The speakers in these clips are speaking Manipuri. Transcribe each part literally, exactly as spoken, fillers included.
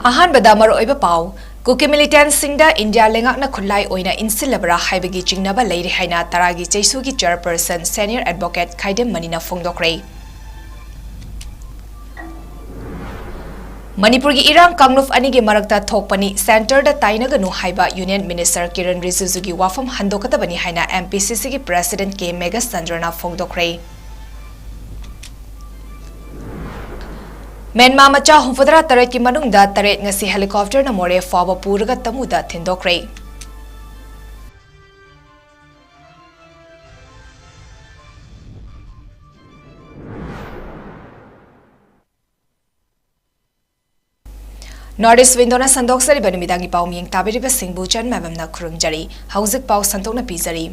ꯑꯍꯥꯟꯕꯗ ꯃꯔꯨꯑꯣꯏꯕ ꯄꯥꯎ꯫ ꯀꯨꯀꯤ ꯃꯤꯂꯤꯇꯦꯟꯠꯁꯤꯡꯗ ꯏꯟꯗꯤꯌꯥ ꯂꯩꯉꯥꯛꯅ ꯈꯨꯠꯂꯥꯏ ꯑꯣꯏꯅ ꯏꯟꯁꯤꯜꯂꯕ꯭ꯔꯥ ꯍꯥꯏꯕꯒꯤ ꯆꯤꯡꯅꯕ ꯂꯩꯔꯤ ꯍꯥꯏꯅ ꯇꯔꯥꯒꯤ ꯆꯩꯁꯨꯒꯤ ꯆꯦꯌꯔꯄꯔꯁꯟ ꯁꯦꯅꯤꯌꯔ ꯑꯦꯗꯚꯣꯀꯦꯠ ꯈꯥꯏꯗꯦꯝ ꯃꯅꯤꯅ ꯐꯣꯡꯗꯣꯛꯈ꯭ꯔꯦ꯫ ꯃꯅꯤꯄꯨꯔꯒꯤ ꯏꯔꯥꯡ ꯀꯥꯡꯂꯨꯞ ꯑꯅꯤꯒꯤ ꯃꯔꯛꯇ ꯊꯣꯛꯄꯅꯤ, ꯁꯦꯟꯇꯔꯗ ꯇꯥꯏꯅꯒꯅꯨ ꯍꯥꯏꯕ ꯌꯨꯅꯤꯌꯟ ꯃꯤꯅꯤꯁꯇꯔ ꯀꯤꯔꯟ ꯔꯤꯖꯤꯖꯨꯒꯤ ꯋꯥꯐꯝ ꯍꯟꯗꯣꯛꯀꯗꯕꯅꯤ ꯍꯥꯏꯅ ꯑꯦꯝ ꯄꯤ ꯁꯤ ꯁꯤꯒꯤ ꯄ꯭ꯔꯦꯁꯤꯗꯦꯟꯠ ꯀꯦ ꯃꯦꯘꯆꯟꯗ꯭ꯔꯅ ꯐꯣꯡꯗꯣꯛꯈ꯭ꯔꯦ꯫ ꯃꯦꯟꯃꯥ ꯃꯆꯥ ꯍꯨꯝꯐꯨꯇꯔꯥ ꯇꯔꯦꯠꯀꯤ ꯃꯅꯨꯡꯗ ꯇꯔꯦꯠ ꯉꯁꯤ ꯍꯦꯂꯤꯀꯣꯞꯇꯔꯅ ꯃꯣꯔꯦ ꯐꯥꯎꯕ ꯄꯨꯔꯒ ꯇꯃꯨꯗ ꯊꯤꯟꯗꯣꯛꯈ꯭ꯔꯦ꯫ ꯅꯣꯔꯠ ꯏꯁ ꯋꯤꯟꯗꯣꯅ ꯁꯟꯗꯣꯛꯆꯔꯤꯕ ꯅꯨꯃꯤꯗꯥꯡꯒꯤ ꯄꯥꯎ ꯃꯤꯌꯦꯡ ꯇꯥꯕꯤꯔꯤꯕꯁꯤꯡꯕꯨ ꯆꯟ ꯃꯥꯏꯕꯝꯅ ꯈꯨꯔꯨꯝꯖꯔꯤ꯫ ꯍꯧꯖꯤꯛ ꯄꯥꯎ ꯁꯟꯗꯣꯛꯅ ꯄꯤꯖꯔꯤ꯫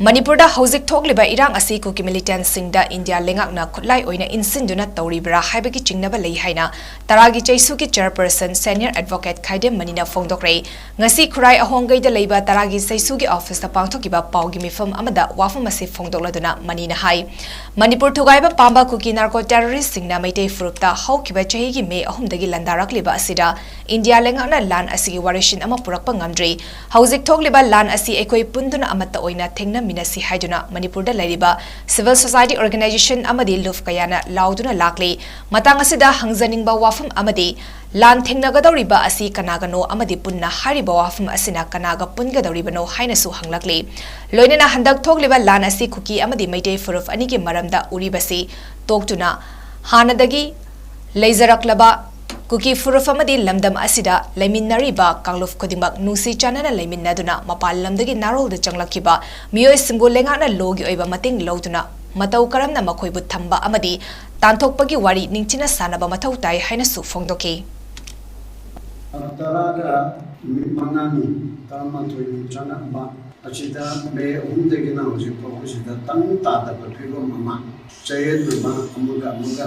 ꯃꯅꯤꯄꯨꯔꯗ ꯍꯧꯖꯤꯛ ꯊꯣꯛꯂꯤꯕ ꯏꯔꯥꯡ ꯑꯁꯤ ꯀꯨꯀꯤ ꯃꯤꯂꯤꯇꯦꯟꯠꯁꯤꯡꯗ ꯏꯟꯗꯤꯌꯥ ꯂꯩꯉꯥꯛꯅ ꯈꯨꯠꯂꯥꯏ ꯑꯣꯏꯅ ꯏꯟꯁꯤꯟꯗꯨꯅ ꯇꯧꯔꯤꯕ꯭ꯔꯥ ꯍꯥꯏꯕꯒꯤ ꯆꯤꯡꯅꯕ ꯂꯩ ꯍꯥꯏꯅ ꯇꯔꯥꯒꯤ ꯆꯩꯁꯨꯒꯤ ꯆꯦꯌꯔꯄꯔꯁꯟ ꯁꯦꯅꯤꯌꯔ ꯑꯦꯗꯚꯣꯀꯦꯠ ꯈꯥꯏꯗꯦꯝ ꯃꯅꯤꯅ ꯐꯣꯡꯗꯣꯛꯈ꯭ꯔꯦ꯫ ꯉꯁꯤ ꯈꯨꯔꯥꯏ ꯑꯍꯣꯡꯒꯩꯗ ꯂꯩꯕ ꯇꯔꯥꯒꯤ ꯆꯩꯁꯨꯒꯤ ꯑꯣꯐꯤꯁꯇ ꯄꯥꯡꯊꯣꯛꯈꯤꯕ ꯄꯥꯎꯒꯤ ꯃꯤꯐꯝ ꯑꯃꯗ ꯋꯥꯐꯝ ꯑꯁꯤ ꯐꯣꯡꯗꯣꯛꯂꯗꯨꯅ ꯃꯅꯤꯅ ꯍꯥꯏ, ꯃꯅꯤꯄꯨꯔ ꯊꯨꯒꯥꯏꯕ ꯄꯥꯝꯕ ꯀꯨꯀꯤ ꯅꯥꯔꯀꯣ ꯇꯦꯔꯣꯔꯤꯁ꯭ꯠꯁꯤꯡꯅ ꯃꯩꯇꯩ ꯐꯨꯔꯨꯞꯇ ꯍꯧꯈꯤꯕ ꯆꯍꯤꯒꯤ ꯃꯦ ꯑꯍꯨꯝꯗꯒꯤ ꯂꯥꯟꯗꯥꯔꯛꯂꯤꯕ ꯑꯁꯤꯗ ꯏꯟꯗꯤꯌꯥ ꯂꯩꯉꯥꯛꯅ ꯂꯥꯟ ꯑꯁꯤꯒꯤ ꯋꯥꯔꯦꯁꯤꯟ ꯑꯃ ꯄꯨꯔꯛꯄ ꯉꯝꯗ꯭ꯔꯤ꯫ ꯍꯧꯖꯤꯛ ꯊꯣꯛꯂꯤꯕ ꯂꯥꯟ ꯑꯁꯤ ꯑꯩꯈꯣꯏ ꯄꯨꯟꯗꯨꯅ ꯑꯃꯠꯇ ꯑꯣꯏꯅ ꯊꯦꯡꯅꯃꯤꯟꯅꯁꯤ ꯍꯥꯏꯗꯨꯅ ꯃꯅꯤꯄꯨꯔꯗ ꯂꯩꯔꯤꯕ ꯁꯤꯚꯤꯜ ꯁꯣꯁꯥꯏꯇꯤ ꯑꯣꯔꯒꯅꯥꯏꯖꯦꯁꯟ ꯑꯃꯗꯤ ꯂꯨꯞ ꯀꯌꯥꯅ ꯂꯥꯎꯗꯨꯅ ꯂꯥꯛꯂꯤ꯫ ꯃꯇꯥꯡ ꯑꯁꯤꯗ ꯍꯪꯖꯅꯤꯡꯕ ꯋꯥꯐꯝ ꯑꯃꯗꯤ, ꯂꯥꯟ ꯊꯦꯡꯅꯒꯗꯧꯔꯤꯕ ꯑꯁꯤ ꯀꯅꯥꯒꯅꯣ ꯑꯃꯗꯤ ꯄꯨꯟꯅ ꯍꯥꯏꯔꯤꯕ ꯋꯥꯐꯝ ꯑꯁꯤꯅ ꯀꯅꯥꯒ ꯄꯨꯟꯒꯗꯧꯔꯤꯕꯅꯣ ꯍꯥꯏꯅꯁꯨ ꯍꯪꯂꯛꯂꯤ꯫ ꯂꯣꯏꯅꯅ ꯍꯟꯗꯛ ꯊꯣꯛꯂꯤꯕ ꯂꯥꯟ ꯑꯁꯤ ꯀꯨꯀꯤ ꯑꯃꯗꯤ ꯃꯩꯇꯩ ꯐꯨꯔꯨꯞ ꯑꯅꯤꯒꯤ ꯃꯔꯝꯗ ꯎꯔꯤꯕꯁꯤ ꯇꯣꯛꯇꯨꯅ ꯍꯥꯟꯅꯗꯒꯤ ꯂꯩꯖꯔꯛꯂꯕ ꯀꯨꯀꯤ ꯐꯨꯔꯨꯞ ꯑꯃꯗꯤ ꯂꯝꯗꯝ ꯑꯁꯤꯗ ꯂꯩꯃꯤꯟꯅꯔꯤꯕ ꯀꯥꯡꯂꯨꯞ ꯈꯨꯗꯤꯡꯃꯛ ꯅꯨꯡꯁꯤ ꯆꯥꯟꯅꯅ ꯂꯩꯃꯤꯟꯅꯗꯨꯅ ꯃꯄꯥꯟ ꯂꯝꯗꯒꯤ ꯅꯥꯔꯣꯜꯗ ꯆꯪꯂꯛꯈꯤꯕ ꯃꯤꯑꯣꯏꯁꯤꯡꯕꯨ ꯂꯩꯉꯥꯛꯅ ꯂꯣꯒꯤ ꯑꯣꯏꯕ ꯃꯇꯦꯡ ꯂꯧꯗꯨꯅ ꯃꯇꯧ ꯀꯔꯝꯅ ꯃꯈꯣꯏꯕꯨ ꯊꯝꯕ ꯑꯃꯗꯤ ꯇꯥꯟꯊꯣꯛꯄꯒꯤ ꯋꯥꯔꯤ ꯅꯤꯡꯊꯤꯅ ꯁꯥꯟꯅꯕ ꯃꯊꯧ ꯇꯥꯏ ꯍꯥꯏꯅꯁꯨ ꯐꯣꯡꯗꯣꯛꯈꯤ꯫ ꯇꯔꯥꯒ ꯅꯨꯃꯤꯠ ꯃꯉꯥꯅꯤ, ꯇꯔꯥꯃꯥꯊꯣꯏꯅꯤ ꯆꯪꯉꯛꯄ ꯑꯁꯤꯗ ꯃꯦ ꯑꯍꯨꯝꯗꯒꯤꯅ ꯍꯧꯖꯤꯛ ꯐꯥꯎꯕꯁꯤꯗ ꯇꯪ ꯇꯥꯗꯕ ꯐꯤꯕꯝ ꯑꯃ, ꯆꯌꯦꯠꯅꯕ ꯑꯃꯒ ꯑꯃꯒ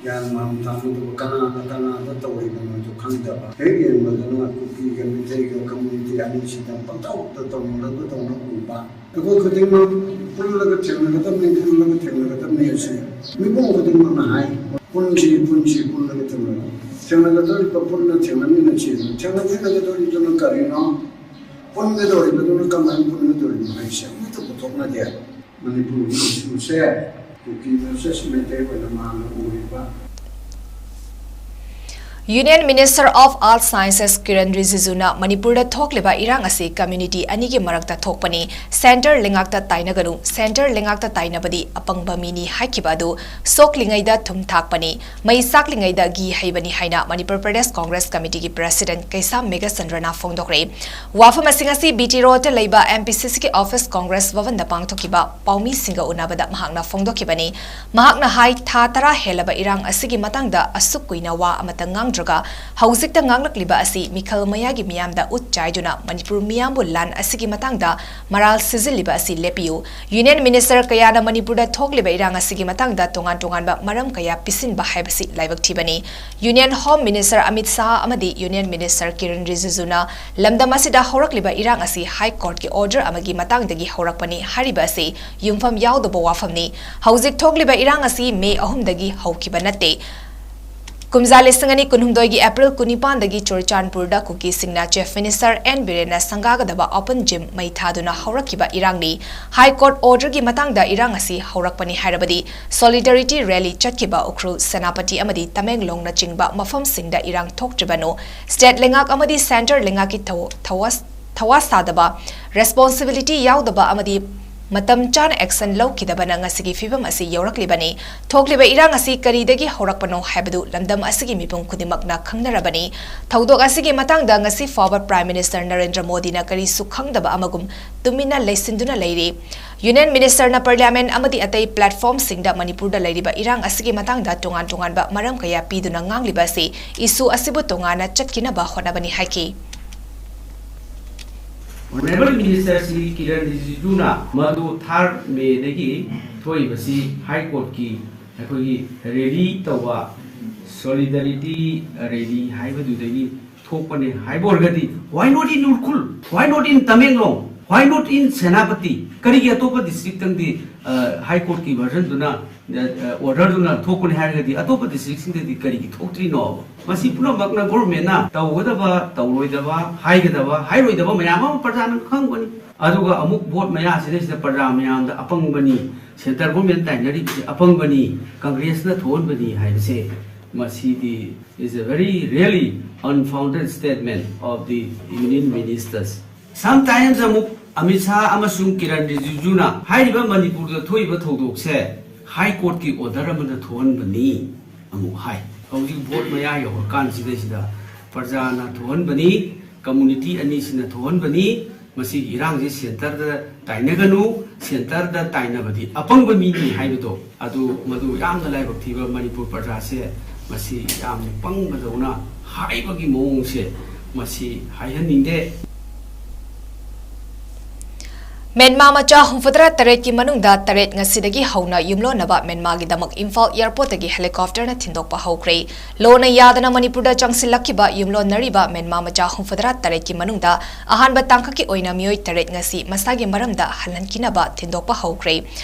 ꯒ꯭ꯌꯥꯟ ꯃꯥꯟ ꯇꯥꯅꯗꯕ, ꯀꯅꯥꯅ ꯀꯅꯥꯗ ꯇꯧꯔꯤꯕꯅꯣꯗꯨ ꯈꯪꯗꯕ, ꯍꯦꯛ ꯌꯦꯡꯕꯗꯅ ꯀꯨꯀꯤꯒ ꯃꯤꯇꯩꯒ ꯀꯝꯃ꯭ꯌꯨꯅꯤꯇꯤ ꯑꯅꯤꯁꯤꯗ ꯄꯪꯇꯧꯗ ꯇꯧꯅꯔꯕꯗꯧꯅ ꯎꯕ꯫ ꯑꯩꯈꯣꯏ ꯈꯨꯗꯤꯡꯃꯛ ꯄꯨꯜꯂꯒ ꯊꯦꯡꯅꯒꯗꯕꯅꯤ, ꯄꯨꯜꯂꯒ ꯊꯦꯡꯅꯒꯗꯕꯅꯤ ꯑꯁꯤ ꯃꯤꯄꯨꯝ ꯈꯨꯗꯤꯡꯃꯛꯅ ꯍꯥꯏ꯫ ꯄꯨꯟꯁꯤ, ꯄꯨꯟꯁꯤ, ꯄꯨꯜꯂꯒ ꯊꯦꯡꯅꯒꯗꯕꯅꯤ꯫ ꯊꯦꯡꯅꯒꯗꯧꯔꯤꯕ ꯄꯨꯟꯅ ꯊꯦꯡꯅꯃꯤꯟꯅꯁꯤ꯫ ꯊꯦꯡꯅꯃꯤꯟꯅꯒꯗꯧꯔꯤꯗꯨꯅ ꯀꯔꯤꯅꯣ? ꯄꯨꯟꯒꯗꯧꯔꯤꯕꯗꯨꯅ ꯀꯃꯥꯏꯅ ꯄꯨꯟꯒꯗꯧꯔꯤꯅꯣ ꯍꯥꯏꯕꯁꯦ ꯑꯃꯠꯇ ꯄꯨꯊꯣꯛꯅꯗꯦ꯫ ꯃꯅꯤꯄꯨꯔꯒꯤ ꯏꯁꯨꯁꯦ ꯀꯨꯀꯤ versus ꯃꯩꯇꯩ ꯑꯣꯏꯅ ꯃꯥꯅ ꯎꯔꯤꯕ꯫ Union Minister of Earth Sciences Kiran ꯔꯤꯖꯤꯖꯨꯅ ꯃꯅꯤꯄꯨꯔꯗ ꯊꯣꯛꯂꯤꯕ ꯏꯔꯥꯡ ꯑꯁꯤ community ꯑꯅꯤꯒꯤ ꯃꯔꯛꯇ ꯊꯣꯛꯄꯅꯤ, centre ꯂꯩꯉꯥꯛꯇ ꯇꯥꯏꯅꯒꯅꯨ, centre ꯂꯩꯉꯥꯛꯇ ꯇꯥꯏꯅꯕꯗꯤ ꯑꯄꯪꯕ ꯃꯤꯅꯤ ꯍꯥꯏꯈꯤꯕ ꯑꯗꯨ ꯁꯣꯛꯂꯤꯉꯩꯗ ꯊꯨꯝ ꯊꯥꯛꯄꯅꯤ, ꯃꯩ ꯆꯥꯛꯂꯤꯉꯩꯗ ꯘꯤ ꯍꯩꯕꯅꯤ ꯍꯥꯏꯅ ꯃꯅꯤꯄꯨꯔ ꯄ꯭ꯔꯗꯦꯁ ꯀꯣꯡꯒ꯭ꯔꯦꯁ ꯀꯃꯤꯇꯤꯒꯤ president ꯀꯩꯁꯥꯝ ꯃꯦꯘꯆꯟꯗ꯭ꯔꯅ ꯐꯣꯡꯗꯣꯛꯈ꯭ꯔꯦ꯫ ꯋꯥꯐꯝ ꯑꯁꯤꯡ ꯑꯁꯤ ꯕꯤ ꯇꯤ ꯔꯣꯗꯇ ꯂꯩꯕ ꯑꯦꯝ ꯄꯤ ꯁꯤ ꯁꯤꯒꯤ office ꯀꯣꯡꯒ꯭ꯔꯦꯁ ꯚꯕꯟꯗ ꯄꯥꯡꯊꯣꯛꯈꯤꯕ ꯄꯥꯎꯃꯤꯁꯤꯡꯒ ꯎꯅꯕꯗ ꯃꯍꯥꯛꯅ ꯐꯣꯡꯗꯣꯛꯈꯤꯕꯅꯤ꯫ ꯃꯍꯥꯛꯅ ꯍꯥꯏ, ꯊꯥ ꯇꯔꯥ ꯍꯦꯜꯂꯕ ꯏꯔꯥꯡ ꯑꯁꯤꯒꯤ ꯃꯇꯥꯡꯗ ꯑꯁꯨꯛ ꯀꯨꯏꯅ ꯋꯥ ꯑꯃꯠꯇ ꯉꯥꯡꯗ꯭ꯔꯒ ꯍꯧꯖꯤꯛꯇ ꯉꯥꯡꯂꯛꯂꯤꯕ ꯑꯁꯤ ꯃꯤꯈꯜ ꯃꯌꯥꯒꯤ ꯃꯤꯌꯥꯝꯗ ꯎꯠ ꯆꯥꯏꯗꯨꯅ ꯃꯅꯤꯄꯨꯔ ꯃꯤꯌꯥꯝꯕꯨ ꯂꯥꯟ ꯑꯁꯤꯒꯤ ꯃꯇꯥꯡꯗ ꯃꯔꯥꯜ ꯁꯤꯖꯤꯜꯂꯤꯕ ꯑꯁꯤ ꯂꯦꯞꯄꯤꯌꯨ꯫ Union Minister ꯀꯌꯥꯅ ꯃꯅꯤꯄꯨꯔꯗ ꯊꯣꯛꯂꯤꯕ ꯏꯔꯥꯡ ꯑꯁꯤꯒꯤ ꯃꯇꯥꯡꯗ ꯇꯣꯉꯥꯟ ꯇꯣꯉꯥꯟꯕ ꯃꯔꯝ ꯀꯌꯥ ꯄꯤꯁꯤꯟꯕ ꯍꯥꯏꯕꯁꯤ ꯂꯥꯏꯕꯛ ꯊꯤꯕꯅꯤ꯫ Union Home Minister Amit Shah ꯑꯃꯗꯤ Union Minister ꯀꯤꯔꯟ ꯔꯤꯖꯤꯖꯨꯅ ꯂꯝꯗꯝ ꯑꯁꯤꯗ ꯍꯧꯔꯛꯂꯤꯕ ꯏꯔꯥꯡ ꯑꯁꯤ High Courtꯀꯤ order ꯑꯃꯒꯤ ꯃꯇꯥꯡꯗꯒꯤ ꯍꯧꯔꯛꯄꯅꯤ ꯍꯥꯏꯔꯤꯕ ꯑꯁꯤ ꯌꯨꯝꯐꯝ ꯌꯥꯎꯗꯕ ꯋꯥꯐꯝꯅꯤ꯫ ꯍꯧꯖꯤꯛ ꯊꯣꯛꯂꯤꯕ ꯏꯔꯥꯡ ꯑꯁꯤ ꯃꯦ ꯑꯍꯨꯝꯗꯒꯤ ꯍꯧꯈꯤꯕ ꯅꯠꯇꯦ꯫ ꯀꯨꯝꯖꯥ ꯂꯤꯁꯤꯡ ꯑꯅꯤ ꯀꯨꯟꯍꯨꯝꯗꯣꯏꯒꯤ ꯑꯦꯄ꯭ꯔꯤꯜ ꯀꯨꯟꯅꯤꯄꯥꯟꯗꯒꯤ ꯆꯨꯔꯆꯥꯟꯄꯨꯔꯗ ꯀꯨꯀꯤꯁꯤꯡꯅ Chief Minister ꯑꯦꯟ ꯕꯤꯔꯦꯟꯅ ꯁꯪꯒꯥꯒꯗꯕ open gym ꯃꯩ ꯊꯥꯗꯨꯅ ꯍꯧꯔꯛꯈꯤꯕ ꯏꯔꯥꯡꯅꯤ꯫ High Court orderꯒꯤ ꯃꯇꯥꯡꯗ ꯏꯔꯥꯡ ꯑꯁꯤ ꯍꯧꯔꯛꯄꯅꯤ ꯍꯥꯏꯔꯕꯗꯤ solidarity rally ꯆꯠꯈꯤꯕ ꯎꯈ꯭ꯔꯨꯜ, ꯁꯦꯅꯥꯄꯇꯤ ꯑꯃꯗꯤ ꯇꯃꯦꯡꯂꯣꯡꯅꯆꯤꯡꯕ ꯃꯐꯝꯁꯤꯡꯗ ꯏꯔꯥꯡ ꯊꯣꯛꯇ꯭ꯔꯤꯕꯅꯣ? State ꯂꯩꯉꯥꯛ ꯑꯃꯗꯤ centre ꯂꯩꯉꯥꯛꯀꯤ ꯊꯧ-, ꯊꯧꯋꯥ-, ꯊꯧꯋꯥ ꯁꯥꯗꯕ, responsibility ꯌꯥꯎꯗꯕ ꯑꯃꯗꯤ ꯃꯇꯝ ꯆꯥꯅ action ꯂꯧꯈꯤꯗꯕꯅ ꯉꯁꯤꯒꯤ ꯐꯤꯚꯝ ꯑꯁꯤ ꯌꯧꯔꯛꯂꯤꯕꯅꯤ꯫ ꯊꯣꯛꯂꯤꯕ ꯏꯔꯥꯡ ꯑꯁꯤ ꯀꯔꯤꯗꯒꯤ ꯍꯧꯔꯛꯄꯅꯣ ꯍꯥꯏꯕꯗꯨ ꯂꯝꯗꯝ ꯑꯁꯤꯒꯤ ꯃꯤꯄꯨꯝ ꯈꯨꯗꯤꯡꯃꯛꯅ ꯈꯪꯅꯔꯕꯅꯤ꯫ ꯊꯧꯗꯣꯛ ꯑꯁꯤꯒꯤ ꯃꯇꯥꯡꯗ ꯉꯁꯤ ꯐꯥꯎꯕ Prime Minister ꯅꯔꯦꯟꯗ꯭ꯔ ꯃꯣꯗꯤꯅ ꯀꯔꯤꯁꯨ ꯈꯪꯗꯕ ꯑꯃꯒꯨꯝ ꯇꯨꯃꯤꯟꯅ ꯂꯩꯁꯤꯟꯗꯨꯅ ꯂꯩꯔꯤ꯫ Union Ministerꯅ Parliament ꯑꯃꯗꯤ ꯑꯇꯩ platformꯁꯤꯡꯗ ꯃꯅꯤꯄꯨꯔꯗ ꯂꯩꯔꯤꯕ ꯏꯔꯥꯡ ꯑꯁꯤꯒꯤ ꯃꯇꯥꯡꯗ ꯇꯣꯉꯥꯟ ꯇꯣꯉꯥꯟꯕ ꯃꯔꯝ ꯀꯌꯥ ꯄꯤꯗꯨꯅ ꯉꯥꯡꯂꯤꯕ ꯑꯁꯤ issue ꯑꯁꯤꯕꯨ ꯇꯣꯉꯥꯟꯅ ꯆꯠꯈꯤꯅꯕ ꯍꯣꯠꯅꯕꯅꯤ ꯍꯥꯏꯈꯤ꯫ Honourable Minister ꯁ꯭ꯔꯤ ꯀꯤꯔꯟ ꯔꯤꯖꯤꯖꯨꯅ ꯃꯗꯨ third Mayꯗꯒꯤ ꯊꯣꯛꯏꯕꯁꯤ High Courtꯀꯤ ꯑꯩꯈꯣꯏꯒꯤ rally ꯇꯧꯕ solidarity rally ꯍꯥꯏꯕꯗꯨꯗꯒꯤ ꯊꯣꯛꯄꯅꯦ ꯍꯥꯏꯕ ꯑꯣꯏꯔꯒꯗꯤ, why not in Ukhrul? Why not in Tamenglong? Why not in Senapati? ꯀꯔꯤꯒꯤ ꯑꯇꯣꯞꯄ district ꯇꯪꯗꯤ ꯍꯥꯏ ꯀꯣꯔꯠꯀꯤ ꯚꯔꯖꯟꯗꯨꯅ, ꯑꯣꯔꯗꯔꯗꯨꯅ ꯊꯣꯛꯄꯅꯤ ꯍꯥꯏꯔꯒꯗꯤ ꯑꯇꯣꯞꯄ district ꯁꯤꯡꯗꯗꯤ ꯀꯔꯤꯒꯤ ꯊꯣꯛꯇ꯭ꯔꯤꯅꯣ? ꯃꯁꯤ ꯄꯨꯝꯅꯃꯛꯅ ꯒꯣꯔꯃꯦꯟꯅ ꯇꯧꯒꯗꯕ, ꯇꯧꯔꯣꯏꯗꯕ, ꯍꯥꯏꯒꯗꯕ, ꯍꯥꯏꯔꯣꯏꯗꯕ ꯃꯌꯥꯝ ꯑꯃ ꯄ꯭ꯔꯖꯥꯅ ꯈꯪꯕꯅꯤ꯫ ꯑꯗꯨꯒ ꯑꯃꯨꯛ ꯚꯣꯠ ꯃꯌꯥꯁꯤꯗꯩꯁꯤꯗ ꯄ꯭ꯔꯖꯥ ꯃꯌꯥꯝꯗ ꯑꯄꯪꯕꯅꯤ, ꯁꯦꯟꯇꯔ ꯒꯣꯔꯃꯦꯟ ꯇꯥꯏꯅꯔꯤꯕꯁꯤ ꯑꯄꯪꯕꯅꯤ, ꯀꯪꯒ꯭ꯔꯦꯁꯅ ꯊꯣꯛꯍꯟꯕꯅꯤ ꯍꯥꯏꯕꯁꯦ, ꯃꯁꯤꯗꯤ is a very really unfounded statement of the union ministers. Sometimes ꯑꯃꯨꯛ ꯑꯃꯤꯠ ꯁꯥꯍ ꯑꯃꯁꯨꯡ ꯀꯤꯔꯟ ꯔꯤꯖꯤꯖꯨꯅ ꯍꯥꯏꯔꯤꯕ ꯃꯅꯤꯄꯨꯔꯗ ꯊꯣꯛꯏꯕ ꯊꯧꯗꯣꯛꯁꯦ ꯍꯥꯏ ꯀꯣꯔꯠꯀꯤ ꯑꯣꯔꯗꯔ ꯑꯃꯅ ꯊꯣꯛꯍꯟꯕꯅꯤ ꯑꯃꯨꯛ ꯍꯥꯏ꯫ ꯍꯧꯖꯤꯛ ꯚꯣꯠ ꯃꯌꯥ ꯌꯧꯔꯀꯥꯟꯁꯤꯗꯩꯁꯤꯗ ꯄ꯭ꯔꯖꯥꯅ ꯊꯣꯛꯍꯟꯕꯅꯤ, ꯀꯝꯃꯨꯅꯤꯇꯤ ꯑꯅꯤꯁꯤꯅ ꯊꯣꯛꯍꯟꯕꯅꯤ, ꯃꯁꯤꯒꯤ ꯏꯔꯥꯡꯁꯤ ꯁꯦꯟꯇꯔꯗ ꯇꯥꯏꯅꯒꯅꯨ, ꯁꯦꯟꯇꯔꯗ ꯇꯥꯏꯅꯕꯗꯤ ꯑꯄꯪꯕ ꯃꯤꯅꯤ ꯍꯥꯏꯕꯗꯣ, ꯑꯗꯨ ꯃꯗꯨ ꯌꯥꯝꯅ ꯂꯥꯏꯕꯛ ꯊꯤꯕ ꯃꯅꯤꯄꯨꯔ ꯄ꯭ꯔꯖꯥꯁꯦ ꯃꯁꯤ ꯌꯥꯝꯅ ꯄꯪꯕꯗꯧꯅ ꯍꯥꯏꯕꯒꯤ ꯃꯑꯣꯡꯁꯦ ꯃꯁꯤ ꯍꯥꯏꯍꯟꯅꯤꯡꯗꯦ꯫ ꯃꯦꯟꯃꯥ ꯃꯆꯥ ꯍꯨꯝꯐꯨꯇꯔꯥ ꯇꯔꯦꯠꯀꯤ ꯃꯅꯨꯡꯗ ꯇꯔꯦꯠ ꯉꯁꯤꯗꯒꯤ ꯍꯧꯅ ꯌꯨꯝꯂꯣꯟꯅꯕ ꯃꯦꯟꯃꯥꯒꯤꯗꯃꯛ ꯏꯝꯐꯥꯜ ꯑꯦꯌꯔꯄꯣꯔꯠꯇꯒꯤ ꯍꯦꯂꯤꯀꯣꯞꯇꯔꯅ ꯊꯤꯟꯗꯣꯛꯄ ꯍꯧꯈ꯭ꯔꯦ꯫ ꯂꯣꯟꯅ ꯌꯥꯗꯅ ꯃꯅꯤꯄꯨꯔꯗ ꯆꯪꯁꯤꯜꯂꯛꯈꯤꯕ ꯌꯨꯝꯂꯣꯟꯅꯔꯤꯕ ꯃꯦꯟꯃꯥ ꯃꯆꯥ ꯍꯨꯝꯐꯨꯇꯔꯥ ꯇꯔꯦꯠꯀꯤ ꯃꯅꯨꯡꯗ ꯑꯍꯥꯟꯕ ꯇꯥꯡꯀꯛꯀꯤ ꯑꯣꯏꯅ ꯃꯤꯑꯣꯏ ꯇꯔꯦꯠ ꯉꯁꯤ ꯃꯁꯥꯒꯤ ꯃꯔꯝꯗ ꯍꯜꯍꯟꯈꯤꯅꯕ ꯊꯤꯟꯗꯣꯛꯄ ꯍꯧꯈ꯭ꯔꯦ꯫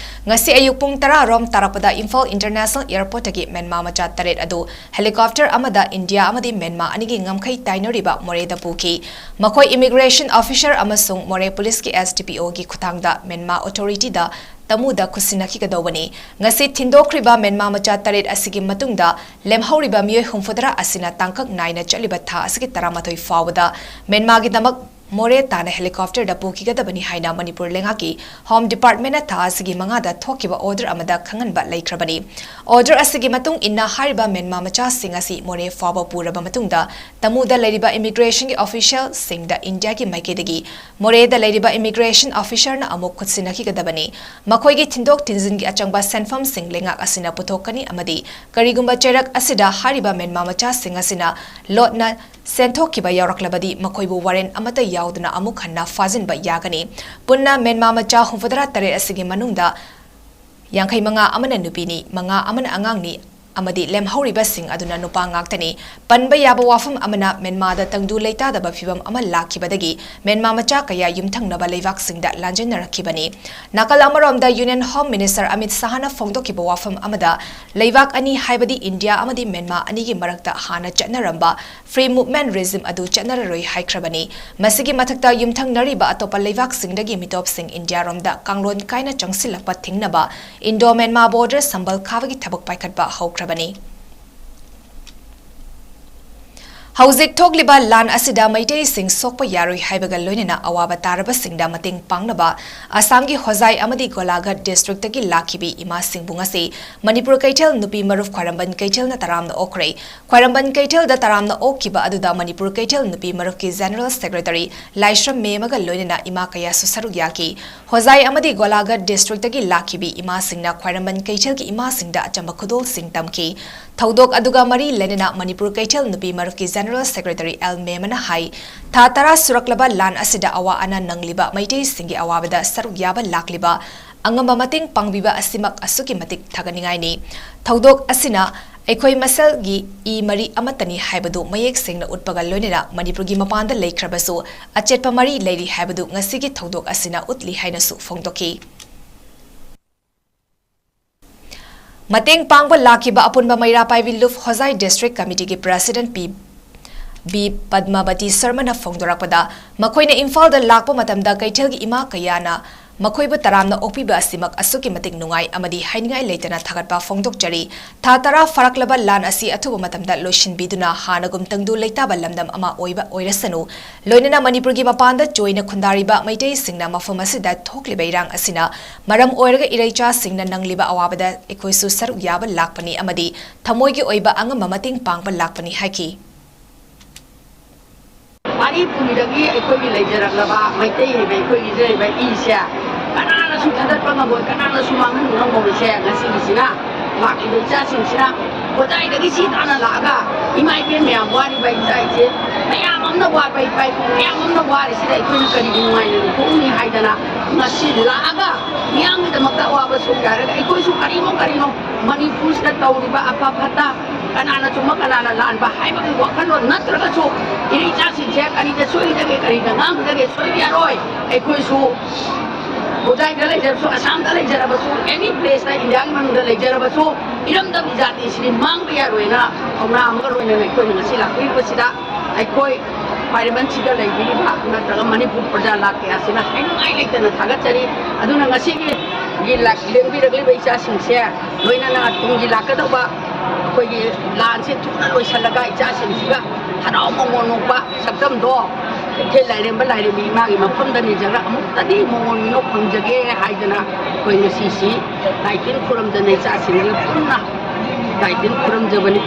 ꯉꯁꯤ ꯑꯌꯨꯛ ꯄꯨꯡ ꯇꯔꯥ ꯔꯣꯝ ꯇꯥꯔꯛꯄꯗ ꯏꯝꯐꯥꯜ ꯏꯟꯇꯔꯅꯦꯁꯅꯦꯜ ꯑꯦꯌꯔꯄꯣꯔꯠꯇꯒꯤ ꯃꯦꯟꯃꯥ ꯃꯆꯥ ꯇꯔꯦꯠ ꯑꯗꯨ ꯍꯦꯂꯤꯀꯣꯞꯇꯔ ꯑꯃꯗ ꯏꯟꯗꯤꯌꯥ ꯑꯃꯗꯤ ꯃꯦꯟꯃꯥ ꯑꯅꯤꯒꯤ ꯉꯝꯈꯩ ꯇꯥꯏꯅꯔꯤꯕ ꯃꯣꯔꯦꯗ ꯄꯨꯈꯤ꯫ ꯃꯈꯣꯏ ꯏꯃꯤꯒ꯭ꯔꯦꯁꯟ ꯑꯣꯐꯤꯁꯔ ꯑꯃꯁꯨꯡ ꯃꯣꯔꯦ ꯄꯨꯂꯤꯁꯀꯤ ꯑꯦꯁ ꯗꯤ ꯄꯤ ꯑꯣꯒꯤ ꯈꯨꯠꯊꯥꯡꯗ ꯃꯦꯟꯃꯥ ꯑꯣꯊꯣꯔꯤꯇꯤꯗ ꯇꯃꯨꯗ ꯈꯨꯠꯁꯤꯟꯅꯈꯤꯒꯗꯧꯕꯅꯤ꯫ ꯉꯁꯤ ꯊꯤꯟꯗꯣꯛꯈ꯭ꯔꯤꯕ ꯃꯦꯟꯃꯥ ꯃꯆꯥ ꯇꯔꯦꯠ ꯑꯁꯤꯒꯤ ꯃꯇꯨꯡꯗ ꯂꯦꯝꯍꯧꯔꯤꯕ ꯃꯤꯑꯣꯏ ꯍꯨꯝꯐꯨꯇꯔꯥ ꯑꯁꯤꯅ ꯇꯥꯡꯀꯛ ꯅꯥꯏꯅ ꯆꯠꯂꯤꯕ ꯊꯥ ꯑꯁꯤꯒꯤ ꯇꯔꯥꯃꯥꯊꯣꯏ ꯐꯥꯎꯕꯗ ꯃꯦꯟꯃꯥꯒꯤꯗꯃꯛ ꯃꯣꯔꯦ ꯇꯥꯟꯅ ꯍꯦꯂꯤꯀꯣꯞꯇꯔꯗ ꯄꯨꯈꯤꯒꯗꯕꯅꯤ ꯍꯥꯏꯅ ꯃꯅꯤꯄꯨꯔ ꯂꯩꯉꯥꯛꯀꯤ ꯍꯣꯝ ꯗꯤꯄꯥꯔꯠꯃꯦꯟꯅ ꯊꯥ ꯑꯁꯤꯒꯤ ꯃꯉꯥꯗ ꯊꯣꯛꯈꯤꯕ ꯑꯣꯔꯗꯔ ꯑꯃꯗ ꯈꯪꯍꯟꯕ ꯂꯩꯈ꯭ꯔꯕꯅꯤ꯫ ꯑꯣꯔꯗꯔ ꯑꯁꯤꯒꯤ ꯃꯇꯨꯡ ꯏꯟꯅ ꯍꯥꯏꯔꯤꯕ ꯃꯦꯟꯃꯥ ꯃꯆꯥꯁꯤꯡ ꯑꯁꯤ ꯃꯣꯔꯦ ꯐꯥꯎꯕ ꯄꯨꯔꯕ ꯃꯇꯨꯡꯗ ꯇꯃꯨꯗ ꯂꯩꯔꯤꯕ ꯏꯃꯤꯒ꯭ꯔꯦꯁꯟꯒꯤ ꯑꯣꯐꯤꯁꯤꯌꯦꯜꯁꯤꯡꯗ ꯏꯟꯗꯤꯌꯥꯒꯤ ꯃꯥꯏꯀꯩꯗꯒꯤ ꯃꯣꯔꯦꯗ ꯂꯩꯔꯤꯕ ꯏꯃꯤꯒ꯭ꯔꯦꯁꯟ ꯑꯣꯐꯤꯁꯔꯅ ꯑꯃꯨꯛ ꯈꯨꯠꯁꯤꯟꯅꯈꯤꯒꯗꯕꯅꯤ꯫ ꯃꯈꯣꯏꯒꯤ ꯊꯤꯟꯗꯣꯛ ꯊꯤꯟꯖꯤꯟꯒꯤ ꯑꯆꯪꯕ ꯁꯦꯟꯐꯝꯁꯤꯡ ꯂꯩꯉꯥꯛ ꯑꯁꯤꯅ ꯄꯨꯊꯣꯛꯀꯅꯤ ꯑꯃꯗꯤ ꯀꯔꯤꯒꯨꯝꯕ ꯆꯩꯔꯛ ꯑꯁꯤꯗ ꯍꯥꯏꯔꯤꯕ ꯃꯦꯟꯃꯥ ꯃꯆꯥꯁꯤꯡ ꯑꯁꯤꯅ ꯂꯣꯠꯅ ꯁꯦꯟꯊꯣꯛꯈꯤꯕ ꯌꯥꯎꯔꯛꯂꯕꯗꯤ ꯃꯈꯣꯏꯕꯨ ꯋꯥꯔꯦꯟ ꯑꯃꯠꯇ ꯌꯥꯎꯗꯅ ꯑꯃꯨꯛ ꯍꯟꯅ ꯐꯥꯖꯤꯟꯕ ꯌꯥꯒꯅꯤ꯫ ꯄꯨꯟꯅ ꯃꯦꯟꯃꯥ ꯃꯆꯥ ꯍꯨꯝꯐꯨꯇꯔꯥ ꯇꯔꯦꯠ ꯑꯁꯤꯒꯤ ꯃꯅꯨꯡꯗ ꯌꯥꯡꯈꯩ ꯃꯉꯥ ꯑꯃꯅ ꯅꯨꯄꯤꯅꯤ, ꯃꯉꯥ ꯑꯃꯅ ꯑꯉꯥꯡꯅꯤ, ꯑꯃꯗꯤ ꯂꯦꯝꯍꯧꯔꯤꯕꯁꯤꯡ ꯑꯗꯨꯅ ꯅꯨꯄꯥ ꯉꯥꯛꯇꯅꯤ꯫ ꯄꯟꯕ ꯌꯥꯕ ꯋꯥꯐꯝ ꯑꯃꯅ, ꯃ꯭ꯌꯥꯟꯃꯥꯔꯗ ꯇꯪꯗꯨ ꯂꯩꯇꯥꯗꯕ ꯐꯤꯚꯝ ꯑꯃ ꯂꯥꯛꯈꯤꯕꯗꯒꯤ ꯃ꯭ꯌꯥꯟꯃꯥꯔ ꯃꯆꯥ ꯀꯌꯥ ꯌꯨꯝꯊꯪꯅꯕ ꯂꯩꯕꯥꯛꯁꯤꯡꯗ ꯂꯥꯟꯖꯦꯟꯅꯔꯛꯈꯤꯕꯅꯤ꯫ ꯅꯥꯀꯜ ꯑꯃꯔꯣꯝꯗ, Union Home Minister ꯑꯃꯤꯠ ꯁꯥꯍꯅ ꯐꯣꯡꯗꯣꯛꯈꯤꯕ ꯋꯥꯐꯝ ꯑꯃꯗ, ꯂꯩꯕꯥꯛ ꯑꯅꯤ, ꯍꯥꯏꯕꯗꯤ ꯏꯟꯗꯤꯌꯥ ꯑꯃꯗꯤ ꯃ꯭ꯌꯥꯟꯃꯥꯔ ꯑꯅꯤꯒꯤ ꯃꯔꯛꯇ ꯍꯥꯟꯅ ꯆꯠꯅꯔꯝꯕ Free Movement Regime ꯑꯗꯨ ꯆꯠꯅꯔꯔꯣꯏ ꯍꯥꯏꯈ꯭ꯔꯕꯅꯤ꯫ ꯃꯁꯤꯒꯤ ꯃꯊꯛꯇ, ꯌꯨꯝꯊꯪꯅꯔꯤꯕ ꯑꯇꯣꯞꯄ ꯂꯩꯕꯥꯛꯁꯤꯡꯗꯒꯤ ꯃꯤꯇꯣꯞꯁꯤꯡ ꯏꯟꯗꯤꯌꯥꯔꯣꯝꯗ ꯀꯥꯡꯂꯣꯟ ꯀꯥꯏꯅ ꯆꯪꯁꯤꯜꯂꯛꯄ ꯊꯤꯡꯅꯕ Indo-Myanmar Border ꯁꯝꯕꯜ ꯈꯥꯕꯒꯤ ꯊꯕꯛ ꯄꯥꯏꯈꯠꯄ ꯍꯧꯈ꯭ꯔꯕꯅꯤ꯫ ꯍꯧꯖꯤꯛ ꯊꯣꯛꯂꯤꯕ ꯂꯥꯟ ꯑꯁꯤꯗ ꯃꯩꯇꯩꯁꯤꯡ ꯁꯣꯛꯄ ꯌꯥꯔꯣꯏ ꯍꯥꯏꯕꯒ ꯂꯣꯏꯅꯅ ꯑꯋꯥꯕ ꯇꯥꯔꯕꯁꯤꯡꯗ ꯃꯇꯦꯡ ꯄꯥꯡꯅꯕ ꯑꯁꯥꯝꯒꯤ ꯍꯣꯖꯥꯏ ꯑꯃꯗꯤ ꯒꯣꯂꯥꯘꯥꯠ district ꯇꯒꯤ ꯂꯥꯛꯈꯤꯕꯤ ꯏꯃꯥꯁꯤꯡꯕꯨ ꯉꯁꯤ ꯃꯅꯤꯄꯨꯔ ꯀꯩꯊꯦꯜ ꯅꯨꯄꯤ ꯃꯔꯨꯞ ꯈ꯭ꯋꯥꯏꯔꯝꯕꯟ ꯀꯩꯊꯦꯜꯅ ꯇꯔꯥꯝꯅ ꯑꯣꯛꯈ꯭ꯔꯦ꯫ ꯈ꯭ꯋꯥꯏꯔꯝꯕꯟ ꯀꯩꯊꯦꯜꯗ ꯇꯔꯥꯝꯅ ꯑꯣꯛꯈꯤꯕ ꯑꯗꯨꯗ ꯃꯅꯤꯄꯨꯔ ꯀꯩꯊꯦꯜ ꯅꯨꯄꯤ ꯃꯔꯨꯞꯀꯤ General Secretary ꯂꯥꯏꯁ꯭ꯔꯝ ꯃꯦꯝꯒ ꯂꯣꯏꯅꯅ ꯏꯃꯥ ꯀꯌꯥꯁꯨ ꯁꯔꯨꯛ ꯌꯥꯈꯤ꯫ ꯍꯣꯖꯥꯏ ꯑꯃꯗꯤ ꯒꯣꯂꯥꯘꯥꯠ district ꯇꯒꯤ ꯂꯥꯛꯈꯤꯕꯤ ꯏꯃꯥꯁꯤꯡꯅ ꯈ꯭ꯋꯥꯏꯔꯝꯕꯟ ꯀꯩꯊꯦꯜꯒꯤ ꯏꯃꯥꯁꯤꯡꯗ ꯑꯆꯝꯕ ꯈꯨꯗꯣꯜꯁꯤꯡ ꯇꯝꯈꯤ꯫ ꯊꯧꯗꯣꯛ ꯑꯗꯨꯒ ꯃꯔꯤ ꯂꯩꯅꯅ ꯃꯅꯤꯄꯨꯔ ꯀꯩꯊꯦꯜ ꯅꯨꯄꯤ ꯃꯔꯨꯞꯀꯤ General Secretary ꯑꯦꯜ ꯃꯦꯃꯅ ꯍꯥꯏ, ꯊꯥ ꯇꯔꯥ ꯁꯨꯔꯛꯂꯕ ꯂꯥꯟ ꯑꯁꯤꯗ ꯑꯋꯥ ꯑꯅꯥ ꯅꯪꯂꯤꯕ ꯃꯩꯇꯩꯁꯤꯡꯒꯤ ꯑꯋꯥꯕꯗ ꯁꯔꯨꯛ ꯌꯥꯕ ꯂꯥꯛꯂꯤꯕ ꯑꯉꯝꯕ ꯃꯇꯦꯡ ꯄꯥꯡꯕꯤꯕ ꯑꯁꯤꯃꯛ ꯑꯁꯨꯛꯀꯤ ꯃꯇꯤꯛ ꯊꯥꯒꯠꯅꯤꯡꯉꯥꯏꯅꯤ꯫ ꯊꯧꯗꯣꯛ ꯑꯁꯤꯅ ꯑꯩꯈꯣꯏ ꯃꯁꯦꯜꯒꯤ ꯏ ꯃꯔꯤ ꯑꯃꯠꯇꯅꯤ ꯍꯥꯏꯕꯗꯨ ꯃꯌꯦꯛ ꯁꯦꯡꯅ ꯎꯠꯄꯒ ꯂꯣꯏꯅꯅ ꯃꯅꯤꯄꯨꯔꯒꯤ ꯃꯄꯥꯟꯗ ꯂꯩꯈ꯭ꯔꯕꯁꯨ ꯑꯆꯦꯠꯄ ꯃꯔꯤ ꯂꯩꯔꯤ ꯍꯥꯏꯕꯗꯨ ꯉꯁꯤꯒꯤ ꯊꯧꯗꯣꯛ ꯑꯁꯤꯅ ꯎꯠꯂꯤ ꯍꯥꯏꯅꯁꯨ ꯐꯣꯡꯗꯣꯛꯈꯤ꯫ ꯃꯇꯦꯡ ꯄꯥꯡꯕ ꯂꯥꯛꯈꯤꯕ ꯑꯄꯨꯟꯕ ꯃꯩꯔꯥ ꯄꯥꯏꯕꯤ ꯂꯨꯞ ꯍꯣꯖꯥꯏ district committee ꯒꯤ president ꯄꯤ ꯕꯤ ꯄꯗꯃꯥꯕꯇꯤ ꯁꯔꯃꯅ ꯐꯣꯡꯗꯣꯔꯛꯄꯗ, ꯃꯈꯣꯏꯅ ꯏꯝꯐꯥꯜꯗ ꯂꯥꯛꯄ ꯃꯇꯝꯗ ꯀꯩꯊꯦꯜꯒꯤ ꯏꯃꯥ ꯀꯌꯥꯅ ꯃꯈꯣꯏꯕꯨ ꯇꯔꯥꯝꯅ ꯑꯣꯛꯄꯤꯕ ꯑꯁꯤꯃꯛ ꯑꯁꯨꯛꯀꯤ ꯃꯇꯤꯛ ꯅꯨꯡꯉꯥꯏ ꯑꯃꯗꯤ ꯍꯥꯏꯅꯤꯡꯉꯥꯏ ꯂꯩꯇꯅ ꯊꯥꯒꯠꯄ ꯐꯣꯡꯗꯣꯛꯆꯔꯤ꯫ ꯊꯥ ꯇꯔꯥ ꯐꯥꯔꯛꯂꯕ ꯂꯥꯟ ꯑꯁꯤ ꯑꯊꯨꯕ ꯃꯇꯝꯗ ꯂꯣꯏꯁꯤꯟꯕꯤꯗꯨꯅ ꯍꯥꯟꯅꯒꯨꯝ ꯇꯪꯗꯨ ꯂꯩꯇꯥꯕ ꯂꯝꯗꯝ ꯑꯃ ꯑꯣꯏꯕ ꯑꯣꯏꯔꯁꯅꯨ꯫ ꯂꯣꯏꯅꯅ ꯃꯅꯤꯄꯨꯔꯒꯤ ꯃꯄꯥꯟꯗ ꯆꯣꯏꯅ ꯈꯨꯟꯗꯥꯔꯤꯕ ꯃꯩꯇꯩꯁꯤꯡꯅ ꯃꯐꯝ ꯑꯁꯤꯗ ꯊꯣꯛꯂꯤꯕ ꯏꯔꯥꯡ ꯑꯁꯤꯅ ꯃꯔꯝ ꯑꯣꯏꯔꯒ ꯏꯔꯩꯆꯥꯁꯤꯡꯅ ꯅꯪꯂꯤꯕ ꯑꯋꯥꯕꯗ ꯑꯩꯈꯣꯏꯁꯨ ꯁꯔꯨꯛ ꯌꯥꯕ ꯂꯥꯛꯄꯅꯤ ꯑꯃꯗꯤ ꯊꯃꯣꯏꯒꯤ ꯑꯣꯏꯕ ꯑꯉꯝꯕ ꯃꯇꯦꯡ ꯄꯥꯡꯕ ꯂꯥꯛꯄꯅꯤ ꯍꯥꯏꯈꯤ꯫ ꯋꯥꯔꯤ ꯄꯨꯔꯤꯗꯒꯤ ꯑꯩꯈꯣꯏꯒꯤ ꯂꯩꯖꯔꯛꯂꯕ ꯃꯩꯇꯩ ꯍꯥꯏꯕ ꯑꯩꯈꯣꯏꯒꯤ ꯂꯩꯖꯔꯤꯕ ꯏꯁꯦ ꯀꯅꯥꯅꯁꯨ ꯊꯥꯗꯠꯄ ꯉꯝꯃꯣꯏ, ꯀꯅꯥꯅꯁꯨ ꯃꯥꯡꯍꯟꯕ ꯉꯝꯃꯣꯏꯁꯦ ꯉꯁꯤꯒꯤꯁꯤꯅ ꯂꯥꯛꯂꯤꯕ ꯏꯆꯥꯁꯤꯡꯁꯤꯅ ꯍꯣꯖꯥꯏꯗꯒꯤ ꯁꯤ ꯇꯥꯅ ꯂꯥꯛꯑꯒ ꯏꯃꯥ ꯏꯕꯦꯟ ꯃꯌꯥꯝ ꯋꯥꯔꯤꯕ ꯏꯆꯥ ꯏꯆꯦ ꯃꯌꯥꯝ ꯑꯃꯅ ꯋꯥꯕ ꯏꯄꯥ ꯏꯄꯨ ꯃꯌꯥꯝ ꯑꯃꯅ ꯋꯥꯔꯤꯁꯤꯗ ꯑꯩꯈꯣꯏꯅ ꯀꯔꯤꯒꯤ ꯅꯨꯡꯉꯥꯏꯅ ꯂꯩꯊꯣꯛꯎꯅꯤ ꯍꯥꯏꯗꯅ ꯉꯁꯤ ꯂꯥꯛꯑꯒ ꯃꯤꯌꯥꯝꯒꯤꯗꯃꯛꯇ ꯑꯋꯥꯕ ꯁꯨ ꯍꯥꯏꯔꯒ ꯑꯩꯈꯣꯏꯁꯨ ꯀꯔꯤꯅꯣ ꯀꯔꯤꯅꯣ ꯃꯅꯤꯄꯨꯔꯁꯤꯗ ꯇꯧꯔꯤꯕ ꯑꯐ ꯐꯠꯇ, ꯀꯅꯥꯅ ꯆꯨꯝꯕ ꯀꯅꯥꯅ ꯂꯥꯟꯕ ꯍꯥꯏꯕꯒꯤ ꯋꯥꯈꯜꯂꯣꯟ ꯅꯠꯇ꯭ꯔꯒꯁꯨ, ꯏꯆꯥꯁꯤꯡꯁꯦ ꯀꯔꯤꯗ ꯁꯣꯏꯔꯤꯗꯒꯦ, ꯀꯔꯤꯗ ꯉꯥꯡꯂꯤꯗꯒꯦ, ꯁꯣꯏꯕ ꯌꯥꯔꯣꯏ꯫ ꯑꯩꯈꯣꯏꯁꯨ ꯍꯣꯖꯥꯏꯗ ꯂꯩꯖꯔꯕꯁꯨ, ꯑꯁꯥꯝꯗ ꯂꯩꯖꯔꯕꯁꯨ, ꯑꯦꯅꯤ ꯄ꯭ꯂꯦꯁꯇ ꯏꯟꯗꯤꯌꯥꯒꯤ ꯃꯅꯨꯡꯗ ꯂꯩꯖꯔꯕꯁꯨ, ꯏꯔꯝꯗꯝ ꯖꯥꯇꯤꯁꯤꯗꯤ ꯃꯥꯡꯕ ꯌꯥꯔꯣꯏꯅ ꯊꯧꯅꯥ ꯑꯃꯒ ꯂꯣꯏꯅꯅ ꯑꯩꯈꯣꯏꯅ ꯉꯁꯤ ꯂꯥꯛꯄꯤꯔꯤꯕꯁꯤꯗ ꯑꯩꯈꯣꯏ ꯄꯥꯔꯂꯤꯌꯥꯃꯦꯟꯁꯤꯗ ꯂꯩꯕꯤꯔꯤꯕ ꯅꯠꯇ꯭ꯔꯒ ꯃꯅꯤꯄꯨꯔ ꯄ꯭ꯔꯖꯥ ꯂꯥꯛ ꯀꯌꯥꯁꯤꯅ ꯍꯥꯏꯅꯤꯡꯉꯥꯏ ꯂꯩꯇꯅ ꯊꯥꯒꯠꯆꯔꯤ꯫ ꯑꯗꯨꯅ ꯉꯁꯤꯒꯤ ꯒꯤ ꯂꯥꯛ-, ꯂꯦꯡꯕꯤꯔꯛꯂꯤꯕ ꯏꯆꯥꯁꯤꯡꯁꯦ, ꯂꯣꯏꯅꯅ ꯇꯨꯡꯒꯤ ꯂꯥꯛꯀꯗꯧꯕ ꯑꯩꯈꯣꯏꯒꯤ ꯂꯥꯟꯁꯦ ꯊꯨꯅ ꯂꯣꯏꯁꯤꯜꯂꯒ ꯏꯆꯥꯁꯤꯡꯁꯤꯒ ꯍꯔꯥꯎ ꯃꯃꯣꯟ ꯅꯣꯛꯄ ꯁꯛꯇꯝꯗꯣ ꯀꯩꯊꯦꯜ ꯂꯥꯏꯔꯦꯝꯕ ꯂꯥꯏꯔꯦꯝꯕꯤ ꯏꯃꯥꯒꯤ ꯃꯐꯝꯗ ꯅꯤꯖꯔ ꯑꯃꯨꯛꯇꯗꯤ ꯃꯃꯣꯟ ꯃꯤꯅꯣꯛ ꯐꯪꯖꯒꯦ ꯍꯥꯏꯗꯅ ꯑꯩꯈꯣꯏ ꯉꯁꯤꯁꯤ ꯂꯥꯏꯇꯤꯟ ꯈꯨꯔꯨꯝꯗꯅ ꯏꯆꯥꯁꯤꯡꯁꯤ ꯄꯨꯟꯅ ꯂꯥꯏꯇꯤꯟ ꯈꯨꯔꯨꯝꯖꯕꯅꯤ꯫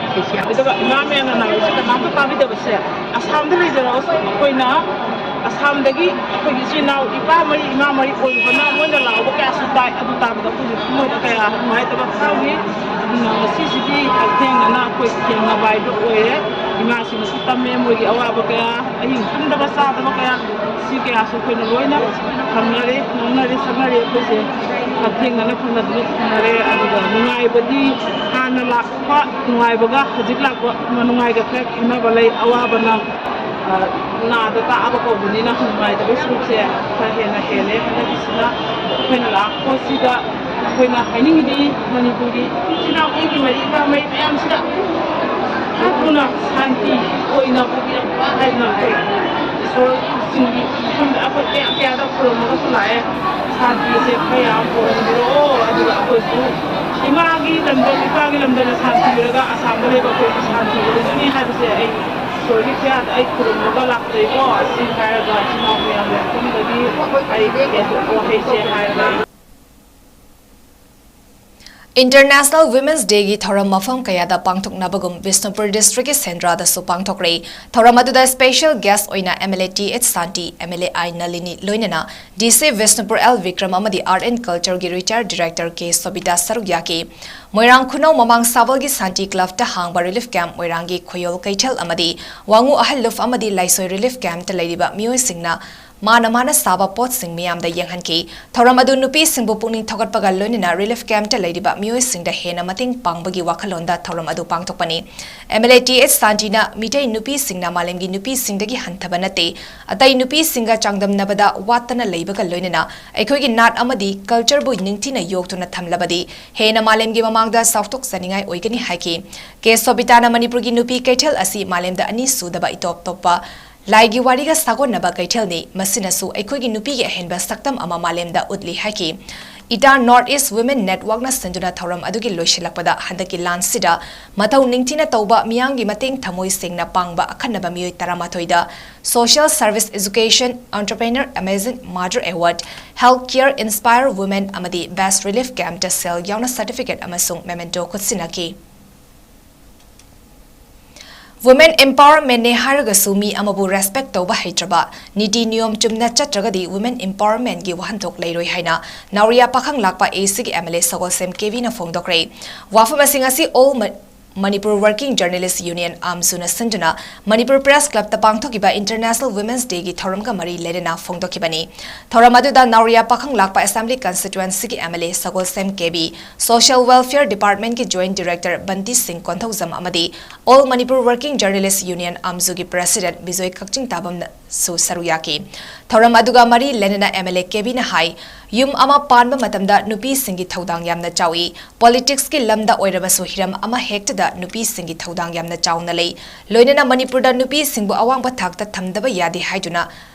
ꯑꯗꯨꯒ ꯏꯃꯥ ꯃꯌꯥꯝꯅ ꯅꯥꯔꯤꯁꯦ ꯀꯅꯥꯝꯇ ꯇꯥꯕꯤꯗꯕꯁꯦ, ꯑꯁꯥꯝꯗ ꯂꯩꯖꯔꯒꯁꯨ ꯑꯩꯈꯣꯏꯅ ꯑꯁꯥꯝꯗꯒꯤ ꯑꯩꯈꯣꯏꯒꯤ ꯏꯆꯤꯜ ꯏꯅꯥꯎ ꯏꯄꯥ ꯃꯔꯤ ꯏꯃꯥ ꯃꯔꯤ ꯑꯣꯏꯔꯨꯕꯅ ꯃꯣꯏꯅ ꯂꯥꯎꯕ ꯀꯌꯥꯁꯨ ꯇꯥꯏ꯫ ꯑꯗꯨ ꯇꯥꯕꯗ ꯑꯩꯈꯣꯏꯒꯤ ꯊꯃꯣꯏꯗ ꯀꯌꯥ ꯅꯨꯡꯉꯥꯏꯇꯕ ꯐꯥꯎꯏ꯫ ꯑꯗꯨꯅ ꯉꯁꯤꯁꯤꯗꯤ ꯍꯛꯊꯦꯡꯅꯅ ꯑꯩꯈꯣꯏ ꯊꯦꯡꯅꯕ ꯍꯥꯏꯗꯣ ꯑꯣꯏꯔꯦ꯫ ꯏꯃꯥꯁꯤꯡꯅꯁꯨ ꯇꯝꯃꯦ ꯃꯣꯏꯒꯤ ꯑꯋꯥꯕ ꯀꯌꯥ, ꯑꯍꯤꯡ ꯇꯨꯝꯗꯕ ꯆꯥꯗꯕ ꯀꯌꯥ, ꯁꯤ ꯀꯌꯥꯁꯨ ꯑꯩꯈꯣꯏꯅ ꯂꯣꯏꯅ ꯈꯪꯅꯔꯦ, ꯉꯥꯡꯅꯔꯦ, ꯁꯛꯅꯔꯦ꯫ ꯑꯩꯈꯣꯏꯁꯦ ꯍꯛꯊꯦꯡꯅꯅ ꯐꯪꯅꯗꯨꯅ ꯐꯪꯅꯔꯦ꯫ ꯑꯗꯨꯒ ꯅꯨꯡꯉꯥꯏꯕꯗꯤ ꯍꯥꯟꯅ ꯂꯥꯛꯄ ꯅꯨꯡꯉꯥꯏꯕꯒ ꯍꯧꯖꯤꯛ ꯂꯥꯛꯄ ꯅꯨꯡꯉꯥꯏꯒ ꯈꯔ ꯈꯦꯠꯅꯕ ꯂꯩ꯫ ꯑꯋꯥꯕꯅ, ꯑ, ꯅꯥꯗ ꯇꯥꯛꯑꯕ ꯀꯧꯕꯅꯤꯅ ꯅꯨꯡꯉꯥꯏꯇꯕꯒꯤ ꯁꯔꯨꯛꯁꯦ ꯈꯔ ꯍꯦꯟꯅ ꯍꯦꯜꯂꯦ꯫ ꯍꯟꯗꯛꯀꯤꯁꯤꯅ ꯑꯩꯈꯣꯏꯅ ꯂꯥꯛꯄꯁꯤꯗ ꯑꯩꯈꯣꯏꯅ ꯍꯥꯏꯅꯤꯡꯉꯤꯗꯤ ꯃꯅꯤꯄꯨꯔꯒꯤ ꯏꯆꯤꯜ ꯏꯅꯥꯎ ꯑꯩꯒꯤ ꯃꯔꯤ ꯏꯄꯥ ꯃꯔꯤ ꯃꯌꯥꯝꯁꯤꯗ ꯃꯄꯨꯅ ꯁꯥꯟꯇꯤ ꯑꯣꯏꯅ ꯄꯨꯕꯤꯔꯛꯄ ꯍꯥꯏꯗꯅ ꯑꯩꯈꯣꯏ ꯏꯁꯣꯔꯁꯤꯡꯒꯤ ꯃꯐꯝꯗ ꯑꯩꯈꯣꯏ ꯀꯌꯥ ꯀꯌꯥꯗ ꯈꯨꯔꯨꯝꯃꯒꯁꯨ ꯂꯥꯛꯑꯦ꯫ ꯁꯥꯟꯇꯤꯁꯦ ꯈꯔ ꯌꯥꯝ ꯑꯣꯏꯍꯟꯕꯤꯔꯛꯑꯣ꯫ ꯑꯗꯨꯒ ꯑꯩꯈꯣꯏꯁꯨ ꯏꯃꯥꯒꯤ ꯂꯝꯗꯝ, ꯏꯄꯥꯒꯤ ꯂꯝꯗꯝꯗ ꯁꯥꯟꯇꯤ ꯑꯣꯏꯔꯒ ꯑꯁꯥꯝꯗ ꯂꯩꯕ ꯑꯩꯈꯣꯏꯁꯨ ꯁꯥꯟꯇꯤ ꯑꯣꯏꯒꯅꯤ ꯍꯥꯏꯕꯁꯦ ꯑꯩ ꯏꯁꯣꯔꯒꯤ ꯈꯨꯌꯥꯗ ꯑꯩ ꯈꯨꯔꯨꯝꯃꯒ ꯂꯥꯛꯆꯩꯀꯣ꯫ ꯑꯁꯤ ꯍꯥꯏꯔꯒ ꯏꯆꯤꯟ ꯏꯅꯥꯎ ꯃꯌꯥꯝꯒꯤ ꯃꯐꯝꯗꯒꯤ ꯑꯩ ꯋꯥꯍꯩꯁꯦ ꯍꯥꯏꯔꯒ ꯑꯩ International Women's Day ꯒꯤ ꯊꯧꯔꯝ ꯃꯐꯝ ꯀꯌꯥꯗ ꯄꯥꯡꯊꯣꯛꯅꯕꯒꯨꯝ ꯕꯤꯁꯅꯨꯄꯨꯔ ꯗꯤꯁꯇ꯭ꯔꯤꯛꯀꯤ ꯁꯦꯟꯗ꯭ꯔꯥꯗꯁꯨ ꯄꯥꯡꯊꯣꯛꯈ꯭ꯔꯦ꯫ ꯊꯧꯔꯝ ꯑꯗꯨꯗ special guest ꯑꯣꯏꯅ M L A T H Shanti, M L A I ꯅꯂꯤꯅꯤ, ꯂꯣꯏꯅꯅ D C Bishnupur L Bikram ꯑꯃꯗꯤ Art and Culture ꯒꯤ retired director K ꯁꯣꯕꯤꯇꯥ ꯁꯔꯨꯛ ꯌꯥꯈꯤ꯫ ꯃꯣꯏꯔꯥꯡ ꯈꯨꯅꯧ ꯃꯃꯥꯡ ꯁꯥꯕꯜꯒꯤ ꯁꯥꯟꯇꯤ club ꯇ ꯍꯥꯡꯕ relief camp, ꯃꯣꯏꯔꯥꯡꯒꯤ ꯈꯣꯌꯣꯜ ꯀꯩꯊꯦꯜ ꯑꯃꯗꯤ ꯋꯥꯉꯨ ꯑꯍꯜ ꯂꯨꯞ ꯑꯃꯗꯤ ꯂꯥꯏꯁꯣꯏ relief camp ꯇ ꯂꯩꯔꯤꯕ ꯃꯤꯑꯣꯏꯁꯤꯡꯅ ꯃꯥꯅ ꯃꯥꯅ ꯁꯥꯕ ꯄꯣꯠꯁꯤꯡ ꯃꯤꯌꯥꯝꯗ ꯌꯦꯡꯍꯟꯈꯤ꯫ ꯊꯧꯔꯝ ꯑꯗꯨ ꯅꯨꯄꯤꯁꯤꯡꯕꯨ ꯄꯨꯛꯅꯤꯡ ꯊꯧꯒꯠꯄꯒ ꯂꯣꯏꯅꯅ relief camp ꯇ ꯂꯩꯔꯤꯕ ꯃꯤꯑꯣꯏꯁꯤꯡꯗ ꯍꯦꯟꯅ ꯃꯇꯦꯡ ꯄꯥꯡꯕꯒꯤ ꯋꯥꯈꯜꯂꯣꯟꯗ ꯊꯧꯔꯝ ꯑꯗꯨ ꯄꯥꯡꯊꯣꯛꯄꯅꯤ꯫ M L A T H ꯁꯥꯟꯇꯤꯅ Meitei ꯅꯨꯄꯤꯁꯤꯡꯅ ꯃꯥꯂꯦꯝꯒꯤ ꯅꯨꯄꯤꯁꯤꯡꯗꯒꯤ ꯍꯟꯊꯕ ꯅꯠꯇꯦ, ꯑꯇꯩ ꯅꯨꯄꯤꯁꯤꯡꯒ ꯆꯥꯡꯗꯝꯅꯕꯗ ꯋꯥꯠꯇꯅ ꯂꯩꯕꯒ ꯂꯣꯏꯅꯅ ꯑꯩꯈꯣꯏꯒꯤ ꯅꯥꯠ ꯑꯃꯗꯤ culture ꯕꯨ ꯅꯤꯡꯊꯤꯅ ꯌꯣꯛꯇꯨꯅ ꯊꯝꯂꯕꯗꯤ ꯍꯦꯟꯅ ꯃꯥꯂꯦꯝꯒꯤ ꯃꯃꯥꯡꯗ ꯆꯥꯎꯊꯣꯛꯆꯅꯤꯡꯉꯥꯏ ꯑꯣꯏꯒꯅꯤ ꯍꯥꯏꯈꯤ꯫ ꯀꯦ ꯁꯣꯕꯤꯇꯥꯅ ꯃꯅꯤꯄꯨꯔꯒꯤ ꯅꯨꯄꯤ ꯀꯩꯊꯦꯜ ꯑꯁꯤ ꯃꯥꯂꯦꯝꯗ ꯑꯅꯤꯁꯨꯗꯕ ꯏꯇꯣꯞ ꯇꯣꯞꯄ ꯂꯥꯏꯒꯤ ꯋꯥꯔꯤꯒ ꯁꯥꯒꯣꯟꯅꯕ ꯀꯩꯊꯦꯜꯅꯤ, ꯃꯁꯤꯅꯁꯨ ꯑꯩꯈꯣꯏꯒꯤ ꯅꯨꯄꯤꯒꯤ ꯑꯍꯦꯟꯕ ꯁꯛꯇꯝ ꯑꯃ ꯃꯥꯂꯦꯝꯗ ꯎꯠꯂꯤ ꯍꯥꯏꯈꯤ꯫ ꯏꯇꯥ North East Women Network ꯅ ꯁꯤꯟꯗꯨꯅ ꯊꯧꯔꯝ ꯑꯗꯨꯒꯤ ꯂꯣꯏꯁꯤꯜꯂꯛꯄꯗ ꯍꯟꯗꯛꯀꯤ ꯂꯥꯟꯁꯤꯗ ꯃꯊꯧ ꯅꯤꯡꯊꯤꯅ ꯇꯧꯕ ꯃꯤꯌꯥꯝꯒꯤ ꯃꯇꯦꯡ ꯊꯃꯣꯏ ꯁꯦꯡꯅ ꯄꯥꯡꯕ ꯑꯈꯟꯅꯕ ꯃꯤꯑꯣꯏ ꯇꯔꯥꯃꯥꯊꯣꯏꯗ Social Service, Education, Entrepreneur, Amazing Mother Award, Health Care, Inspire Women ꯑꯃꯗꯤ Best Relief Camp ꯇ ꯁꯦꯜ ꯌꯥꯎꯅ certificate ꯑꯃꯁꯨꯡ memento ꯈꯨꯠꯁꯤꯟꯅꯈꯤ꯫ Women empowerment ꯅꯦ ꯍꯥꯏꯔꯒꯁꯨ ꯃꯤ ꯑꯃꯕꯨ respect ꯇꯧꯕ ꯍꯩꯇ꯭ꯔꯕ, ꯅꯤꯇꯤ ꯅꯤꯌꯣꯝ ꯆꯨꯝꯅ ꯆꯠꯇ꯭ꯔꯒꯗꯤ women empowerment ꯀꯤ ꯋꯥꯍꯟꯊꯣꯛ ꯂꯩꯔꯣꯏ ꯍꯥꯏꯅ ꯅꯥꯎꯔꯤꯌꯥ ꯄꯥꯈꯪ ꯂꯥꯛꯄ A C ꯒꯤ M L A ꯁꯒꯣꯜꯁꯦꯝ ꯀꯦꯕꯤꯅ ꯐꯣꯡꯗꯣꯛꯈ꯭ꯔꯦ꯫ ꯋꯥꯐꯝ ꯑꯁꯤ ꯉꯁꯤ All Ma-, Manipur Working Journalist Union, AMJU ꯅ ꯁꯤꯟꯗꯨꯅ Manipur Press Club ꯇ ꯄꯥꯡꯊꯣꯛꯈꯤꯕ International Women's Day ꯒꯤ ꯊꯧꯔꯝꯒ ꯃꯔꯤ ꯂꯩꯅꯅ ꯐꯣꯡꯗꯣꯛꯈꯤꯕꯅꯤ꯫ ꯊꯧꯔꯝ ꯑꯗꯨꯗ ꯅꯥꯎꯔꯤꯌꯥ ꯄꯥꯈꯪ ꯂꯥꯛꯄ Assembly Constituency ꯒꯤ M L A Sagolsem Kebi, Social Welfare Department ꯀꯤ Joint Director ꯕꯟꯇꯤ ꯁꯤꯡ ꯀꯣꯟꯊꯧꯖꯝ ꯑꯃꯗꯤ All Manipur Working Journalist Union, AMJU ꯒꯤ President ꯕꯤꯖꯣꯏ ꯀꯛꯆꯤꯡ ꯇꯥꯕꯝꯅꯁꯨ ꯁꯔꯨꯛ ꯌꯥꯈꯤ꯫ ꯊꯧꯔꯝ ꯑꯗꯨꯒ ꯃꯔꯤ ꯂꯩꯅꯅ M L A ꯀꯦꯕꯤꯅ ꯍꯥꯏ, ꯌꯨꯝ ꯑꯃ ꯄꯥꯟꯕ ꯃꯇꯝꯗ ꯅꯨꯄꯤꯁꯤꯡꯒꯤ ꯊꯧꯗꯥꯡ ꯌꯥꯝꯅ ꯆꯥꯎꯏ꯫ Politics ꯀꯤ ꯂꯝꯗ ꯑꯣꯏꯔꯕꯁꯨ ꯍꯤꯔꯝ ꯑꯃ ꯍꯦꯛꯇꯗ ꯅꯨꯄꯤꯁꯤꯡꯒꯤ ꯊꯧꯗꯥꯡ ꯌꯥꯝꯅ ꯆꯥꯎꯅ ꯂꯩ꯫ ꯂꯣꯏꯅꯅ ꯃꯅꯤꯄꯨꯔꯗ ꯅꯨꯄꯤꯁꯤꯡꯕꯨ ꯑꯋꯥꯡꯕ ꯊꯥꯛꯇ ꯊꯝꯗꯕ ꯌꯥꯗꯦ ꯍꯥꯏꯗꯨꯅ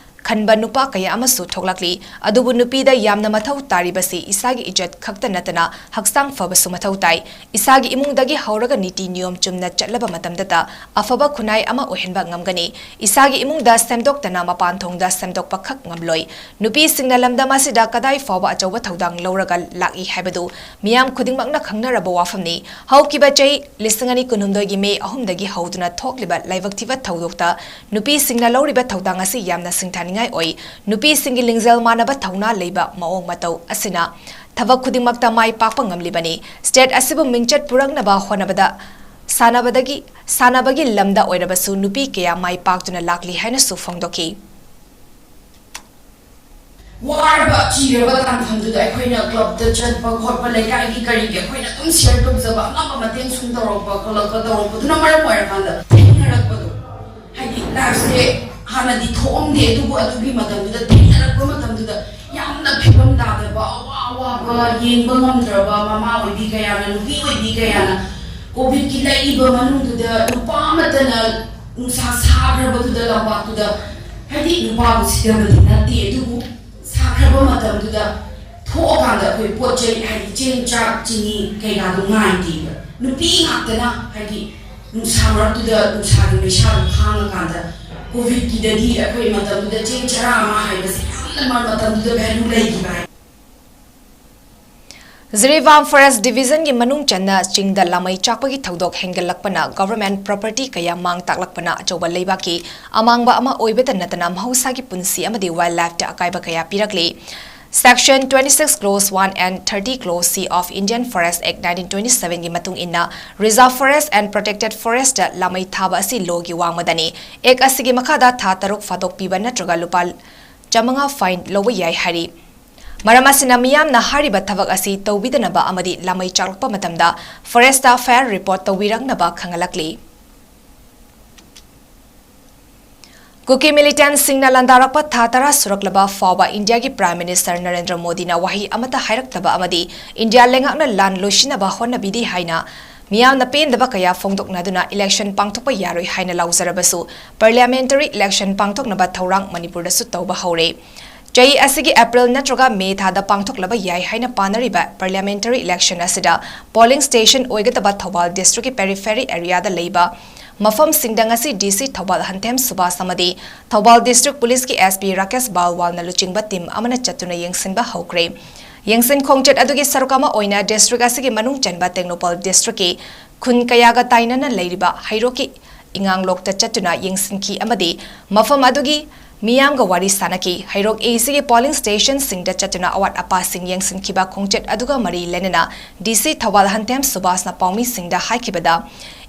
ꯈꯟꯕ ꯅꯨꯄꯥ ꯀꯌꯥ ꯑꯃꯁꯨ ꯊꯣꯛꯂꯛꯂꯤ꯫ ꯑꯗꯨꯕꯨ ꯅꯨꯄꯤꯗ ꯌꯥꯝꯅ ꯃꯊꯧ ꯇꯥꯔꯤꯕꯁꯤ ꯏꯁꯥꯒꯤ ꯏꯖꯠ ꯈꯛꯇ ꯅꯠꯇꯅ ꯍꯛꯆꯥꯡ ꯐꯕꯁꯨ ꯃꯊꯧ ꯇꯥꯏ꯫ ꯏꯁꯥꯒꯤ ꯏꯃꯨꯡꯗꯒꯤ ꯍꯧꯔꯒ ꯅꯤꯇꯤ ꯅꯤꯌꯣꯝ ꯆꯨꯝꯅ ꯆꯠꯂꯕ ꯃꯇꯝꯗꯇ ꯑꯐꯕ ꯈꯨꯟꯅꯥꯏ ꯑꯃ ꯑꯣꯏꯍꯟꯕ ꯉꯝꯒꯅꯤ꯫ ꯏꯁꯥꯒꯤ ꯏꯃꯨꯡꯗ ꯁꯦꯝꯗꯣꯛꯇꯅ ꯃꯄꯥꯟ ꯊꯣꯡꯗ ꯁꯦꯝꯗꯣꯛꯄ ꯈꯛ ꯉꯝꯂꯣꯏ꯫ ꯅꯨꯄꯤꯁꯤꯡꯅ ꯂꯝꯗꯝ ꯑꯁꯤꯗ ꯀꯗꯥꯏ ꯐꯥꯎꯕ ꯑꯆꯧꯕ ꯊꯧꯗꯥꯡ ꯂꯧꯔꯒ ꯂꯥꯛꯏ ꯍꯥꯏꯕꯗꯨ ꯃꯤꯌꯥꯝ ꯈꯨꯗꯤꯡꯃꯛꯅ ꯈꯪꯅꯔꯕ ꯋꯥꯐꯝꯅꯤ꯫ ꯍꯧꯈꯤꯕ ꯆꯍꯤ ꯂꯤꯁꯤꯡ ꯑꯅꯤ ꯀꯨꯟꯍꯨꯝꯗꯣꯏꯒꯤ ꯃꯦ ꯑꯍꯨꯝꯗꯒꯤ ꯍꯧꯗꯨꯅ ꯊꯣꯛꯂꯤꯕ ꯂꯥꯏꯕꯛ ꯊꯤꯕ ꯊꯧꯗꯣꯛꯇ ꯅꯨꯄꯤꯁꯤꯡꯅ ꯂꯧꯔꯤꯕ ꯊꯧꯗꯥꯡ ꯑꯁꯤ ꯌꯥꯝꯅ ꯁꯤꯡꯊꯥꯅꯤꯡꯉꯥꯏ ꯑꯣꯏ꯫ ꯅꯨꯄꯤꯁꯤꯡꯒꯤ ꯂꯤꯡꯖꯦꯜ ꯃꯥꯟꯅꯕ ꯊꯧꯅꯥ ꯂꯩꯕ ꯃꯑꯣꯡ ꯃꯇꯧ ꯑꯁꯤꯅ ꯊꯕꯛ ꯈꯨꯗꯤꯡꯃꯛꯇ ꯃꯥꯏ ꯄꯥꯛꯄ ꯉꯝꯂꯤꯕꯅꯤ꯫ State ꯑꯁꯤꯕꯨ ꯃꯤꯡꯆꯠ ꯄꯨꯔꯛꯅꯕ ꯍꯣꯠꯅꯕꯗ ꯁꯥꯟꯅꯕꯗꯒꯤ, ꯁꯥꯟꯅꯕꯒꯤ ꯂꯝꯗ ꯑꯣꯏꯔꯕꯁꯨ ꯅꯨꯄꯤ ꯀꯌꯥ ꯃꯥꯏ ꯄꯥꯛꯇꯨꯅ ꯂꯥꯛꯂꯤ ꯍꯥꯏꯅꯁꯨ ꯐꯣꯡꯗꯣꯛꯈꯤ꯫ ꯋꯥꯔꯕ ꯆꯤꯔꯕ ꯇꯥꯟꯐꯝꯗꯨꯗ ꯑꯩꯈꯣꯏꯅ ꯀ꯭ꯂꯕꯇ ꯆꯠꯄ ꯈꯣꯠꯄ, ꯂꯩꯀꯥꯏꯒꯤ ꯀꯔꯤꯒꯤ ꯑꯩꯈꯣꯏꯅ ꯑꯗꯨꯝ ꯁꯤꯌꯔ ꯇꯧꯖꯕ, ꯑꯉꯝꯕ ꯃꯇꯦꯡ ꯁꯨꯝ ꯇꯧꯔꯛꯄ ꯈꯣꯠꯂꯛꯄ ꯇꯧꯔꯛꯄꯗꯨꯅ ꯃꯔꯝ ꯑꯣꯏꯔꯀꯥꯟꯗ ꯊꯦꯡꯅꯔꯛꯄꯗꯣ, ꯍꯥꯏꯗꯤ ꯂꯥꯏꯐꯁꯦ ꯍꯥꯟꯅꯗꯤ ꯊꯣꯛꯑꯝꯗꯦ, ꯑꯗꯨꯕꯨ ꯑꯗꯨꯒꯤ ꯃꯇꯝꯗꯨꯗ ꯊꯦꯡꯅꯔꯛꯄ ꯃꯇꯝꯗꯨꯗ ꯌꯥꯝꯅ ꯐꯤꯕꯝ ꯇꯥꯗꯕ, ꯑꯋꯥ ꯑꯋꯥꯕ ꯌꯦꯡꯕ ꯉꯝꯗ꯭ꯔꯕ ꯃꯃꯥ ꯑꯣꯏꯕꯤ ꯀꯌꯥꯅ, ꯅꯨꯄꯤ ꯑꯣꯏꯕꯤ ꯀꯌꯥꯅ ꯀꯣꯚꯤꯗꯀꯤ ꯂꯩꯔꯤꯕ ꯃꯅꯨꯡꯗꯨꯗ ꯅꯨꯄꯥ ꯑꯃꯠꯇꯅ ꯅꯨꯡꯁꯥ ꯁꯥꯈ꯭ꯔꯕꯗꯨꯗ ꯂꯝꯄꯥꯛꯇꯨꯗ, ꯍꯥꯏꯗꯤ ꯅꯨꯄꯥꯕꯨ ꯁꯤꯊꯕꯗꯤ ꯅꯠꯇꯦ, ꯑꯗꯨꯕꯨ ꯁꯥꯈ꯭ꯔꯕ ꯃꯇꯝꯗꯨꯗ ꯊꯣꯛꯑꯀꯥꯟꯗ ꯑꯩꯈꯣꯏ ꯄꯣꯠ ꯆꯩ, ꯍꯥꯏꯗꯤ ꯆꯦꯡ, ꯆꯥꯛ, ꯆꯤꯅꯤ ꯀꯩꯀꯥꯗꯣ ꯉꯥꯏꯗꯦꯕ꯫ ꯅꯨꯄꯤ ꯉꯥꯛꯇꯅ, ꯍꯥꯏꯗꯤ ꯅꯨꯡꯁꯥ ꯃꯔꯛꯇꯨꯗ ꯅꯨꯡꯁꯥꯒꯤ ꯃꯩꯁꯥꯗꯨ ꯈꯥꯡꯉꯀꯥꯟꯗ, ꯀꯣꯚꯤꯗꯀꯤꯗꯗꯤ ꯑꯩꯈꯣꯏ ꯃꯇꯝꯗꯨꯗ ꯆꯦꯡ ꯆꯔꯥ ꯑꯃ ꯍꯥꯏꯕꯁꯦ ꯌꯥꯝꯅ ꯃ-, ꯃꯇꯝꯗꯨꯗ ꯚꯦꯂꯨ ꯂꯩꯈꯤꯕ ꯍꯥꯏ꯫ ꯖꯤꯔꯤꯕꯥꯝ ꯐꯣꯔꯦꯁ ꯗꯤꯚꯤꯖꯟꯒꯤ ꯃꯅꯨꯡ ꯆꯟꯅ ꯆꯤꯡꯗ ꯂꯥꯃꯩ ꯆꯥꯛꯄꯒꯤ ꯊꯧꯗꯣꯛ ꯍꯦꯟꯒꯠꯂꯛꯄꯅ ꯒꯚꯔꯟꯃꯦꯟꯠ ꯄ꯭ꯔꯣꯄꯔꯇꯤ ꯀꯌꯥ ꯃꯥꯡ ꯇꯥꯛꯂꯛꯄꯅ ꯑꯆꯧꯕ ꯂꯩꯕꯥꯛꯀꯤ ꯑꯃꯥꯡꯕ ꯑꯃ ꯑꯣꯏꯕꯇ ꯅꯠꯇꯅ ꯃꯍꯧꯁꯥꯒꯤ ꯄꯨꯟꯁꯤ ꯑꯃꯗꯤ ꯋꯥꯏꯜꯗ ꯂꯥꯏꯐꯇ ꯑꯀꯥꯏꯕ ꯀꯌꯥ ꯄꯤꯔꯛꯂꯤ꯫ Section twenty-six clause one and thirty clause C of Indian Forest Act nineteen twenty-sevenꯒꯤ ꯃꯇꯨꯡ ꯏꯟꯅ Reserve Forest and Protected Forestꯇ ꯂꯥꯃꯩ ꯊꯥꯕ ꯑꯁꯤ ꯂꯣꯒꯤ ꯋꯥꯡꯃꯗꯅꯤ꯫ ꯑꯦꯛ ꯑꯁꯤꯒꯤ ꯃꯈꯥꯗ ꯊꯥ ꯇꯔꯨꯛ ꯐꯥꯗꯣꯛ ꯄꯤꯕ ꯅꯠꯇ꯭ꯔꯒ ꯂꯨꯄꯥ ꯆꯥꯃꯉꯥ ꯐꯥꯏꯟ ꯂꯧꯕ ꯌꯥꯏ ꯍꯥꯏꯔꯤ꯫ ꯃꯔꯝ ꯑꯁꯤꯅ ꯃꯤꯌꯥꯝꯅ ꯍꯥꯏꯔꯤꯕ ꯊꯕꯛ ꯑꯁꯤ ꯇꯧꯕꯤꯗꯅꯕ ꯑꯃꯗꯤ ꯂꯥꯃꯩ ꯆꯥꯛꯂꯛꯄ ꯃꯇꯝꯗ ꯐꯣꯔꯦꯁꯇ ꯐꯥꯌꯔ ꯔꯤꯄꯣꯔꯠ ꯇꯧꯕꯤꯔꯛꯅꯕ ꯈꯪꯍꯜꯂꯛꯂꯤ꯫ ꯀꯨꯀꯤ ꯃꯤꯂꯤꯇꯦꯟꯠꯁꯤꯡꯅ ꯂꯥꯟꯗꯥꯔꯛꯄ ꯊꯥ ꯇꯔꯥ ꯁꯨꯔꯛꯂꯕ ꯐꯥꯎꯕ ꯏꯟꯗꯤꯌꯥꯒꯤ ꯄ꯭ꯔꯥꯏꯝ ꯃꯤꯅꯤꯁꯇꯔ ꯅꯔꯦꯟꯗ꯭ꯔ ꯃꯣꯗꯤꯅ ꯋꯥꯍꯩ ꯑꯃꯠꯇ ꯍꯥꯏꯔꯛꯇꯕ ꯑꯃꯗꯤ ꯏꯟꯗꯤꯌꯥ ꯂꯩꯉꯥꯛꯅ ꯂꯥꯟ ꯂꯣꯏꯁꯤꯟꯅꯕ ꯍꯣꯠꯅꯕꯤꯔꯤ ꯍꯥꯏꯅ ꯃꯤꯌꯥꯝꯅ ꯄꯦꯟꯗꯕ ꯀꯌꯥ ꯐꯣꯡꯗꯣꯛꯅꯗꯨꯅ ꯏꯂꯦꯛꯁꯟ ꯄꯥꯡꯊꯣꯛꯄ ꯌꯥꯔꯣꯏ ꯍꯥꯏꯅ ꯂꯥꯎꯖꯔꯕꯁꯨ, ꯄꯥꯔꯂꯤꯌꯥꯃꯦꯟꯇꯔꯤ ꯏꯂꯦꯛꯁꯟ ꯄꯥꯡꯊꯣꯛꯅꯕ ꯊꯧꯔꯥꯡ ꯃꯅꯤꯄꯨꯔꯗꯁꯨ ꯇꯧꯕ ꯍꯧꯔꯦ꯫ ꯆꯍꯤ ꯑꯁꯤꯒꯤ ꯑꯦꯄ꯭ꯔꯤꯜ ꯅꯠꯇ꯭ꯔꯒ ꯃꯦ ꯊꯥꯗ ꯄꯥꯡꯊꯣꯛꯂꯕ ꯌꯥꯏ ꯍꯥꯏꯅ ꯄꯥꯅꯔꯤꯕ ꯄꯥꯔꯂꯤꯌꯥꯃꯦꯟꯇꯔꯤ ꯏꯂꯦꯛꯁꯟ ꯑꯁꯤꯗ ꯄꯣꯂꯤꯡ ꯁ꯭ꯇꯦꯁꯟ ꯑꯣꯏꯒꯗꯕ ꯊꯧꯕꯥꯜ ꯗꯤꯁꯇ꯭ꯔꯤꯛꯀꯤ ꯄꯦꯔꯤꯐꯦꯔꯤ ꯑꯦꯔꯤꯌꯥꯗ ꯂꯩꯕ ꯃꯐꯝꯁꯤꯡꯗ ꯉꯁꯤ ꯗꯤ ꯁꯤ ꯊꯧꯕꯥꯜ ꯍꯟꯊꯦꯝ ꯁꯨꯕꯥꯁ ꯑꯃꯗꯤ ꯊꯧꯕꯥꯜ ꯗꯤꯁꯇ꯭ꯔꯤꯛ ꯄꯨꯂꯤꯁꯀꯤ ꯑꯦꯁ ꯄꯤ ꯔꯥꯀꯦꯁ ꯕꯥꯜꯋꯥꯜꯅ ꯂꯨꯆꯤꯡꯕ ꯇꯤꯝ ꯑꯃꯅ ꯆꯠꯇꯨꯅ ꯌꯦꯡꯁꯤꯟꯕ ꯍꯧꯈ꯭ꯔꯦ꯫ ꯌꯦꯡꯁꯤꯟ ꯈꯣꯡꯆꯠ ꯑꯗꯨꯒꯤ ꯁꯔꯨꯛ ꯑꯃ ꯑꯣꯏꯅ ꯗꯤꯁꯇ꯭ꯔꯤꯛ ꯑꯁꯤꯒꯤ ꯃꯅꯨꯡ ꯆꯟꯕ ꯇꯦꯡꯅꯧꯄꯜ ꯗꯤꯁꯇ꯭ꯔꯤꯛꯀꯤ ꯈꯨꯟ ꯀꯌꯥꯒ ꯇꯥꯏꯅꯅ ꯂꯩꯔꯤꯕ ꯍꯩꯔꯣꯛꯀꯤ ꯏꯉꯥꯡꯂꯣꯛꯇ ꯆꯠꯇꯨꯅ ꯌꯦꯡꯁꯤꯟꯈꯤ ꯑꯃꯗꯤ ꯃꯐꯝ ꯑꯗꯨꯒꯤ ꯃꯤꯌꯥꯝꯒ ꯋꯥꯔꯤ ꯁꯥꯟꯅꯈꯤ꯫ ꯍꯩꯔꯣꯛ ꯑꯦꯁꯤꯒꯤ ꯄꯣꯂꯤꯡ ꯁ꯭ꯇꯦꯁꯟꯁꯤꯡꯗ ꯆꯠꯇꯨꯅ ꯑꯋꯥꯠ ꯑꯄꯥꯁꯤꯡ ꯌꯦꯡꯁꯤꯟꯈꯤꯕ ꯈꯣꯡꯆꯠ ꯑꯗꯨꯒ ꯃꯔꯤ ꯂꯩꯅꯅ ꯗꯤ ꯁꯤ ꯊꯧꯕꯥꯜ ꯍꯟꯇꯦꯝ ꯁꯨꯕꯥꯁꯅ ꯄꯥꯎꯃꯤꯁꯤꯡꯗ ꯍꯥꯏꯈꯤꯕꯗ,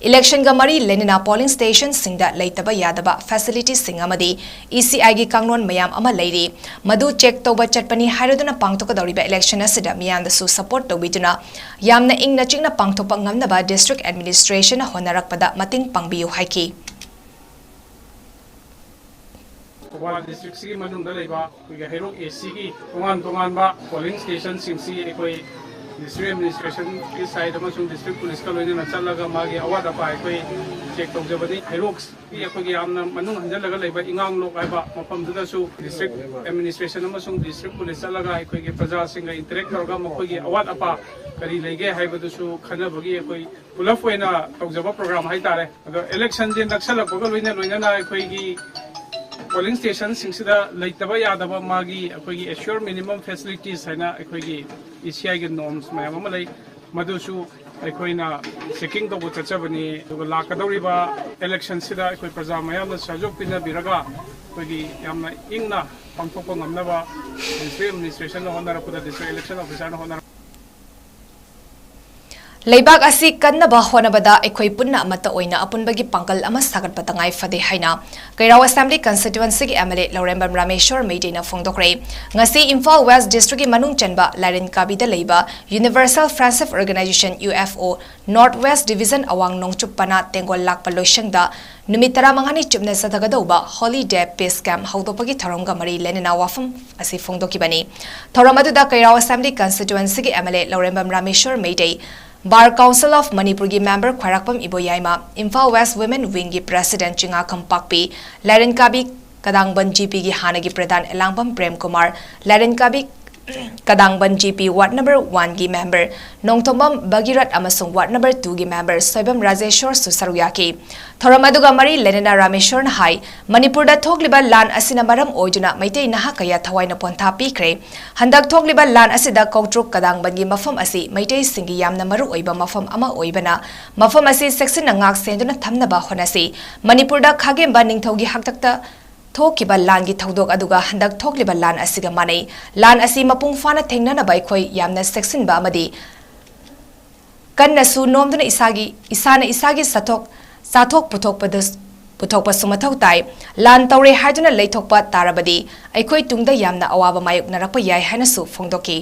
ꯏꯂꯦꯛꯁꯟꯒ ꯃꯔꯤ ꯂꯩꯅꯅ ꯄꯣꯂꯤꯡ ꯁ꯭ꯇꯦꯁꯟꯁꯤꯡꯗ ꯂꯩꯇꯕ ꯌꯥꯗꯕ ꯐꯦꯁꯤꯂꯤꯇꯤꯁꯤꯡ ꯑꯃꯗꯤ ꯏ ꯁꯤ ꯑꯥꯏꯒꯤ ꯀꯥꯡꯂꯣꯟ ꯃꯌꯥꯝ ꯑꯃ ꯂꯩꯔꯤ꯫ ꯃꯗꯨ ꯆꯦꯛ ꯇꯧꯕ ꯆꯠꯄꯅꯤ ꯍꯥꯏꯔꯗꯨꯅ ꯄꯥꯡꯊꯣꯛꯀꯗꯧꯔꯤꯕ ꯏꯂꯦꯛꯁꯟ ꯑꯁꯤꯗ ꯃꯤꯌꯥꯝꯗꯁꯨ ꯁꯄꯣꯔꯠ ꯇꯧꯕꯤꯗꯨꯅ ꯌꯥꯝꯅ ꯏꯪꯅ ꯆꯤꯛꯅ ꯄꯥꯡꯊꯣꯛꯄ ꯉꯝꯅꯕ ꯗꯤꯁꯇ꯭ꯔꯤꯛ ꯑꯦꯗꯃꯤꯅꯤꯁꯇ꯭ꯔꯦꯁꯟꯅ ꯍꯣꯠꯅꯔꯛꯄꯗ ꯃꯇꯦꯡ ꯄꯥꯡꯕꯤꯌꯨ ꯍꯥꯏꯈꯤ꯫ ꯊꯧꯕꯥꯜ ꯗꯤꯁꯇ꯭ꯔꯤꯛꯁꯤꯒꯤ ꯃꯅꯨꯡꯗ ꯂꯩꯕ ꯑꯩꯈꯣꯏꯒꯤ ꯍꯩꯔꯣꯛ ꯑꯦꯁꯤꯒꯤ ꯇꯣꯉꯥꯟ ꯇꯣꯉꯥꯟꯕ ꯄꯣꯂꯤꯡ ꯁ꯭ꯇꯦꯁꯟꯁꯤꯡꯁꯤ ꯑꯩꯈꯣꯏ ꯗꯤꯁꯇ꯭ꯔꯤꯛ ꯑꯦꯗꯃꯤꯅꯤꯁꯇ꯭ꯔꯦꯁꯟꯒꯤ ꯁꯥꯏꯠ ꯑꯃꯁꯨꯡ ꯗꯤꯁꯇ꯭ꯔꯤꯛ ꯄꯨꯂꯤꯁꯀ ꯂꯣꯏꯅꯅ ꯆꯠꯂꯒ ꯃꯥꯒꯤ ꯑꯋꯥꯠ ꯑꯄꯥ ꯑꯩꯈꯣꯏ ꯆꯦꯛ ꯇꯧꯖꯕꯅꯤ꯫ ꯍꯩꯔꯣꯛꯀꯤ ꯑꯩꯈꯣꯏꯒꯤ ꯌꯥꯝꯅ ꯃꯅꯨꯡ ꯍꯟꯖꯜꯂꯒ ꯂꯩꯕ ꯏꯉꯥꯡꯂꯣꯛ ꯍꯥꯏꯕ ꯃꯐꯝꯗꯨꯗꯁꯨ ꯗꯤꯁꯇ꯭ꯔꯤꯛ ꯑꯦꯗꯃꯤꯅꯤꯁꯇ꯭ꯔꯦꯁꯟ ꯑꯃꯁꯨꯡ ꯗꯤꯁꯇ꯭ꯔꯤꯛ ꯄꯨꯂꯤꯁ ꯆꯠꯂꯒ ꯑꯩꯈꯣꯏꯒꯤ ꯄ꯭ꯔꯖꯥꯁꯤꯡꯒ ꯏꯟꯇꯔꯦꯛ ꯇꯧꯔꯒ ꯃꯈꯣꯏꯒꯤ ꯑꯋꯥꯠ ꯑꯄꯥ ꯀꯔꯤ ꯂꯩꯒꯦ ꯍꯥꯏꯕꯗꯨꯁꯨ ꯈꯟꯅꯕꯒꯤ ꯑꯩꯈꯣꯏ ꯄꯨꯂꯞ ꯑꯣꯏꯅ ꯇꯧꯖꯕ ꯄ꯭ꯔꯣꯒ꯭ꯔꯥꯝ ꯍꯥꯏꯇꯥꯔꯦ꯫ ꯑꯗꯣ ꯏꯂꯦꯛꯁꯟꯁꯦ ꯅꯛꯁꯜꯂꯛꯄꯒ ꯂꯣꯏꯅ ꯂꯣꯏꯅꯅ ꯑꯩꯈꯣꯏꯒꯤ ꯄꯣꯂꯤꯡ ꯁ꯭ꯇꯦꯁꯟꯁꯤꯡꯁꯤꯗ ꯂꯩꯇꯕ ꯌꯥꯗꯕ ꯃꯥꯒꯤ ꯑꯩꯈꯣꯏꯒꯤ ꯑꯦꯁ꯭ꯌꯣꯔ ꯃꯤꯅꯤꯃꯝ ꯐꯦꯁꯤꯂꯤꯇꯤꯁ ꯍꯥꯏꯅ ꯑꯩꯈꯣꯏꯒꯤ ꯏ ꯁꯤ ꯑꯥꯏꯒꯤ ꯅꯣꯔꯝꯁ ꯃꯌꯥꯝ ꯑꯃ ꯂꯩ꯫ ꯃꯗꯨꯁꯨ ꯑꯩꯈꯣꯏꯅ ꯆꯦꯀꯤꯡ ꯇꯧꯕ ꯆꯠꯆꯕꯅꯤ꯫ ꯑꯗꯨꯒ ꯂꯥꯛꯀꯗꯧꯔꯤꯕ ꯏꯂꯦꯛꯁꯟꯁꯤꯗ ꯑꯩꯈꯣꯏ ꯄ꯭ꯔꯖꯥ ꯃꯌꯥꯝꯅ ꯁꯍꯖꯣꯛ ꯄꯤꯅꯕꯤꯔꯒ ꯑꯩꯈꯣꯏꯒꯤ ꯌꯥꯝꯅ ꯏꯪꯅ ꯄꯥꯡꯊꯣꯛꯄ ꯉꯝꯅꯕ ꯗꯤꯁꯇ꯭ꯔꯤꯛ ꯑꯦꯗꯃꯤꯅꯤꯁꯇ꯭ꯔꯦꯁꯟꯅ ꯍꯣꯠꯅꯔꯛꯄꯗ, ꯗꯤꯁꯇ꯭ꯔꯤꯛ ꯏꯂꯦꯛꯁꯟ ꯑꯣꯐꯤꯁꯥꯔꯅ ꯍꯣꯠꯅꯔꯛꯄ ꯂꯩꯕꯥꯛ ꯑꯁꯤ ꯀꯟꯅꯕ ꯍꯣꯠꯅꯕꯗ ꯑꯩꯈꯣꯏ ꯄꯨꯟꯅ ꯑꯃꯠꯇ ꯑꯣꯏꯅ ꯑꯄꯨꯟꯕꯒꯤ ꯄꯥꯡꯒꯜ ꯑꯃ ꯁꯥꯒꯠꯄ ꯇꯉꯥꯏ ꯐꯗꯦ ꯍꯥꯏꯅ ꯀꯩꯔꯥꯎ ꯑꯦꯁꯦꯝꯕ꯭ꯂꯤ ꯀꯟꯁꯇꯤꯇ꯭ꯋꯦꯟꯁꯤꯒꯤ M L A Laurembam Rameshwor ꯃꯩꯇꯩꯅ ꯐꯣꯡꯗꯣꯛꯈ꯭ꯔꯦ꯫ ꯉꯁꯤ ꯏꯝꯐꯥꯜ ꯋꯦꯁ ꯗꯤꯁꯇ꯭ꯔꯤꯛꯀꯤ ꯃꯅꯨꯡ ꯆꯟꯕ ꯂꯥꯏꯔꯦꯟ ꯀꯥꯕꯤꯗ ꯂꯩꯕ universal friendship organization, U F O, north west division ꯑꯋꯥꯡ ꯅꯣꯡꯆꯨꯞ ꯄꯅꯥ ꯇꯦꯡꯒꯣꯜ ꯂꯥꯛꯄ ꯂꯣꯏꯁꯪꯗ ꯅꯨꯃꯤꯠ ꯇꯔꯥꯃꯉꯥꯅꯤ ꯆꯨꯞꯅ ꯆꯠꯊꯒꯗꯧꯕ ꯍꯣꯂꯤ ꯗꯦ ꯄꯤꯁ ꯀꯦꯝꯞ ꯍꯧꯗꯣꯛꯄꯒꯤ ꯊꯧꯔꯝꯒ ꯃꯔꯤ ꯂꯩꯅꯅ ꯋꯥꯐꯝ ꯑꯁꯤ ꯐꯣꯡꯗꯣꯛꯈꯤꯕꯅꯤ꯫ ꯊꯧꯔꯝ ꯑꯗꯨꯗ ꯀꯩꯔꯥꯎ ꯑꯦꯁꯦꯝꯕ꯭ꯂꯤ ꯀꯟꯁꯇꯤꯇ꯭ꯋꯦꯟꯁꯤꯒꯤ M L A Laurembam Rameshwor Meitei, bar council of ꯃꯅꯤꯄꯨꯔꯒꯤ ꯃꯦꯝꯕꯔ ꯈ꯭ꯋꯥꯏꯔꯥꯛꯄꯝ ꯏꯕꯣꯌꯥꯏꯃ, ꯏꯝꯐꯥꯜ ꯋꯦꯁ ꯋꯤꯃꯦꯟ ꯋꯤꯡꯒꯤ ꯄ꯭ꯔꯦꯁꯤꯗꯦꯟꯠ ꯆꯤꯉꯥꯈꯝ ꯄꯥꯛꯄꯤ, ꯂꯥꯏꯔꯦꯟꯀꯥꯕꯤ ꯀꯗꯥꯡꯕꯟ ꯖꯤ ꯄꯤꯒꯤ ꯍꯥꯟꯅꯒꯤ ꯄ꯭ꯔꯙꯥꯟ Elangbam Prem Kumar, Lairenkabi Kadangban G P ward number ꯋꯥꯟꯒꯤ ꯃꯦꯝꯕꯔ ꯅꯣꯡꯊꯣꯝꯕꯝ ꯚꯒꯤꯔꯠ ꯑꯃꯁꯨꯡ ꯋꯥꯔꯗ ꯅꯝꯕꯔ ꯇꯨꯒꯤ ꯃꯦꯝꯕꯔ ꯁꯣꯏꯕꯝ ꯔꯥꯖꯦꯁꯣꯔꯁꯨ ꯁꯔꯨꯛ ꯌꯥꯈꯤ꯫ ꯊꯧꯔꯝ ꯑꯗꯨꯒ ꯃꯔꯤ ꯂꯩꯅꯅ ꯔꯥꯃꯦꯁꯣꯔꯅ ꯍꯥꯏ, ꯃꯅꯤꯄꯨꯔꯗ ꯊꯣꯛꯂꯤꯕ ꯂꯥꯟ ꯑꯁꯤꯅ ꯃꯔꯝ ꯑꯣꯏꯗꯨꯅ ꯃꯩꯇꯩ ꯅꯍꯥ ꯀꯌꯥ ꯊꯋꯥꯏꯅ ꯄꯣꯟꯊꯥ ꯄꯤꯈ꯭ꯔꯦ꯫ ꯍꯟꯗꯛ ꯊꯣꯛꯂꯤꯕ ꯂꯥꯟ ꯑꯁꯤꯗ ꯀꯧꯇ꯭ꯔꯨꯛ ꯀꯗꯥꯡꯕꯟꯒꯤ ꯃꯐꯝ ꯑꯁꯤ ꯃꯩꯇꯩꯁꯤꯡꯒꯤ ꯌꯥꯝꯅ ꯃꯔꯨ ꯑꯣꯏꯕ ꯃꯐꯝ ꯑꯃ ꯑꯣꯏꯕꯅ, ꯃꯐꯝ ꯑꯁꯤ ꯆꯦꯛꯁꯤꯟꯅ ꯉꯥꯛ ꯁꯦꯟꯗꯨꯅ ꯊꯝꯅꯕ ꯍꯣꯠꯅꯁꯤ꯫ ꯃꯅꯤꯄꯨꯔꯗ ꯈꯥꯒꯦꯝꯕ ꯅꯤꯡꯊꯧꯒꯤ ꯍꯥꯛꯇꯛꯇ ꯊꯣꯛꯈꯤꯕ ꯂꯥꯟꯒꯤ ꯊꯧꯗꯣꯛ ꯑꯗꯨꯒ ꯍꯟꯗꯛ ꯊꯣꯛꯂꯤꯕ ꯂꯥꯟ ꯑꯁꯤꯒ ꯃꯥꯟꯅꯩ꯫ ꯂꯥꯟ ꯑꯁꯤ ꯃꯄꯨꯡ ꯐꯥꯅ ꯊꯦꯡꯅꯅꯕ ꯑꯩꯈꯣꯏ ꯌꯥꯝꯅ ꯆꯦꯛꯁꯤꯟꯕ ꯑꯃꯗꯤ ꯀꯟꯅꯁꯨ ꯅꯣꯝꯗꯨꯅ ꯏꯁꯥꯒꯤ, ꯏꯁꯥꯅ ꯏꯁꯥꯒꯤ ꯆꯠꯊꯣꯛ, ꯆꯥꯊꯣꯛ ꯄꯨꯊꯣꯛꯄꯗ, ꯄꯨꯊꯣꯛꯄꯁꯨ ꯃꯊꯧ ꯇꯥꯏ꯫ ꯂꯥꯟ ꯇꯧꯔꯦ ꯍꯥꯏꯗꯨꯅ ꯂꯩꯊꯣꯛꯄ ꯇꯥꯔꯕꯗꯤ ꯑꯩꯈꯣꯏ ꯇꯨꯡꯗ ꯌꯥꯝꯅ ꯑꯋꯥꯕ ꯃꯥꯌꯣꯛꯅꯔꯛꯄ ꯌꯥꯏ ꯍꯥꯏꯅꯁꯨ ꯐꯣꯡꯗꯣꯛꯈꯤ꯫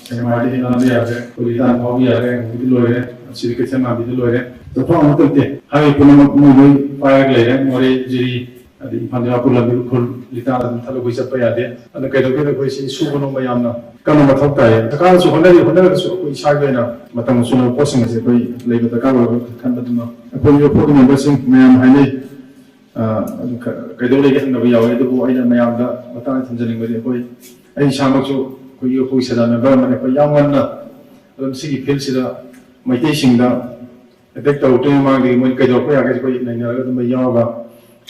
ꯁꯦꯛꯃꯥꯏꯗꯒꯤ ꯅꯥꯟꯕ ꯌꯥꯗ꯭ꯔꯦ, ꯀꯨꯂꯤꯇꯥꯟ ꯐꯥꯎꯕ ꯌꯥꯗ꯭ꯔꯦ, ꯍꯧꯖꯤꯛꯇꯤ ꯂꯣꯏꯔꯦ, ꯑꯁꯤꯗꯤ ꯀꯩꯊꯦꯜ ꯃꯥꯟꯕꯤꯗ ꯂꯣꯏꯔꯦ꯫ ꯆꯠꯐꯝ ꯑꯃꯠꯇ ꯂꯩꯇꯦ꯫ ꯍꯥꯏꯔꯤꯕ ꯄꯨꯝꯅꯃꯛ ꯃꯣꯏ ꯂꯣꯏ ꯄꯥꯏꯔꯒ ꯂꯩꯔꯦ꯫ ꯃꯣꯔꯦ, ꯖꯤꯔꯤ, ꯑꯗꯩ ꯏꯝꯐꯥꯜ ꯗꯤꯃꯥꯄꯨꯔ ꯂꯝꯕꯤ, ꯎꯈ꯭ꯔꯨꯜ, ꯂꯤꯇꯥꯟ ꯑꯗꯨꯝ ꯊꯥꯗꯣꯛꯄ ꯆꯠꯄ ꯌꯥꯗꯦ꯫ ꯑꯗꯨꯅ ꯀꯩꯗꯧꯒꯦꯗ ꯑꯩꯈꯣꯏ ꯁꯤ ꯁꯨꯕ ꯅꯣꯝꯕ ꯌꯥꯝꯅ ꯀꯟꯅ ꯃꯊꯧ ꯇꯥꯏꯌꯦ꯫ ꯁꯔꯀꯥꯔꯅꯁꯨ ꯍꯣꯠꯅꯔꯤ, ꯍꯣꯠꯅꯔꯒꯁꯨ ꯑꯩꯈꯣꯏ ꯏꯁꯥꯒꯤ ꯑꯣꯏꯅ ꯃꯇꯝ ꯆꯨꯅꯕ ꯄꯣꯠꯁꯤꯡ ꯑꯁꯤ ꯑꯩꯈꯣꯏ ꯂꯩꯕ ꯗꯔꯀꯥꯔ ꯑꯣꯏꯕ ꯈꯟꯕꯗꯨꯃ ꯑꯩꯈꯣꯏ ꯌꯨꯔꯣꯞꯀꯤ ꯃꯦꯝꯕꯔꯁꯤꯡ ꯃꯌꯥꯝ ꯍꯥꯏꯅꯩ꯫ ꯑ, ꯑꯗꯨ ꯈ-, ꯀꯩꯗꯧ ꯂꯩꯒꯦ ꯍꯪꯅꯕ ꯌꯥꯎꯋꯦ, ꯑꯗꯨꯕꯨ ꯑꯩꯅ ꯃꯌꯥꯝꯗ ꯃꯇꯥꯡꯗ ꯊꯝꯖꯅꯤꯡꯕꯗꯤ ꯑꯩꯈꯣꯏ, ꯑꯩ ꯏꯁꯥꯃꯛꯁꯨ ꯑꯩꯈꯣꯏꯒꯤ, ꯑꯩꯈꯣꯏꯒꯤ ꯁꯦꯗꯥ ꯃꯦꯝꯕꯔ ꯑꯃꯅꯤ꯫ ꯑꯩꯈꯣꯏ ꯌꯥꯝ ꯉꯟꯅ ꯑꯗꯨꯝ ꯁꯤꯒꯤ ꯐꯤꯜꯁꯤꯗ ꯃꯩꯇꯩꯁꯤꯡꯗ ꯑꯦꯇꯦꯛ ꯇꯧꯔꯛꯇ꯭ꯔꯤꯉꯩ ꯃꯃꯥꯡꯗꯒꯤ ꯃꯣꯏ ꯀꯩꯗꯧꯔꯛꯄ ꯌꯥꯒꯦ ꯑꯩꯈꯣꯏ ꯅꯩꯅꯔꯒ ꯑꯗꯨꯝ ꯌꯥꯎꯔꯒ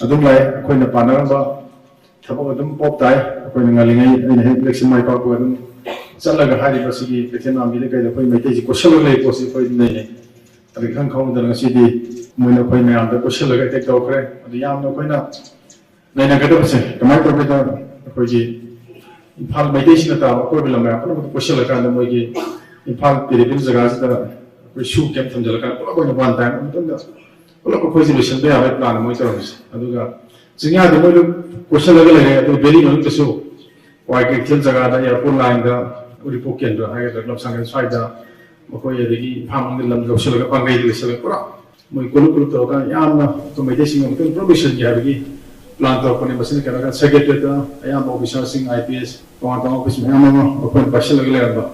ꯑꯗꯨꯝ ꯂꯥꯛꯑꯦ꯫ ꯑꯩꯈꯣꯏꯅ ꯄꯥꯅꯔꯝꯕ ꯊꯕꯛ ꯑꯗꯨꯝ ꯄꯣꯞ ꯇꯥꯏ꯫ ꯑꯩꯈꯣꯏꯅ ꯉꯜꯂꯤꯉꯩ ꯑꯩꯅ ꯍꯦꯛ ꯏꯂꯦꯛꯁꯟ ꯃꯥꯏ ꯄꯥꯛꯄ ꯑꯗꯨꯝ ꯆꯠꯂꯒ ꯍꯥꯏꯔꯤꯕ ꯁꯤꯒꯤ ꯀꯩꯊꯦꯜ ꯃꯥꯟꯕꯤꯗ ꯀꯩꯗ ꯑꯩꯈꯣꯏ ꯃꯩꯇꯩꯁꯤ ꯀꯣꯠꯁꯜꯂꯒ ꯂꯩ ꯄꯣꯠꯁꯤ ꯑꯩꯈꯣꯏ ꯅꯩꯅꯩ꯫ ꯑꯗꯨ ꯏꯈꯪ ꯈꯪꯍꯧꯗꯅ ꯉꯁꯤꯗꯤ ꯃꯣꯏꯅ ꯑꯩꯈꯣꯏ ꯃꯌꯥꯝꯗ ꯀꯣꯠꯁꯜꯂꯒ ꯑꯦꯇꯦꯛ ꯇꯧꯈ꯭ꯔꯦ꯫ ꯑꯗꯨ ꯌꯥꯝꯅ ꯑꯩꯈꯣꯏꯅ ꯅꯩꯅꯒꯗꯕꯁꯦ ꯀꯃꯥꯏꯅ ꯇꯧꯒꯦꯗ, ꯑꯩꯈꯣꯏꯒꯤ ꯏꯝꯐꯥꯜ ꯃꯩꯇꯩꯁꯤꯡꯅ ꯇꯥꯕ ꯑꯀꯣꯏꯕ ꯂꯝ ꯃꯌꯥꯝ ꯄꯨꯝꯅꯃꯛꯇ ꯀꯣꯏꯁꯤꯜꯂꯒ ꯃꯣꯏꯒꯤ ꯏꯝꯐꯥꯜ ꯄꯦꯔꯤꯐꯦꯔꯤ ꯖꯒꯥꯁꯤꯗ ꯑꯩꯈꯣꯏ ꯁꯨ ꯀꯦꯝ ꯊꯝꯖꯤꯜꯂꯒ ꯄꯨꯂꯞ ꯑꯣꯏꯅ ꯋꯥꯟ ꯇꯥꯏꯝ ꯑꯃꯇꯪꯗ ꯄꯨꯂꯞ ꯑꯩꯈꯣꯏꯁꯦ ꯂꯣꯏꯁꯤꯟꯕ ꯌꯥꯕꯒꯤ ꯄ꯭ꯂꯥꯟ ꯑꯃ ꯇꯧꯔꯝꯃꯤꯁꯦ꯫ ꯑꯗꯨꯒ ꯆꯤꯡꯌꯥꯗ ꯃꯣꯏꯗ ꯀꯣꯏꯁꯤꯜꯂꯒ ꯂꯩꯔꯦ꯫ ꯑꯗꯨ ꯚꯦꯂꯤ ꯃꯅꯨꯡꯗꯁꯨ ꯋꯥꯏ ꯀꯩꯊꯦꯜ ꯖꯒꯥꯗ, ꯑꯦꯌꯥꯔꯄꯣꯔꯠ ꯂꯥꯏꯟꯗ, ꯎꯔꯤꯄꯣꯛ ꯀꯦꯟꯗ꯭ꯔ ꯍꯥꯏꯒꯗ꯭ꯔꯥ, ꯂꯝꯁꯥꯡꯒꯩ ꯁ꯭ꯋꯥꯏꯗ ꯃꯈꯣꯏ, ꯑꯗꯒꯤ ꯏꯝꯐꯥꯜ ꯃꯅꯨꯡꯗ ꯂꯝ ꯂꯧꯁꯤꯜꯂꯒ ꯄꯥꯡꯒꯩꯗ ꯂꯩꯁꯤꯜꯂꯒ ꯄꯨꯔꯥ ꯃꯣꯏ ꯀꯣꯂꯨꯞ ꯀꯣꯂꯨꯞ ꯇꯧꯔꯀꯥꯟꯗ ꯌꯥꯝꯅ ꯑꯩꯈꯣꯏ ꯃꯩꯇꯩꯁꯤꯡꯒꯤ ꯑꯃꯨꯛꯇꯪ ꯄꯨꯂꯞ ꯂꯣꯏꯁꯤꯟꯒꯦ ꯍꯥꯏꯕꯒꯤ ꯄ꯭ꯂꯥꯟ ꯇꯧꯔꯛꯄꯅꯦ꯫ ꯃꯁꯤꯅ ꯀꯩꯅꯣ ꯍꯥꯏꯔꯀꯥꯟꯗ ꯁꯦꯀ꯭ꯔꯦꯇꯔꯤꯌꯦꯠꯇ ꯑꯌꯥꯝꯕ ꯑꯣꯐꯤꯁꯥꯔꯁꯤꯡ, ꯑꯥꯏ ꯄꯤ ꯑꯦꯁ, ꯇꯣꯉꯥꯟ ꯇꯣꯉꯥꯟꯕ ꯑꯣꯐꯤꯁ ꯃꯌꯥꯝ ꯑꯃ ꯑꯩꯈꯣꯏꯅ ꯄꯥꯏꯁꯤꯜꯂꯒ ꯂꯩꯔꯝꯕ꯫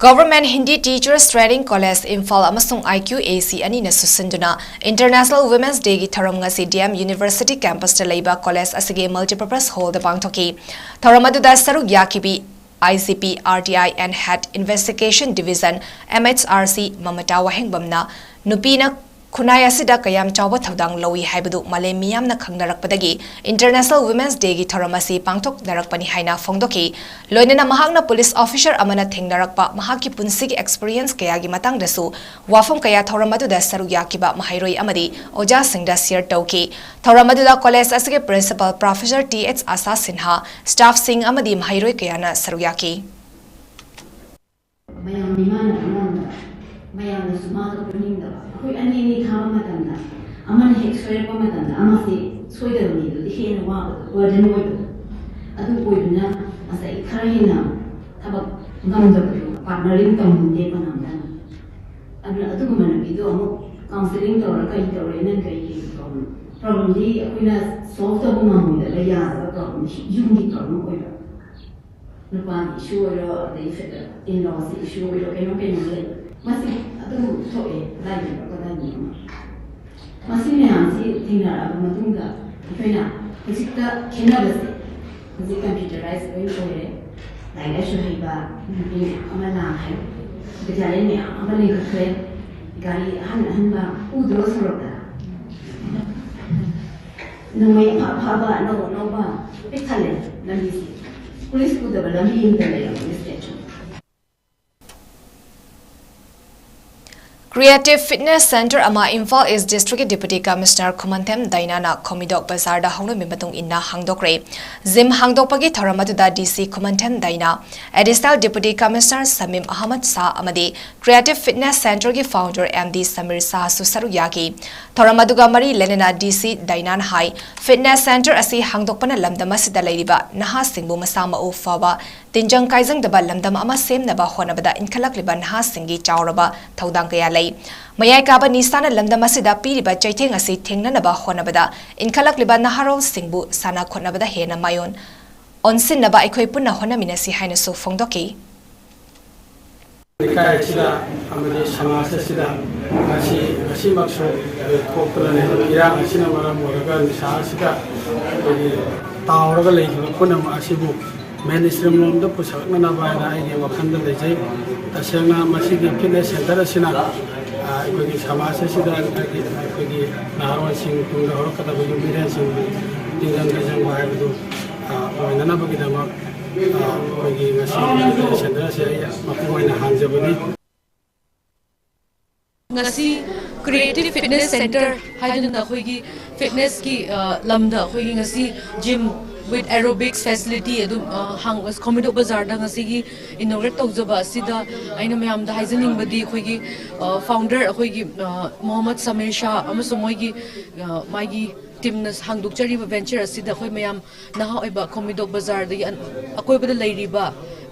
Government Hindi Teachers Training College, Imphal ꯑꯃꯁꯨꯡ ꯑꯥꯏ ꯀ꯭ꯌꯨ ꯑꯦ ꯁꯤ ꯑꯅꯤꯅ ꯁꯨꯁꯤꯟꯗꯨꯅ International Women's Dayꯒꯤ ꯊꯧꯔꯝ ꯉꯁꯤ ꯗꯤ ꯑꯦꯝ University campusꯇ ꯂꯩꯕ college ꯑꯁꯤꯒꯤ multipurpose hallꯗ ꯄꯥꯡꯊꯣꯛꯈꯤ꯫ ꯊꯧꯔꯝ ꯑꯗꯨꯗ ꯁꯔꯨꯛ ꯌꯥꯈꯤꯕꯤ I G P, R T I and Head Investigation Division, M H R C, ꯃꯃꯇꯥ ꯋꯥꯍꯦꯡꯕꯝꯅ ꯅꯨꯄꯤꯅ ꯈꯨꯟꯅꯥꯏ ꯑꯁꯤꯗ ꯀꯌꯥꯝ ꯆꯥꯎꯕ ꯊꯧꯗꯥꯡ ꯂꯧꯏ ꯍꯥꯏꯕꯗꯨ ꯃꯥꯂꯦꯝ ꯃꯤꯌꯥꯝꯅ ꯈꯪꯅꯔꯛꯄꯗꯒꯤ International Women's Day ꯒꯤ ꯊꯧꯔꯝ ꯑꯁꯤ ꯄꯥꯡꯊꯣꯛꯅꯔꯛꯄꯅꯤ ꯍꯥꯏꯅ ꯐꯣꯡꯗꯣꯛꯈꯤ꯫ ꯂꯣꯏꯅꯅ ꯃꯍꯥꯛꯅ police officer ꯑꯃꯅ ꯊꯦꯡꯅꯔꯛꯄ ꯃꯍꯥꯛꯀꯤ ꯄꯨꯟꯁꯤꯒꯤ experience ꯀꯌꯥꯒꯤ ꯃꯇꯥꯡꯗꯁꯨ ꯋꯥꯐꯝ ꯀꯌꯥ ꯊꯧꯔꯝ ꯑꯗꯨꯗ ꯁꯔꯨꯛ ꯌꯥꯈꯤꯕ ꯃꯍꯩꯔꯣꯏ ꯑꯃꯗꯤ ꯑꯣꯖꯥꯁꯤꯡꯗ share ꯇꯧꯈꯤ꯫ ꯊꯧꯔꯝ ꯑꯗꯨꯗ college ꯑꯁꯤꯒꯤ principal professor T H Asha Sinha, staff ꯁꯤꯡ ꯑꯃꯗꯤ ꯃꯍꯩꯔꯣꯏ ꯀꯌꯥꯅ ꯁꯔꯨꯛ ꯌꯥꯈꯤ꯫ ꯃꯌꯥꯝ ꯃꯤꯃꯥꯟꯅꯕ ꯃꯌꯥꯝꯗ, ꯃꯌꯥꯝꯅꯁꯨ ꯃꯥꯗꯣ ꯄꯨꯅꯤꯡꯗꯕ꯫ ꯑꯩꯈꯣꯏ ꯑꯅꯤ ꯑꯅꯤ ꯊꯥꯕ ꯃꯇꯝꯗ, ꯑꯃꯅ ꯍꯦꯛ ꯁꯣꯏꯔꯛꯄ ꯃꯇꯝꯗ ꯑꯃꯁꯦ ꯁꯣꯏꯗꯕ ꯃꯤꯗꯨꯗꯤ ꯍꯦꯟꯅ ꯋꯥꯕꯗꯣ, burden ꯑꯣꯏꯕꯗꯣ, ꯑꯗꯨ ꯑꯣꯏꯕꯅ ꯉꯁꯥꯏ ꯈꯔ ꯍꯦꯟꯅ ꯊꯕꯛ ꯉꯝꯗꯕꯗꯣ, partnering ꯇꯧꯅꯤꯡꯗꯦ ꯀꯅꯥꯝꯇꯅ꯫ ꯑꯗꯨꯅ ꯑꯗꯨꯒꯨꯝꯕ ꯅꯨꯄꯤꯗꯣ ꯑꯃꯨꯛ counselling ꯇꯧꯔ ꯀꯔꯤ ꯇꯧꯔꯦ, ꯅꯪ ꯀꯔꯤ problem? Problemꯗꯤ ꯑꯩꯈꯣꯏꯅ solve ꯇꯧꯕ ꯉꯝꯃꯣꯏꯗꯕ, ꯌꯥꯗꯕ problemꯗꯤ ꯌꯨꯝꯒꯤ problem ꯑꯣꯏꯕ꯫ ꯅꯨꯄꯥꯒꯤ issue ꯑꯣꯏꯔꯣ, ꯑꯗꯩ in-lawsꯀꯤ issue ꯑꯣꯏꯔꯣ, ꯀꯩꯅꯣ ꯀꯩꯅꯣ ꯂꯩ꯫ ꯃꯁꯤ ꯑꯗꯨꯝ ꯊꯣꯛꯑꯦ, ꯀꯗꯥꯏꯗꯅꯣ ꯀꯗꯥꯏꯗꯅꯣ ꯑꯃ꯫ ꯃꯁꯤ ꯃꯌꯥꯝꯁꯤ ꯊꯦꯡꯅꯔꯛꯑꯕ ꯃꯇꯨꯡꯗ ꯑꯩꯈꯣꯏꯅ ꯍꯧꯖꯤꯛꯇ ꯈꯦꯠꯅꯕꯁꯦ, ꯍꯧꯖꯤꯛ computerized ꯂꯣꯏ ꯑꯣꯏꯔꯦ꯫ ꯂꯥꯏꯔꯤꯛ ꯂꯥꯏꯁꯨ ꯍꯩꯕ ꯅꯨꯄꯤ ꯃꯌꯥꯝ ꯑꯃ ꯂꯥꯛꯈ꯭ꯔꯦ꯫ ꯕꯤꯗ꯭ꯌꯥꯂꯌ ꯃꯌꯥꯝ ꯑꯃ ꯂꯤꯡꯈꯠꯈ꯭ꯔꯦ꯫ ꯒꯥꯔꯤ ꯑꯍꯟ ꯑꯍꯟꯕ ꯎꯗ꯭ꯔꯣ ꯁꯣꯔꯣꯛꯇ? ꯅꯣꯡꯃꯩ ꯑꯐ ꯑꯐꯕ ꯑꯅꯧ ꯑꯅꯧꯕ ꯄꯤꯛ ꯊꯜꯂꯦ ꯂꯝꯕꯤꯁꯦ꯫ Police ꯎꯗꯕ ꯂꯝꯕꯤ ꯑꯃꯇ ꯂꯩꯔꯝꯃꯣꯏ stateꯁꯦ꯫ Creative Fitness Center ꯑꯃ ꯏꯝꯐꯥꯜ East Districtꯀꯤ Deputy Commissioner ꯈꯨꯃꯟꯊꯦꯝ ꯗꯥꯏꯅꯥꯅ ꯈꯣꯃꯤꯗꯣꯛ ꯕꯖꯥꯔꯗ ꯍꯧꯅꯕꯤ ꯃꯇꯨꯡ ꯏꯟꯅ ꯍꯥꯡꯗꯣꯛꯈ꯭ꯔꯦ꯫ Gym ꯍꯥꯡꯗꯣꯛꯄꯒꯤ ꯊꯧꯔꯝ ꯑꯗꯨꯗ D C ꯈꯨꯃꯟꯊꯦꯝ ꯗꯥꯏꯅꯥ, Additional Deputy Commissioner ꯁꯃꯤꯝ Ahmad Shah ꯑꯃꯗꯤ Creative Fitness Centreꯒꯤ founder M D Samir ꯁꯥꯍꯁꯨ ꯁꯔꯨꯛ ꯌꯥꯈꯤ꯫ ꯊꯧꯔꯝ ꯑꯗꯨꯒ ꯃꯔꯤ ꯂꯩꯅꯅ D C ꯗꯥꯏꯅꯥꯅ ꯍꯥꯏ, fitness center ꯑꯁꯤ ꯍꯥꯡꯗꯣꯛꯄꯅ ꯂꯝꯗꯝ ꯑꯁꯤꯗ ꯂꯩꯔꯤꯕ ꯅꯍꯥꯁꯤꯡꯕꯨ ꯃꯁꯥ ꯃꯎ ꯐꯕ, ꯇꯤꯟꯖꯪ ꯀꯥꯏꯖꯪꯗꯕ ꯂꯝꯗꯝ ꯑꯃ ꯁꯦꯝꯅꯕ ꯍꯣꯠꯅꯕꯗ ꯏꯟꯈꯠꯂꯛꯂꯤꯕ ꯅꯍꯥꯁꯤꯡꯒꯤ ꯆꯥꯎꯔꯕ ꯊꯧꯗꯥꯡ ꯀꯌꯥ ꯂꯩ꯫ ꯃꯌꯥꯏ ꯀꯥꯕ ꯅꯤꯁꯥꯅ ꯂꯝꯗꯝ ꯑꯁꯤꯗ ꯄꯤꯔꯤꯕ ꯆꯩꯊꯦꯡ ꯑꯁꯤ ꯊꯦꯡꯅꯅꯕ ꯍꯣꯠꯅꯕꯗ ꯏꯟꯈꯠꯂꯛꯂꯤꯕ ꯅꯍꯥꯔꯣꯜꯁꯤꯡꯕꯨ ꯁꯥꯟꯅ ꯈꯣꯠꯅꯕꯗ ꯍꯦꯟꯅ ꯃꯥꯏꯑꯣꯟ ꯑꯣꯟꯁꯤꯟꯅꯕ ꯑꯩꯈꯣꯏ ꯄꯨꯟꯅ ꯍꯣꯠꯅꯃꯤꯟꯅꯁꯤ ꯍꯥꯏꯅꯁꯨ ꯐꯣꯡꯗꯣꯛꯈꯤ꯫ ꯂꯩꯀꯥꯏ ꯑꯁꯤꯗ ꯑꯃꯗꯤ ꯁꯃꯥꯖ ꯑꯁꯤꯗ ꯉꯁꯤ, ꯉꯁꯤꯃꯛꯁꯨ ꯊꯣꯛꯇꯨꯅ ꯂꯩꯔꯤꯕ ꯏꯔꯥꯡ ꯑꯁꯤꯅ ꯃꯔꯝ ꯑꯣꯏꯔꯒ ꯅꯤꯁꯥ ꯑꯁꯤꯗ ꯑꯩꯈꯣꯏꯒꯤ ꯇꯥꯎꯔꯒ ꯂꯩꯈꯤꯕ ꯄꯨꯝꯅꯃꯛ ꯑꯁꯤꯕꯨ mainstream ꯂꯣꯝꯗ ꯄꯨꯁꯤꯜꯂꯛꯅꯅꯕ ꯍꯥꯏꯅ ꯑꯩꯒꯤ ꯋꯥꯈꯜꯗ ꯂꯩꯖꯩ꯫ ꯇꯁꯦꯡꯅ ꯃꯁꯤꯒꯤ fitness center ꯑꯁꯤꯅ ꯑꯩꯈꯣꯏꯒꯤ ꯁꯃꯥꯖ ꯑꯁꯤꯗ ꯑꯩꯈꯣꯏꯒꯤ ꯅꯍꯥꯔꯣꯜꯁꯤꯡ, ꯇꯨꯡꯗ ꯍꯧꯔꯛꯀꯗꯕ ꯌꯨꯝꯕꯤꯔꯦꯜꯁꯤꯡꯕꯨ ꯇꯤꯟꯖꯪ ꯀꯥꯏꯖꯪꯕ ꯍꯥꯏꯕꯗꯨ ꯑꯣꯏꯅꯅꯕꯒꯤꯗꯃꯛ ꯑꯩꯈꯣꯏꯒꯤ ꯉꯁꯤ ꯁꯦꯟꯇꯔ ꯑꯁꯤ ꯑꯩ ꯃꯄꯨꯡ ꯑꯣꯏꯅ ꯍꯥꯡꯖꯕꯅꯤ꯫ ꯉꯁꯤ Creative Fitness Center ꯍꯥꯏꯗꯨꯅ ꯑꯩꯈꯣꯏꯒꯤ ꯐꯤꯠꯅꯦꯁꯀꯤ ꯂꯝꯗ ꯑꯩꯈꯣꯏꯒꯤ ꯉꯁꯤ gym with aerobics facility ꯑꯗꯨꯝ ꯈꯣꯝꯕꯤꯗꯣꯛ ꯕꯖꯥꯔꯗ ꯉꯁꯤꯒꯤ inaugurate ꯇꯧꯖꯕ ꯑꯁꯤꯗ ꯑꯩꯅ ꯃꯌꯥꯝꯗ ꯍꯥꯏꯖꯅꯤꯡꯕꯗꯤ ꯑꯩꯈꯣꯏꯒꯤ founder ꯑꯩꯈꯣꯏꯒꯤ ꯃꯣꯍꯝꯃꯗ ꯁꯃꯤꯔ ꯁꯥꯍ ꯑꯃꯁꯨꯡ ꯃꯣꯏꯒꯤ ꯃꯥꯒꯤ teamꯅ ꯍꯥꯡꯗꯣꯛꯆꯔꯤꯕ venture ꯑꯁꯤꯗ ꯑꯩꯈꯣꯏ ꯃꯌꯥꯝ ꯅꯍꯥ ꯑꯣꯏꯕ ꯈꯣꯝꯕꯤꯗꯣꯛ ꯕꯖꯥꯔꯗꯒꯤ ꯑꯀꯣꯏꯕꯗ ꯂꯩꯔꯤꯕ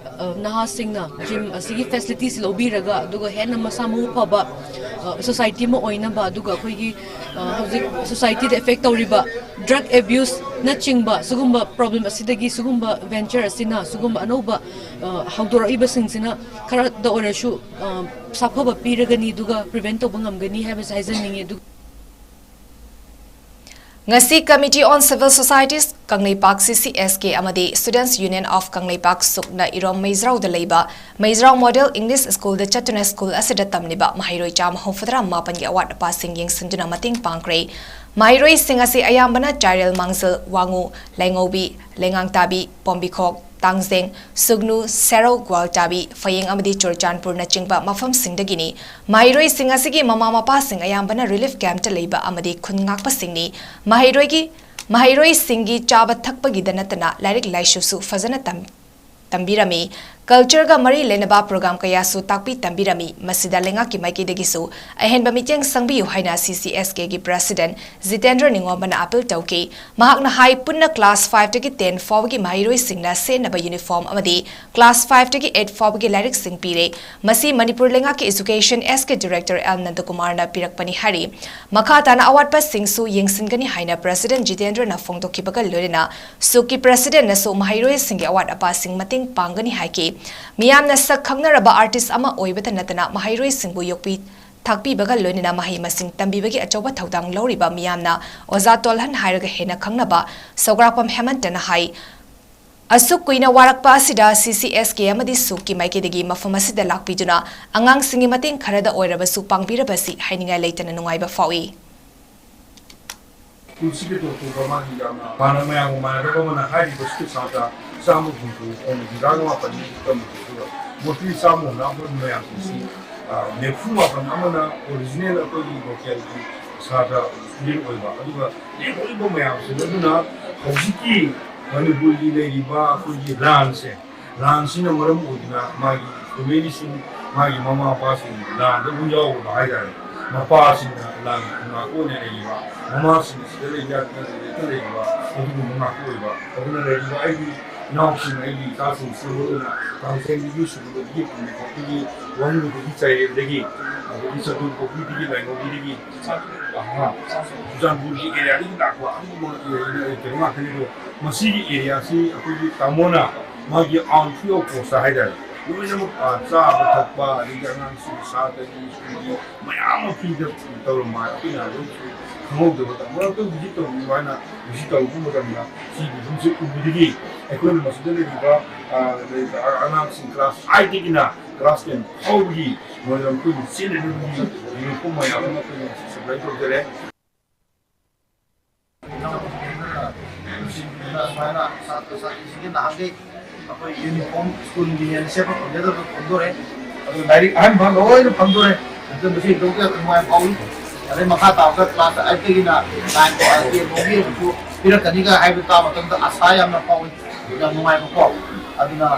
ꯅꯍꯥꯁꯤꯡꯅ gym ꯑꯁꯤꯒꯤ facilityꯁꯤ ꯂꯧꯕꯤꯔꯒ ꯑꯗꯨꯒ ꯍꯦꯟꯅ ꯃꯁꯥ ꯃꯎ ꯐꯕ society ꯑꯃ ꯑꯣꯏꯅꯕ, ꯑꯗꯨꯒ ꯑꯩꯈꯣꯏꯒꯤ ꯍꯧꯖꯤꯛ societyꯗ effect ꯇꯧꯔꯤꯕ drug abuseꯅꯆꯤꯡꯕ ꯁꯤꯒꯨꯝꯕ problem ꯑꯁꯤꯗꯒꯤ ꯁꯤꯒꯨꯝꯕ venture ꯑꯁꯤꯅ ꯁꯤꯒꯨꯝꯕ ꯑꯅꯧꯕ ꯍꯧꯗꯣꯔꯛꯏꯕꯁꯤꯡꯁꯤꯅ ꯈꯔꯗ ꯑꯣꯏꯔꯁꯨ ꯁꯥꯐꯕ ꯄꯤꯔꯒꯅꯤ, ꯑꯗꯨꯒ prevent ꯇꯧꯕ ꯉꯝꯒꯅꯤ ꯍꯥꯏꯕꯁꯤ ꯍꯥꯏꯖꯅꯤꯡꯉꯤ꯫ ꯑꯗꯨꯒ ꯉꯁꯤ Committee on Civil Societies Kangleipak, C C S K, ꯑꯃꯗꯤ Students Union of ꯀꯪꯂꯩꯄꯥꯛ, ꯁꯨꯛꯅ ꯏꯔꯣꯝ ꯃꯩꯖ꯭ꯔꯥꯎꯗ ꯂꯩꯕ ꯃꯩꯖ꯭ꯔꯥꯎ Model English Schoolꯗ ꯆꯠꯇꯨꯅ school ꯑꯁꯤꯗ ꯇꯝꯂꯤꯕ ꯃꯍꯩꯔꯣꯏ ꯆꯥꯝꯃ ꯍꯨꯝꯐꯨꯇꯔꯥ ꯃꯥꯄꯟꯒꯤ ꯑꯋꯥꯠ ꯑꯄꯥꯁꯤꯡ ꯌꯦꯡꯁꯤꯟꯗꯨꯅ ꯃꯇꯦꯡ ꯄꯥꯡꯈ꯭ꯔꯦ꯫ ꯃꯍꯩꯔꯣꯏꯁꯤꯡ ꯑꯁꯤ ꯑꯌꯥꯝꯕꯅ ꯆꯥꯏꯔꯦꯜ ꯃꯥꯡꯖꯜ, ꯋꯥꯉꯨ, ꯂꯩꯉꯧꯕꯤ, ꯂꯩꯉꯥꯡꯇꯥꯕꯤ, ꯄꯣꯝꯕꯤꯈꯣꯛ, ꯇꯥꯡꯖꯦꯡ, ꯁꯨꯒꯅꯨ, ꯁꯦꯔꯧ, ꯒ꯭ꯋꯥꯜꯇꯥꯕꯤ, ꯐꯌꯦꯡ ꯑꯃꯗꯤ ꯆꯨꯔꯆꯥꯟꯄꯨꯔꯅꯆꯤꯡꯕ ꯃꯐꯝꯁꯤꯡꯗꯒꯤꯅꯤ꯫ ꯃꯍꯩꯔꯣꯏꯁꯤꯡ ꯑꯁꯤꯒꯤ ꯃꯃꯥ ꯃꯄꯥꯁꯤꯡ ꯑꯌꯥꯝꯕꯅ relief campꯇ ꯂꯩꯕ ꯑꯃꯗꯤ ꯈꯨꯟ ꯉꯥꯛꯄꯁꯤꯡꯅꯤ꯫ ꯃꯍꯩꯔꯣꯏꯒꯤ, ꯃꯍꯩꯔꯣꯏꯁꯤꯡꯒꯤ ꯆꯥꯕ ꯊꯛꯄꯒꯤꯗ ꯅꯠꯇꯅ ꯂꯥꯏꯔꯤꯛ ꯂꯥꯏꯁꯨꯁꯨ ꯐꯖꯅ ꯇꯝ-, ꯇꯝꯕꯤꯔꯝꯃꯤ꯫ Cultureꯒ ꯃꯔꯤ ꯂꯩꯅꯕ program ꯀꯌꯥꯁꯨ ꯇꯥꯛꯄꯤ ꯇꯝꯕꯤꯔꯝꯃꯤ꯫ ꯃꯁꯤꯗ ꯂꯩꯉꯥꯛꯀꯤ ꯃꯥꯏꯀꯩꯗꯒꯤꯁꯨ ꯑꯍꯦꯟꯕ ꯃꯤꯠꯌꯦꯡ ꯆꯪꯕꯤꯌꯨ ꯍꯥꯏꯅ C C S Kꯒꯤ President Jitendra ꯅꯤꯉꯣꯝꯕꯅ appeal ꯇꯧꯈꯤ꯫ ꯃꯍꯥꯛꯅ ꯍꯥꯏ, ꯄꯨꯟꯅ class fiveꯇꯒꯤ ten ꯐꯥꯎꯕꯒꯤ ꯃꯍꯩꯔꯣꯏꯁꯤꯡꯅ ꯁꯦꯠꯅꯕ uniform ꯑꯃꯗꯤ class fiveꯇꯒꯤ eight ꯐꯥꯎꯕꯒꯤ ꯂꯥꯏꯔꯤꯛꯁꯤꯡ ꯄꯤꯔꯦ꯫ ꯃꯁꯤ ꯃꯅꯤꯄꯨꯔ ꯂꯩꯉꯥꯛꯀꯤ Education S K Director L ꯅꯟꯗꯀꯨꯃꯥꯔꯅ ꯄꯤꯔꯛꯄꯅꯤ ꯍꯥꯏꯔꯤ꯫ ꯃꯈꯥ ꯇꯥꯅ ꯑꯋꯥꯠꯄꯁꯤꯡꯁꯨ ꯌꯦꯡꯁꯤꯟꯒꯅꯤ ꯍꯥꯏꯅ President ꯖꯤꯇꯦꯟꯗ꯭ꯔꯅ ꯐꯣꯡꯗꯣꯛꯈꯤꯕꯒ ꯂꯣꯏꯅꯅ ꯁꯨꯛꯀꯤ Presidentꯅꯁꯨ ꯃꯍꯩꯔꯣꯏꯁꯤꯡꯒꯤ ꯑꯋꯥꯠ ꯑꯄꯥꯁꯤꯡ ꯃꯇꯦꯡ ꯄꯥꯡꯒꯅꯤ ꯍꯥꯏꯈꯤ꯫ ꯃꯤꯌꯥꯝꯅ ꯁꯛ ꯈꯪꯅꯔꯕ artist ꯑꯃ ꯑꯣꯏꯕꯇ ꯅꯠꯇꯅ ꯃꯍꯩꯔꯣꯏꯁꯤꯡꯕꯨ ꯌꯣꯛꯄꯤ ꯊꯥꯛꯄꯤꯕꯒ ꯂꯣꯏꯅꯅ ꯃꯍꯩ ꯃꯁꯤꯡ ꯇꯝꯕꯤꯕꯒꯤ ꯑꯆꯧꯕ ꯊꯧꯗꯥꯡ ꯂꯧꯔꯤꯕ ꯃꯤꯌꯥꯝꯅ ꯑꯣꯖꯥ ꯇꯣꯜꯍꯟ ꯍꯥꯏꯔꯒ ꯍꯦꯟꯅ ꯈꯪꯅꯕ ꯁꯧꯒ꯭ꯔꯥꯛꯄꯝ ꯍꯦꯃꯟꯇꯅ ꯍꯥꯏ꯫ ꯑꯁꯨꯛ ꯀꯨꯏꯅ ꯋꯥꯔꯛꯄ ꯑꯁꯤꯗ ꯁꯤ ꯁꯤ ꯑꯦꯁ ꯀꯦ ꯑꯃꯗꯤ ꯁꯨꯛꯀꯤ ꯃꯥꯏꯀꯩꯗꯒꯤ ꯃꯐꯝ ꯑꯁꯤꯗ ꯂꯥꯛꯄꯤꯗꯨꯅ ꯑꯉꯥꯡꯁꯤꯡꯒꯤ ꯃꯇꯦꯡ ꯈꯔꯗ ꯑꯣꯏꯔꯕꯁꯨ ꯄꯥꯡꯕꯤꯔꯕꯁꯤ ꯍꯥꯏꯅꯤꯡꯉꯥꯏ ꯂꯩꯇꯅ ꯅꯨꯡꯉꯥꯏꯕ ꯐꯥꯎꯏ꯫ ꯁ꯭ꯀꯨꯜꯁꯤꯒꯤ ꯇꯣꯞ ꯇꯣꯞꯄ ꯃꯥꯒꯤ ꯌꯥꯝꯅ ꯃꯥꯅ ꯃꯌꯥꯝꯒ ꯃꯥꯟꯅꯗꯕ ꯑꯃꯅ ꯍꯥꯏꯔꯤꯕ ꯁ꯭ꯀꯨꯜ ꯁꯥꯇ꯭ꯔ ꯆꯥꯝꯃ ꯍꯨꯝꯐꯨ ꯍꯨꯝꯐꯨꯇꯔꯥ ꯃꯥꯄꯟ ꯇꯝꯃꯤ꯫ ꯑꯗꯨꯒ ꯃꯣꯏ ꯆꯥꯝꯃ ꯍꯨꯝꯐꯨꯇꯔꯥ ꯃꯥꯄꯟ ꯃꯌꯥꯝꯁꯤꯡꯁꯤ, ꯑ, ꯅꯤꯐꯨ ꯃꯥꯄꯟ ꯑꯃꯅ ꯑꯣꯔꯤꯖꯤꯅꯦꯜ ꯑꯩꯈꯣꯏꯒꯤ ꯂꯣꯀꯦꯜꯒꯤ ꯁꯥꯇ꯭ꯔ ꯁ꯭ꯇꯨꯗꯦꯟ ꯑꯣꯏꯕ, ꯑꯗꯨꯒ ꯂꯦꯝꯍꯧꯔꯤꯕ ꯃꯌꯥꯝꯁꯤꯡ ꯑꯗꯨꯅ ꯍꯧꯖꯤꯛꯀꯤ ꯃꯅꯤꯄꯨꯔꯒꯤ ꯂꯩꯔꯤꯕ ꯑꯩꯈꯣꯏꯒꯤ ꯂꯥꯟꯁꯦ, ꯂꯥꯟꯁꯤꯅ ꯃꯔꯝ ꯑꯣꯏꯗꯨꯅ ꯃꯥꯒꯤ ꯐꯦꯃꯤꯂꯤꯁꯤꯡ, ꯃꯥꯒꯤ ꯃꯃꯥ ꯃꯄꯥꯁꯤꯡ ꯂꯥꯟꯗ ꯑꯗꯨꯝ ꯌꯥꯎꯔꯕ ꯍꯥꯏꯇꯥꯔꯦ꯫ ꯃꯄꯥꯁꯤꯡꯅ ꯂꯥꯟ ꯉꯥꯛꯄ ꯑꯣꯏꯅ ꯂꯩꯔꯤꯕ, ꯃꯃꯥꯁꯤꯡ ꯑꯁꯤꯗ ꯂꯩ ꯌꯥꯗꯅ ꯂꯩꯔꯒ ꯂꯩꯔꯤꯕ ꯑꯗꯨꯒꯨꯝꯕ ꯉꯥꯛꯄ ꯑꯣꯏꯕ꯫ ꯑꯗꯨꯅ ꯂꯩꯔꯤꯕ ꯑꯩꯒꯤ ꯏꯅꯥꯎꯁꯤꯡ, ꯑꯩꯒꯤ ꯏꯆꯥꯁꯤꯡꯁꯤ ꯃꯔꯨ ꯑꯣꯏꯅ ꯇꯥꯡꯈꯨꯜꯒꯤ ꯌꯨꯠꯁꯤꯡ ꯑꯗꯨꯗꯒꯤ ꯐꯪꯕ ꯈꯣꯠꯄꯒꯤ ꯋꯥꯍꯪꯕꯗꯒꯤ ꯆꯥꯏꯔꯦꯟꯗꯒꯤ, ꯑꯗꯒꯤ ꯆꯟꯗ꯭ꯔ ꯀꯣꯛꯄꯤꯗꯒꯤ ꯂꯥꯏꯉꯧꯕꯤꯗꯒꯤ, ꯑꯍꯥ, ꯆꯨꯔꯆꯥꯟꯄꯨꯔꯒꯤ ꯑꯦꯔꯤꯌꯥꯗꯒꯤ ꯂꯥꯛꯄ ꯑꯗꯨꯒꯨꯝꯕ ꯀꯩꯅꯣ ꯉꯥꯛꯇꯅꯤ꯫ ꯑꯗꯣ ꯃꯁꯤꯒꯤ ꯑꯦꯔꯤꯌꯥꯁꯤ ꯑꯩꯈꯣꯏꯒꯤ ꯇꯥꯃꯣꯅ ꯃꯥꯒꯤ ꯑꯥꯎꯟ ꯐ꯭ꯔꯤ ꯑꯣꯐ ꯀꯣꯁꯇ ꯍꯥꯏꯇꯥꯔꯦ, ꯂꯣꯏꯅꯃꯛ, ꯑ, ꯆꯥꯕ ꯊꯛꯄ, ꯑꯗꯒꯤ ꯑꯉꯥꯡꯁꯤꯡꯒꯤ ꯁꯥꯇ꯭ꯔꯒꯤ ꯁ꯭ꯀꯨꯜꯒꯤ ꯃꯌꯥꯝ ꯑꯃ ꯐ꯭ꯔꯤꯗ ꯇꯧꯔꯝꯕ ꯍꯥꯏ꯫ ꯑꯩꯈꯣꯏꯅ ꯑꯗꯨꯝ ꯈꯪꯍꯧꯗꯕꯗ ꯃꯔꯛꯇ ꯚꯤꯖꯤꯠ ꯇꯧꯕꯤꯌꯨ ꯍꯥꯏꯅ ꯚꯤꯖꯤꯠ ꯇꯧꯔꯛꯄ ꯃꯇꯝꯗ ꯁꯤꯒꯤ ꯐꯤꯕꯝꯁꯦ ꯎꯕꯗꯒꯤ ꯑꯩꯈꯣꯏꯅ ꯃꯁꯤꯗ ꯂꯩꯔꯤꯕ, ꯑ, ꯂꯩꯔꯤꯕ ꯑꯉꯥꯡꯁꯤꯡ ꯀ꯭ꯂꯥꯁ ꯑꯥꯏꯠꯇꯒꯤꯅ ꯀ꯭ꯂꯥꯁ ꯇꯦꯟ ꯐꯥꯎꯕꯒꯤ ꯃꯣꯏꯗ ꯑꯩꯈꯣꯏꯒꯤ ꯆꯦꯟꯅꯅꯕꯒꯤ ꯌꯨꯅꯤꯐꯣꯔꯝ ꯃꯌꯥꯝ ꯑꯃ ꯑꯩꯈꯣꯏꯅ ꯁꯄ꯭ꯂꯥꯏ ꯇꯧꯖꯔꯦ꯫ ꯁꯨꯃꯥꯏꯅ ꯁꯥꯇ꯭ꯔ ꯁꯥꯇ꯭ꯔꯤꯁꯤꯡꯒꯤ ꯅꯍꯥꯟꯈꯩ ꯑꯩꯈꯣꯏ ꯌꯨꯅꯤꯐꯣꯔꯝ ꯁ꯭ꯀꯨꯜꯒꯤ ꯍꯦꯟꯅ ꯁꯦꯠꯄ ꯐꯪꯖꯗꯕ ꯐꯪꯗꯣꯔꯦ꯫ ꯑꯗꯨ ꯂꯥꯏꯔꯤꯛ ꯑꯍꯟꯕ ꯂꯣꯏꯅ ꯐꯪꯗꯣꯔꯦ꯫ ꯑꯗꯨ ꯃꯁꯤ ꯍꯦꯟꯗꯣꯛꯇ ꯌꯥꯝ ꯅꯨꯡꯉꯥꯏꯕ ꯐꯥꯎꯏ꯫ ꯑꯗꯩ ꯃꯈꯥ ꯇꯥꯕꯗ ꯀ꯭ꯂꯥꯁ ꯑꯥꯏꯠꯇꯒꯤꯅ ꯅꯥꯏꯟ ꯐꯥꯎ ꯑꯥꯏꯠ ꯇꯦꯟ ꯐꯥꯎꯒꯤ ꯑꯃꯁꯨ ꯄꯤꯔꯛꯀꯅꯤꯒ ꯍꯥꯏꯕ ꯇꯥꯕ ꯃꯇꯝꯗ ꯑꯁꯥ ꯌꯥꯝꯅ ꯐꯥꯎꯏ꯫ ꯌꯥꯝ ꯅꯨꯡꯉꯥꯏꯕꯀꯣ꯫ ꯑꯗꯨꯅ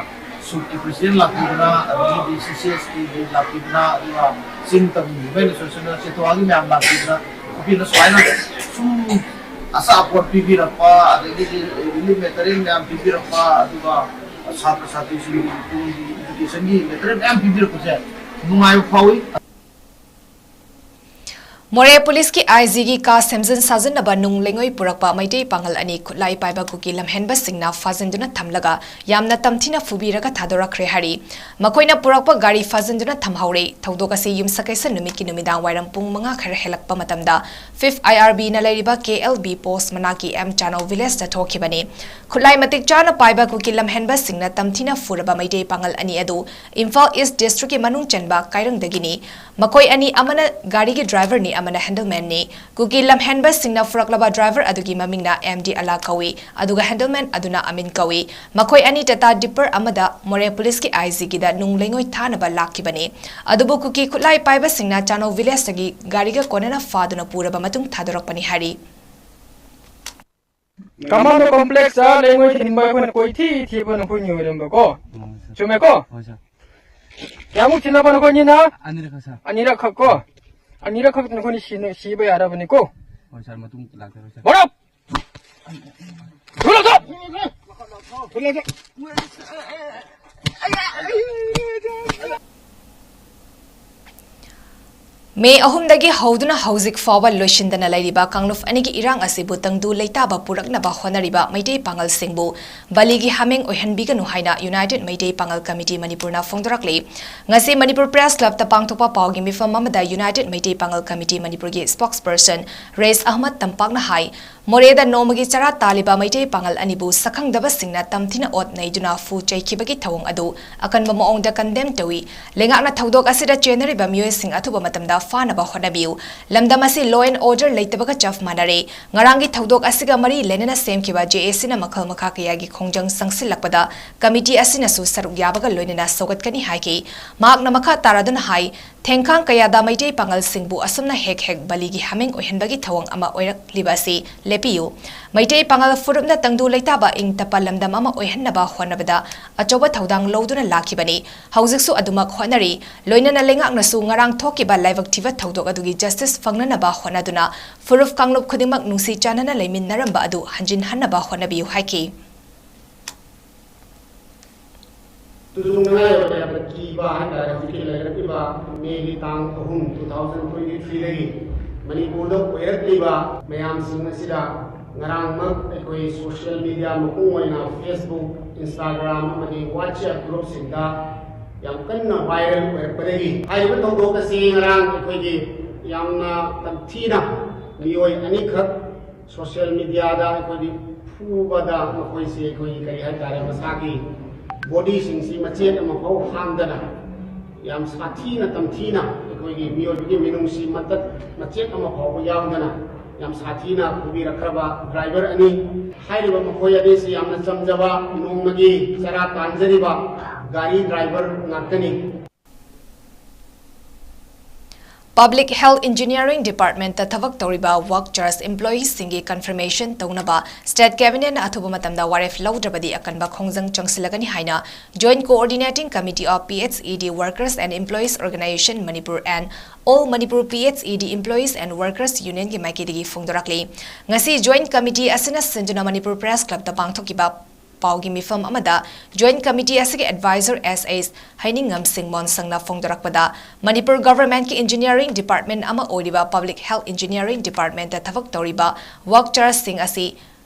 ꯁꯨꯛꯀꯤ ꯄ꯭ꯔꯁꯤꯗꯦꯟ ꯂꯥꯛꯄꯤꯗꯅ, ꯑꯗꯒꯤꯗꯤ ꯁꯤ ꯁꯤ ꯑꯦꯁ ꯀꯦꯒꯤ ꯂꯥꯛꯄꯤꯗꯅ, ꯑꯗꯨꯒ ꯆꯤꯡ ꯇꯝ ꯃꯨꯚꯃꯦꯟ ꯑꯦꯁꯣꯁꯤꯌꯦꯁꯟ ꯆꯦꯊꯣꯛꯑꯒꯤ ꯃꯌꯥꯝ ꯂꯥꯛꯄꯤꯗꯅ, ꯅꯨꯄꯤꯅ ꯁꯨꯃꯥꯏꯅ ꯁꯨꯝ ꯑꯆꯥꯄꯣꯠ ꯄꯤꯕꯤꯔꯛꯄ, ꯑꯗꯒꯤꯗꯤ ꯔꯤꯂꯤꯐ ꯃꯦꯇꯔꯤꯌꯦꯜ ꯃꯌꯥꯝ ꯄꯤꯕꯤꯔꯛꯄ, ꯑꯗꯨꯒ ꯁꯥꯇ꯭ꯔ ꯁꯥꯇ꯭ꯔꯤꯁꯤꯡꯒꯤ ꯇꯨꯡꯒꯤ ꯏꯗꯨꯀꯦꯁꯟꯒꯤ ꯃꯦꯇꯔꯤꯌꯦꯜ ꯃꯌꯥꯝ ꯄꯤꯕꯤꯔꯛꯄꯁꯦ ꯅꯨꯡꯉꯥꯏꯕ ꯐꯥꯎꯏ꯫ ꯃꯣꯔꯦ ꯄꯨꯂꯤꯁꯀꯤ ꯑꯥꯏ ꯖꯤꯒꯤ ꯀꯥ ꯁꯦꯝꯖꯤꯟ ꯁꯥꯖꯤꯟꯅꯕ ꯅꯨꯡ ꯂꯩꯉꯣꯏ ꯄꯨꯔꯛꯄ ꯃꯩꯇꯩ ꯄꯥꯉꯜ ꯑꯅꯤ ꯈꯨꯠꯂꯥꯏ ꯄꯥꯏꯕ ꯀꯨꯀꯤ ꯂꯝꯍꯦꯟꯕꯁꯤꯡꯅ ꯐꯥꯖꯤꯟꯗꯨꯅ ꯊꯝꯂꯒ ꯌꯥꯝꯅ ꯇꯝꯊꯤꯅ ꯐꯨꯕꯤꯔꯒ ꯊꯥꯗꯣꯔꯛꯈ꯭ꯔꯦ ꯍꯥꯏꯔꯤ꯫ ꯃꯈꯣꯏꯅ ꯄꯨꯔꯛꯄ ꯒꯥꯔꯤ ꯐꯥꯖꯤꯟꯗꯨꯅ ꯊꯝꯍꯧꯔꯦ꯫ ꯊꯧꯗꯣꯛ ꯑꯁꯤ ꯌꯨꯝꯁꯀꯩꯁ ꯅꯨꯃꯤꯠꯀꯤ ꯅꯨꯃꯤꯗꯥꯡ ꯋꯥꯏꯔꯝ ꯄꯨꯡ ꯃꯉꯥ ꯈꯔ ꯍꯦꯜꯂꯛꯄ ꯃꯇꯝꯗ ꯐꯤꯐ ꯑꯥꯏ ꯑꯥꯔ ꯕꯤꯅ ꯂꯩꯔꯤꯕ ꯀꯦ ꯑꯦꯜ ꯕꯤ ꯄꯣꯁ ꯃꯅꯥꯛꯀꯤ ꯑꯦꯝ ꯆꯥꯅꯧ ꯚꯤꯂꯦꯖꯇ ꯊꯣꯛꯈꯤꯕꯅꯤ꯫ ꯈꯨꯠꯂꯥꯏ ꯃꯇꯤꯛ ꯆꯥꯅ ꯄꯥꯏꯕ ꯀꯨꯀꯤ ꯂꯝꯍꯦꯟꯕꯁꯤꯡꯅ ꯇꯝꯊꯤꯅ ꯐꯨꯔꯕ ꯃꯩꯇꯩ ꯄꯥꯉꯜ ꯑꯅꯤ ꯑꯗꯨ ꯏꯝꯐꯥꯜ ꯏꯁ ꯗꯤꯁꯇ꯭ꯔꯤꯛꯀꯤ ꯃꯅꯨꯡ ꯆꯟꯕ ꯀꯥꯏꯔꯪꯗꯒꯤꯅꯤ꯫ ꯃꯈꯣꯏ ꯑꯅꯤ, ꯑꯃꯅ ꯒꯥꯔꯤꯒꯤ ꯗ꯭ꯔꯥꯏꯚꯔꯅꯤ, ꯑꯃꯅ ꯍꯦꯟꯗꯜꯃꯦꯟꯅꯤ꯫ ꯀꯨꯀꯤ ꯂꯝꯍꯦꯟꯕꯁꯤꯡꯅ ꯐꯨꯔꯛꯂꯕ ꯗ꯭ꯔꯥꯏꯚꯔ ꯑꯗꯨꯒꯤ ꯃꯃꯤꯡꯅ ꯑꯦꯝ ꯗꯤ ꯑꯂꯥ ꯀꯧꯏ, ꯑꯗꯨꯒ ꯍꯦꯟꯗꯜꯃꯦꯟ ꯑꯗꯨꯅ ꯑꯃꯤꯟ ꯀꯧꯏ꯫ ꯃꯈꯣꯏ ꯑꯅꯤ ꯇꯥꯇꯥ ꯗꯤꯄꯔ ꯑꯃꯗ ꯃꯣꯔꯦ ꯄꯨꯂꯤꯁꯀꯤ ꯑꯥꯏ ꯖꯤꯒꯤꯗ ꯅꯨꯡ ꯂꯩꯉꯣꯏ ꯊꯥꯅꯕ ꯂꯥꯛꯈꯤꯕꯅꯤ꯫ ꯑꯗꯨꯕꯨ ꯀꯨꯀꯤ ꯈꯨꯠꯂꯥꯏ ꯄꯥꯏꯕꯁꯤꯡꯅ ꯆꯥꯅꯧ ꯚꯤꯂꯦꯖꯇꯒꯤ ꯒꯥꯔꯤꯒ ꯀꯣꯟꯅꯅ ꯐꯥꯗꯨꯅ ꯄꯨꯔꯕ ꯃꯇꯨꯡ ꯊꯥꯗꯣꯔꯛꯄꯅꯤ ꯍꯥꯏꯔꯤ꯫ ꯀꯃꯥꯟꯗꯣ ꯀꯣꯝꯄ꯭ꯂꯦꯛꯁꯇ ꯂꯩꯉꯣꯏ ꯊꯤꯟꯕ ꯑꯩꯈꯣꯏꯅ ꯀꯣꯏꯊꯤ ꯊꯤꯕ ꯅꯈꯣꯏ ꯃꯤꯑꯣꯏꯔꯝꯕꯀꯣ꯫ ꯎꯝ, ꯁꯥꯔ꯫ ꯆꯨꯝꯃꯦꯀꯣ? ꯍꯣꯏ, ꯁꯥꯔ꯫ ꯀꯌꯥꯃꯨꯛ ꯊꯤꯟꯅꯕ ꯅꯈꯣꯏꯅꯤꯅ? ꯑꯅꯤꯔꯛ ꯈꯛ, ꯁꯥꯔ꯫ ꯑꯅꯤꯔꯛ ꯈꯛ ꯀꯣ? ꯑꯅꯤꯔꯛ ꯈꯛ ꯅꯈꯣꯏꯅꯤ ꯁꯤꯅ-, ꯁꯤꯕ ꯌꯥꯔꯕꯅꯤꯀꯣ? ꯍꯣꯏ, ꯁꯥꯔ, ꯃꯇꯨꯡ ꯂꯥꯛꯆꯔꯣꯏ, ꯁꯥꯔ꯫ ꯕꯣꯔꯞ! ꯊꯨꯂꯥꯎꯊꯣꯛ! ꯃꯦ ꯑꯍꯨꯝꯗꯒꯤ ꯍꯧꯗꯨꯅ ꯍꯧꯖꯤꯛ ꯐꯥꯎꯕ ꯂꯣꯏꯁꯤꯟꯗꯅ ꯂꯩꯔꯤꯕ ꯀꯥꯡꯂꯨꯞ ꯑꯅꯤꯒꯤ ꯏꯔꯥꯡ ꯑꯁꯤꯕꯨ ꯇꯪꯗꯨ ꯂꯩꯇꯥꯕ ꯄꯨꯔꯛꯅꯕ ꯍꯣꯠꯅꯔꯤꯕ ꯃꯩꯇꯩ ꯄꯥꯉꯜꯁꯤꯡꯕꯨ ꯕꯂꯤꯒꯤ ꯍꯥꯃꯦꯡ ꯑꯣꯏꯍꯟꯕꯤꯒꯅꯨ ꯍꯥꯏꯅ ꯌꯨꯅꯥꯏꯇꯦꯗ ꯃꯩꯇꯩ ꯄꯥꯉꯜ ꯀꯃꯤꯇꯤ ꯃꯅꯤꯄꯨꯔꯅ ꯐꯣꯡꯗꯣꯔꯛꯂꯤ꯫ ꯉꯁꯤ ꯃꯅꯤꯄꯨꯔ ꯄ꯭ꯔꯦꯁ ꯀ꯭ꯂꯕꯇ ꯄꯥꯡꯊꯣꯛꯄ ꯄꯥꯎꯒꯤ ꯃꯤꯐꯝ ꯑꯃꯗ ꯌꯨꯅꯥꯏꯇꯦꯗ ꯃꯩꯇꯩ ꯄꯥꯉꯜ ꯀꯃꯤꯇꯤ ꯃꯅꯤꯄꯨꯔꯒꯤ ꯁ꯭ꯄꯣꯛꯁꯄꯔꯁꯟ ꯔꯦꯁ ꯑꯍꯃꯗ ꯇꯝꯄꯥꯛꯅ ꯍꯥꯏ, ꯃꯣꯔꯦꯗ ꯅꯣꯡꯃꯒꯤ ꯆꯔꯥ ꯇꯥꯜꯂꯤꯕ ꯃꯩꯇꯩ ꯄꯥꯉꯜ ꯑꯅꯤꯕꯨ ꯁꯛꯈꯪꯗꯕꯁꯤꯡꯅ ꯇꯝꯊꯤꯅ ꯑꯣꯠ ꯅꯩꯗꯨꯅ ꯐꯨ ꯆꯩꯈꯤꯕꯒꯤ ꯊꯧꯑꯣꯡ ꯑꯗꯨ ꯑꯀꯟꯕ ꯃꯑꯣꯡꯗ ꯀꯟꯗꯦꯝ ꯇꯧꯏ꯫ ꯂꯩꯉꯥꯛꯅ ꯊꯧꯗꯣꯛ ꯑꯁꯤꯗ ꯆꯦꯟꯅꯔꯤꯕ ꯃꯤꯑꯣꯏꯁꯤꯡ ꯑꯊꯨꯕ ꯃꯇꯝꯗ ꯐꯥꯅꯕ ꯍꯣꯠꯅꯕꯤꯌꯨ꯫ ꯂꯝꯗꯝ ꯑꯁꯤ law and order ꯂꯩꯇꯕꯒ ꯆꯞ ꯃꯥꯟꯅꯔꯦ꯫ ꯉꯔꯥꯡꯒꯤ ꯊꯧꯗꯣꯛ ꯑꯁꯤꯒ ꯃꯔꯤ ꯂꯩꯅꯅ ꯁꯦꯝꯈꯤꯕ ꯖꯦ ꯑꯦ ꯁꯤꯅ ꯃꯈꯜ ꯃꯈꯥ ꯀꯌꯥꯒꯤ ꯈꯣꯡꯖꯪ ꯆꯪꯁꯤꯜꯂꯛꯄꯗ ꯀꯃꯤꯇꯤ ꯑꯁꯤꯅꯁꯨ ꯁꯔꯨꯛ ꯌꯥꯕꯒ ꯂꯣꯏꯅꯅ ꯁꯧꯒꯠꯀꯅꯤ ꯍꯥꯏꯈꯤ꯫ ꯃꯍꯥꯛꯅ ꯃꯈꯥ ꯇꯥꯔꯗꯨꯅ ꯍꯥꯏ, ꯊꯦꯡꯈꯥꯡ ꯀꯌꯥꯗ ꯃꯩꯇꯩ ꯄꯥꯉꯜꯁꯤꯡꯕꯨ ꯑꯁꯨꯝꯅ ꯍꯦꯛ ꯍꯦꯛ ꯕꯂꯤꯒꯤ ꯍꯥꯃꯦꯡ ꯑꯣꯏꯍꯟꯕꯒꯤ ꯊꯧꯑꯣꯡ ꯑꯃ ꯑꯣꯏꯔꯛꯂꯤꯕ ꯑꯁꯤ ꯂꯦꯞꯄꯤꯌꯨ꯫ ꯃꯩꯇꯩ ꯄꯥꯉꯜ ꯐꯨꯔꯨꯞꯅ ꯇꯪꯗꯨ ꯂꯩꯇꯥꯕ ꯏꯪ ꯇꯞꯄ ꯂꯝꯗꯝ ꯑꯃ ꯑꯣꯏꯍꯟꯅꯕ ꯍꯣꯠꯅꯕꯗ ꯑꯆꯧꯕ ꯊꯧꯗꯥꯡ ꯂꯧꯗꯨꯅ ꯂꯥꯛꯈꯤꯕꯅꯤ꯫ ꯍꯧꯖꯤꯛꯁꯨ ꯑꯗꯨꯃꯛ ꯍꯣꯠꯅꯔꯤ꯫ ꯂꯣꯏꯅꯅ ꯂꯩꯉꯥꯛꯅꯁꯨ ꯉꯔꯥꯡ ꯊꯣꯛꯈꯤꯕ ꯂꯥꯏꯕꯛ ꯊꯤꯕ ꯊꯧꯗꯣꯛ ꯑꯗꯨꯒꯤ justice ꯐꯪꯅꯅꯕ ꯍꯣꯠꯅꯗꯨꯅ ꯐꯨꯔꯨꯞ ꯀꯥꯡꯂꯨꯞ ꯈꯨꯗꯤꯡꯃꯛ ꯅꯨꯡꯁꯤ ꯆꯥꯟꯅꯅ ꯂꯩꯃꯤꯟꯅꯔꯝꯕ ꯑꯗꯨ ꯍꯟꯖꯤꯟꯍꯟꯅꯕ ꯍꯣꯠꯅꯕꯤꯌꯨ ꯍꯥꯏꯈꯤ꯫ ꯇꯨꯖꯨꯡꯅꯉꯥꯏ ꯑꯣꯏꯕ ꯌꯥꯝꯅ ꯀꯤꯕ ꯍꯥꯏꯇꯥꯔꯦ꯫ ꯍꯧꯖꯤꯛꯀꯤ ꯂꯩꯔꯛꯂꯤꯕ ꯃꯦꯒꯤ ꯇꯥꯡ ꯑꯍꯨꯝ, two thousand twenty three ꯗꯒꯤ ꯃꯅꯤꯄꯨꯔꯗ ꯑꯣꯏꯔꯛꯂꯤꯕ ꯃꯌꯥꯝꯁꯤꯡ ꯑꯁꯤꯗ ꯉꯔꯥꯡꯃꯛ ꯑꯩꯈꯣꯏ social media, ꯃꯄꯨꯡ ꯑꯣꯏꯅ Facebook, Instagram ꯑꯃꯗꯤ WhatsApp groupꯁꯤꯡꯗ ꯌꯥꯝ ꯀꯟꯅ viral ꯑꯣꯏꯔꯛꯄꯗꯒꯤ ꯍꯥꯏꯔꯤꯕ ꯊꯧꯗꯣꯛ ꯑꯁꯤ ꯉꯔꯥꯡ ꯑꯩꯈꯣꯏꯒꯤ ꯌꯥꯝꯅ ꯇꯝꯊꯤꯅ ꯃꯤꯑꯣꯏ ꯑꯅꯤꯈꯛ social mediaꯗ ꯑꯩꯈꯣꯏꯒꯤ ꯐꯨꯕꯗ ꯃꯈꯣꯏꯁꯤ ꯑꯩꯈꯣꯏꯒꯤ ꯀꯔꯤ ꯍꯥꯏꯇꯥꯔꯦ, ꯃꯁꯥꯒꯤ bodyꯁꯤꯡꯁꯤ ꯃꯆꯦꯠ ꯑꯃꯐꯥꯎ ꯍꯥꯡꯗꯅ ꯌꯥꯝ ꯁꯥꯊꯤꯅ ꯇꯝꯊꯤꯅ ꯑꯩꯈꯣꯏꯒꯤ ꯃꯤꯑꯣꯏꯕꯒꯤ ꯃꯤꯅꯨꯡꯁꯤ ꯃꯇꯠ ꯃꯆꯦꯠ ꯑꯃ ꯐꯥꯎꯕ ꯌꯥꯎꯗꯅ ꯌꯥꯝ ꯁꯥꯊꯤꯅ ꯐꯨꯕꯤꯔꯛꯈ꯭ꯔꯕ driver ꯑꯅꯤ꯫ ꯍꯥꯏꯔꯤꯕ ꯃꯈꯣꯏ ꯑꯅꯤꯁꯤ ꯌꯥꯝꯅ ꯆꯝꯖꯕ, ꯅꯣꯡꯃꯒꯤ ꯆꯔꯥ ꯇꯥꯟꯖꯔꯤꯕ ꯒꯥꯔꯤ driver ꯉꯥꯛꯇꯅꯤ꯫ Public Health Engineering Departmentꯇ ꯊꯕꯛ ꯇꯧꯔꯤꯕ work charge employeesꯁꯤꯡꯒꯤ confirmation ꯇꯧꯅꯕ State Cabinetꯅ ꯑꯊꯨꯕ ꯃꯇꯝꯗ ꯋꯥꯔꯦꯞ ꯂꯧꯗ꯭ꯔꯕꯗꯤ ꯑꯀꯟꯕ ꯈꯣꯡꯖꯪ ꯆꯪꯁꯤꯜꯂꯒꯅꯤ ꯍꯥꯏꯅ Joint Coordinating Committee of PHED Workers and Employees Organization Manipur and All Manipur PHED Employees and Workers Unionꯒꯤ ꯃꯥꯏꯀꯩꯗꯒꯤ ꯐꯣꯡꯗꯣꯔꯛꯂꯤ꯫ ꯉꯁꯤ Joint Committee ꯑꯁꯤꯅ ꯁꯤꯟꯗꯨꯅ Manipur Press Clubꯇ ꯄꯥꯡꯊꯣꯛꯈꯤꯕ ꯄꯥꯎꯒꯤ ꯃꯤꯐꯝ ꯑꯃꯗ Joint Committee ꯑꯁꯤꯒꯤ advisor S H ꯍꯩꯅꯤꯡꯉꯝ ꯁꯤꯡ ꯃꯣꯟꯁꯪꯅ ꯐꯣꯡꯗꯣꯔꯛꯄꯗ, ꯃꯅꯤꯄꯨꯔ governmentꯀꯤ engineering department ꯑꯃ ꯑꯣꯏꯔꯤꯕ Public Health Engineering Departmentꯇ ꯊꯕꯛ ꯇꯧꯔꯤꯕ work chargeꯁꯤꯡ ꯑꯁꯤ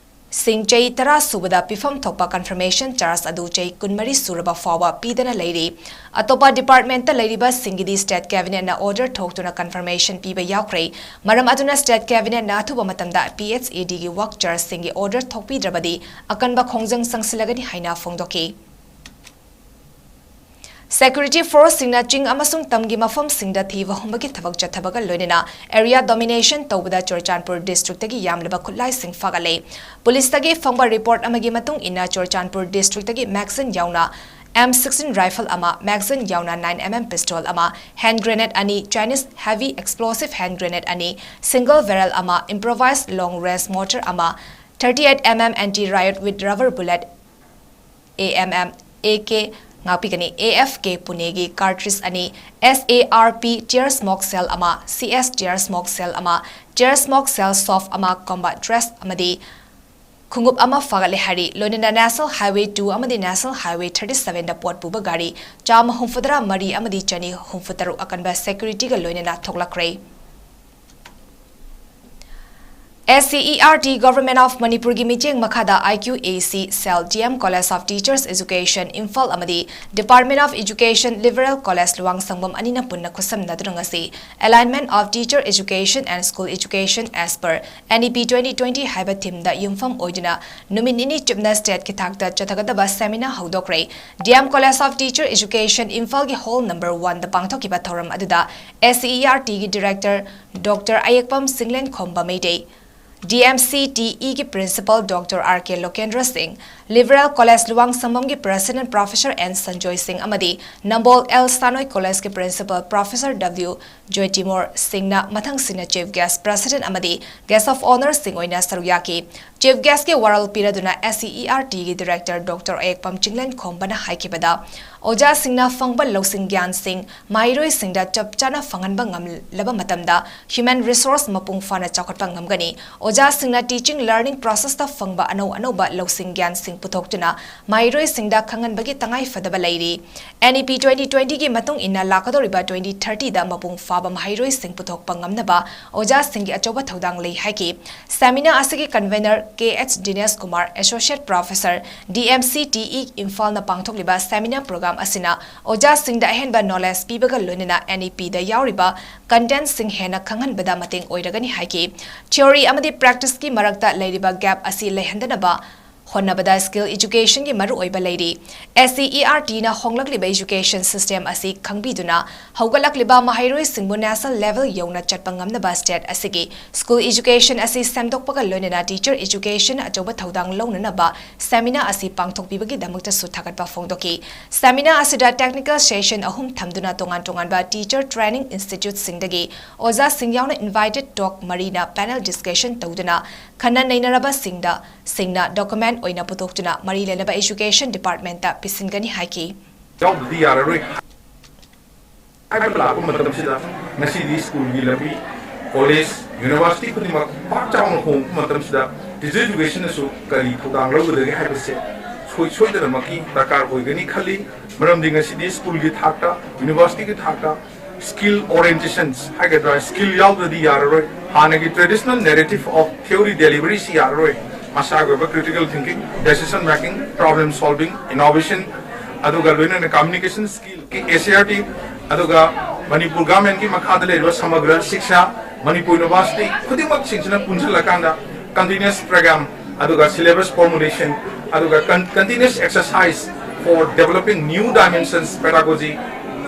ꯁꯤꯡ ꯆꯍꯤ ꯇꯔꯥ ꯁꯨꯕꯗ ꯄꯤꯐꯝ ꯊꯣꯛꯄ confirmation charge ꯑꯗꯨ ꯆꯍꯤ ꯀꯨꯟꯃꯔꯤ ꯁꯨꯔꯕ ꯐꯥꯎꯕ ꯄꯤꯗꯅ ꯂꯩꯔꯤ꯫ ꯑꯇꯣꯞꯄ departmentꯇ ꯂꯩꯔꯤꯕꯁꯤꯡꯒꯤꯗꯤ State Cabinetꯅ order ꯊꯣꯛꯇꯨꯅ confirmation ꯄꯤꯕ ꯌꯥꯎꯈ꯭ꯔꯦ꯫ ꯃꯔꯝ ꯑꯗꯨꯅ State Cabinetꯅ ꯑꯊꯨꯕ ꯃꯇꯝꯗ PHEDꯒꯤ work chargeꯁꯤꯡꯒꯤ order ꯊꯣꯛꯄꯤꯗ꯭ꯔꯕꯗꯤ ꯑꯀꯟꯕ ꯈꯣꯡꯖꯪ ꯆꯪꯁꯤꯜꯂꯒꯅꯤ ꯍꯥꯏꯅ ꯐꯣꯡꯗꯣꯛꯈꯤ꯫ Security forceꯁꯤꯡꯅ ꯆꯤꯡ ꯑꯃꯁꯨꯡ ꯇꯝꯒꯤ ꯃꯐꯝꯁꯤꯡꯗ ꯊꯤꯕ ꯍꯨꯝꯕꯒꯤ ꯊꯕꯛ ꯆꯠꯊꯕꯒ ꯂꯣꯏꯅꯅ area domination ꯇꯧꯕꯗ ꯆꯨꯔꯆꯥꯟꯄꯨꯔ districtꯇꯒꯤ ꯌꯥꯝꯂꯕ ꯈꯨꯠꯂꯥꯏꯁꯤꯡ ꯐꯥꯒꯠꯂꯦ꯫ Policeꯇꯒꯤ ꯐꯪꯕ report ꯑꯃꯒꯤ ꯃꯇꯨꯡ ꯏꯟꯅ, ꯆꯨꯔꯆꯥꯟꯄꯨꯔ districtꯇꯒꯤ magazine ꯌꯥꯎꯅ M sixteen rifle ꯑꯃ, magazine ꯌꯥꯎꯅ nine MM pistol ꯑꯃ, hand grenade ꯑꯅꯤ, Chinese heavy explosive hand grenade ꯑꯅꯤ, single barrel ꯑꯃ, improvised long range mortar ꯑꯃ, thirty-eight MM anti riot with rubber bullet, AMM, AK, ꯉꯥꯛꯄꯤꯒꯅꯤ, AFK ꯄꯨꯅꯦꯒꯤ cartridge ꯑꯅꯤ, SARP tear smoke shell ꯑꯃ, CS tear smoke shell ꯑꯃ, tear smoke shell soft ꯑꯃ, combat dress ꯑꯃꯗꯤ ꯈꯣꯡꯎꯞ ꯑꯃ ꯐꯥꯒꯠꯂꯦ ꯍꯥꯏꯔꯤ꯫ ꯂꯣꯏꯅꯅ National Highway two ꯑꯃꯗꯤ National Highway thirty sevenꯗ ꯄꯣꯠ ꯄꯨꯕ ꯒꯥꯔꯤ ꯆꯥꯝꯃ ꯍꯨꯝꯐꯨꯇꯔꯥ ꯃꯔꯤ ꯑꯃꯗꯤ ꯆꯅꯤ ꯍꯨꯝꯐꯨꯇꯔꯨꯛ ꯑꯀꯟꯕ securityꯒ ꯂꯣꯏꯅꯅ ꯊꯣꯛꯂꯛꯈ꯭ꯔꯦ꯫ S C E R T Government of Manipurꯒꯤ ꯃꯤꯠꯌꯦꯡ ꯃꯈꯥꯗ I Q A C cell, D M College of Teachers Education, Imphal ꯑꯃꯗꯤ Department of Education, Liberal College, ꯂꯨꯋꯥꯡꯁꯪꯕꯝ ꯑꯅꯤꯅ ꯄꯨꯟꯅ ꯈꯨꯠꯁꯝꯅꯗꯨꯅ ꯉꯁꯤ Alignment of Teacher Education and School Education as per N E P twenty twenty ꯍꯥꯏꯕ themeꯗ ꯌꯨꯝꯐꯝ ꯑꯣꯏꯗꯨꯅ ꯅꯨꯃꯤꯠ ꯅꯤꯅꯤ ꯆꯨꯞꯅ stateꯀꯤ ꯊꯥꯛꯇ ꯆꯠꯊꯒꯗꯕ seminar ꯍꯧꯗꯣꯛꯈ꯭ꯔꯦ꯫ D M College of Teacher Education, ꯏꯝꯐꯥꯜꯒꯤ hall number oneꯗ ꯄꯥꯡꯊꯣꯛꯈꯤꯕ ꯊꯧꯔꯝ ꯑꯗꯨꯗ S C E R Tꯒꯤ director Doctor ꯑꯌꯦꯛꯄꯝ ꯆꯤꯡꯂꯦꯟꯈꯣꯝꯕ Meitei, D M C T Eꯒꯤ principal Doctor R K ꯂꯣꯀꯦꯟꯗ꯭ꯔ ꯁꯤꯡ, Liberal College ꯂꯨꯋꯥꯡꯁꯪꯕꯝꯒꯤ president Professor N Sanjoy ꯁꯤꯡ ꯑꯃꯗꯤ ꯅꯝꯕꯣꯜ ꯑꯦꯜ ꯁꯥꯅꯣꯏ Collegeꯀꯤ principal Professor W ꯖꯣꯏꯇꯤꯃꯣꯔ ꯁꯤꯡꯅ ꯃꯊꯪꯁꯤꯡꯅ chief guest, president ꯑꯃꯗꯤ guest of honourꯁꯤꯡ ꯑꯣꯏꯅ ꯁꯔꯨꯛ ꯌꯥꯈꯤ꯫ Chief guestꯀꯤ ꯋꯥꯔꯣꯜ ꯄꯤꯔꯗꯨꯅ S C E R Tꯒꯤ director Doctor ꯑꯌꯦꯛꯄꯝ ꯆꯤꯡꯂꯦꯟꯈꯣꯝꯕꯅ ꯍꯥꯏꯈꯤꯕꯗ, ꯑꯣꯖꯥꯁꯤꯡꯅ ꯐꯪꯕ ꯂꯧꯁꯤꯡ ꯒ꯭ꯌꯥꯟꯁꯤꯡ ꯃꯍꯩꯔꯣꯏꯁꯤꯡꯗ ꯆꯞ ꯆꯥꯅ ꯐꯪꯍꯟꯕ ꯉꯝꯂꯕ ꯃꯇꯝꯗ human resource ꯃꯄꯨꯡ ꯐꯥꯅ ꯆꯥꯎꯈꯠꯄ ꯉꯝꯒꯅꯤ꯫ ꯑꯣꯖꯥꯁꯤꯡꯅ teaching learning processꯇ ꯐꯪꯕ ꯑꯅꯧ ꯑꯅꯧꯕ ꯂꯧꯁꯤꯡ ꯒ꯭ꯌꯥꯟꯁꯤꯡ ꯄꯨꯊꯣꯛꯇꯨꯅ ꯃꯍꯩꯔꯣꯏꯁꯤꯡꯗ ꯈꯪꯍꯟꯕꯒꯤ ꯇꯉꯥꯏ ꯐꯗꯕ ꯂꯩꯔꯤ꯫ N E P twenty twentyꯒꯤ ꯃꯇꯨꯡ ꯏꯟꯅ ꯂꯥꯛꯀꯗꯧꯔꯤꯕ twenty thirtyꯗ ꯃꯄꯨꯡ ꯐꯥꯕ ꯃꯍꯩꯔꯣꯏꯁꯤꯡ ꯄꯨꯊꯣꯛꯄ ꯉꯝꯅꯕ ꯑꯣꯖꯥꯁꯤꯡꯒꯤ ꯑꯆꯧꯕ ꯊꯧꯗꯥꯡ ꯂꯩ ꯍꯥꯏꯈꯤ꯫ Seminar ꯑꯁꯤꯒꯤ convener K H ꯗꯤꯅꯦꯁ Kumar, Associate Professor, D M C T E ꯏꯝꯐꯥꯜꯅ ꯄꯥꯡꯊꯣꯛꯂꯤꯕ seminar program ꯑꯁꯤꯅ ꯑꯣꯖꯥꯁꯤꯡꯗ ꯑꯍꯦꯟꯕ knowledge ꯄꯤꯕꯒ ꯂꯣꯏꯅꯅ N E Pꯗ ꯌꯥꯎꯔꯤꯕ contentꯁꯤꯡ ꯍꯦꯟꯅ ꯈꯪꯍꯟꯕꯗ ꯃꯇꯦꯡ ꯑꯣꯏꯔꯒꯅꯤ ꯍꯥꯏꯈꯤ꯫ Theory ꯑꯃꯗꯤ practiceꯀꯤ ꯃꯔꯛꯇ ꯂꯩꯔꯤꯕ gap ꯑꯁꯤ ꯂꯩꯍꯟꯗꯅꯕ ꯍꯣꯠꯅꯕꯗ skill educationꯒꯤ ꯃꯔꯨꯑꯣꯏꯕ ꯂꯩꯔꯤ꯫ S C E R Tꯅ ꯍꯣꯡꯂꯛꯂꯤꯕ education system ꯑꯁꯤ ꯈꯪꯕꯤꯗꯨꯅ ꯍꯧꯒꯠꯂꯛꯂꯤꯕ ꯃꯍꯩꯔꯣꯏꯁꯤꯡꯕꯨ national level ꯌꯧꯅ ꯆꯠꯄ ꯉꯝꯅꯕ state ꯑꯁꯤꯒꯤ school education ꯑꯁꯤ ꯁꯦꯝꯗꯣꯛꯄꯒ ꯂꯣꯏꯅꯅ teacher education ꯑꯆꯧꯕ ꯊꯧꯗꯥꯡ ꯂꯧꯅꯅꯕ seminar ꯑꯁꯤ ꯄꯥꯡꯊꯣꯛꯄꯤꯕꯒꯤꯗꯃꯛꯇꯁꯨ ꯊꯥꯒꯠꯄ ꯐꯣꯡꯗꯣꯛꯈꯤ꯫ Seminar ꯑꯁꯤꯗ technical session ꯑꯍꯨꯝ ꯊꯝꯗꯨꯅ ꯇꯣꯉꯥꯟ ꯇꯣꯉꯥꯟꯕ teacher training instituteꯁꯤꯡꯗꯒꯤ ꯑꯣꯖꯥꯁꯤꯡ ꯌꯥꯎꯅ invited talk ꯃꯔꯤꯅ panel discussion ꯇꯧꯗꯨꯅ ꯈꯟꯅ ꯅꯩꯅꯔꯕꯁꯤꯡꯗ ꯁꯤꯡꯅ document ꯑꯣꯏꯅ ꯄꯨꯊꯣꯛꯇꯨꯅ ꯃꯔꯤ ꯂꯩꯅꯕ education departmentꯇ ꯄꯤꯁꯤꯟꯒꯅꯤ ꯍꯥꯏꯈꯤ꯫ ꯌꯥꯎꯗ꯭ꯔꯗꯤ ꯌꯥꯔꯔꯣꯏ ꯍꯥꯏꯕ ꯂꯥꯛꯄ ꯃꯇꯝꯁꯤꯗ, ꯉꯁꯤꯗꯤ schoolꯒꯤ ꯂꯝꯕꯤ, college, university ꯈꯨꯗꯤꯡꯃꯛ ꯄꯥꯛ ꯆꯥꯎꯅ ꯍꯣꯡꯕ ꯃꯇꯝꯁꯤꯗ teacher educationꯅꯁꯨ ꯀꯔꯤ ꯊꯧꯗꯥꯡ ꯂꯧꯒꯗꯒꯦ ꯍꯥꯏꯕꯁꯦ ꯁꯣꯏ-, ꯁꯣꯏꯗꯅꯃꯛꯀꯤ ꯗꯔꯀꯥꯔ ꯑꯣꯏꯒꯅꯤ ꯈꯜꯂꯤ꯫ ꯃꯔꯝꯗꯤ ꯉꯁꯤꯗꯤ schoolꯒꯤ ꯊꯥꯛꯇ, universityꯒꯤ ꯊꯥꯛꯇ Skill orientations ꯍꯥꯏꯒꯗ꯭ꯔꯥ, skill ꯌꯥꯎꯗ꯭ꯔꯗꯤ ꯌꯥꯔꯔꯣꯏ꯫ ꯍꯥꯟꯅꯒꯤ traditional narrative of theory delivery ꯁꯤ ꯌꯥꯔꯔꯣꯏ꯫ ꯃꯁꯥꯒꯤ ꯑꯣꯏꯕ critical thinking, decision making, problem solving, innovation, ꯑꯗꯨꯒ ꯂꯣꯏꯅꯅ communication skill, ꯑꯦꯁ ꯑꯥꯔ ꯇꯤ, ꯑꯗꯨꯒ ꯃꯅꯤꯄꯨꯔ ꯒꯚꯔꯟꯃꯦꯟꯠꯀꯤ ꯃꯈꯥꯗ ꯂꯩꯔꯤꯕ ꯁꯃꯒ꯭ꯔ ꯁꯤꯛꯁꯥ, ꯃꯅꯤꯄꯨꯔ ꯌꯨꯅꯤꯚꯔꯁꯤꯇꯤ ꯈꯨꯗꯤꯡꯃꯛꯁꯤꯡꯁꯤꯅ ꯄꯨꯟꯁꯤꯜꯂꯀꯥꯟꯗ continuous program, ꯑꯗꯨꯒ syllabus formulation, ꯑꯗꯨꯒ con- continuous exercise for developing new dimensions pedagogy,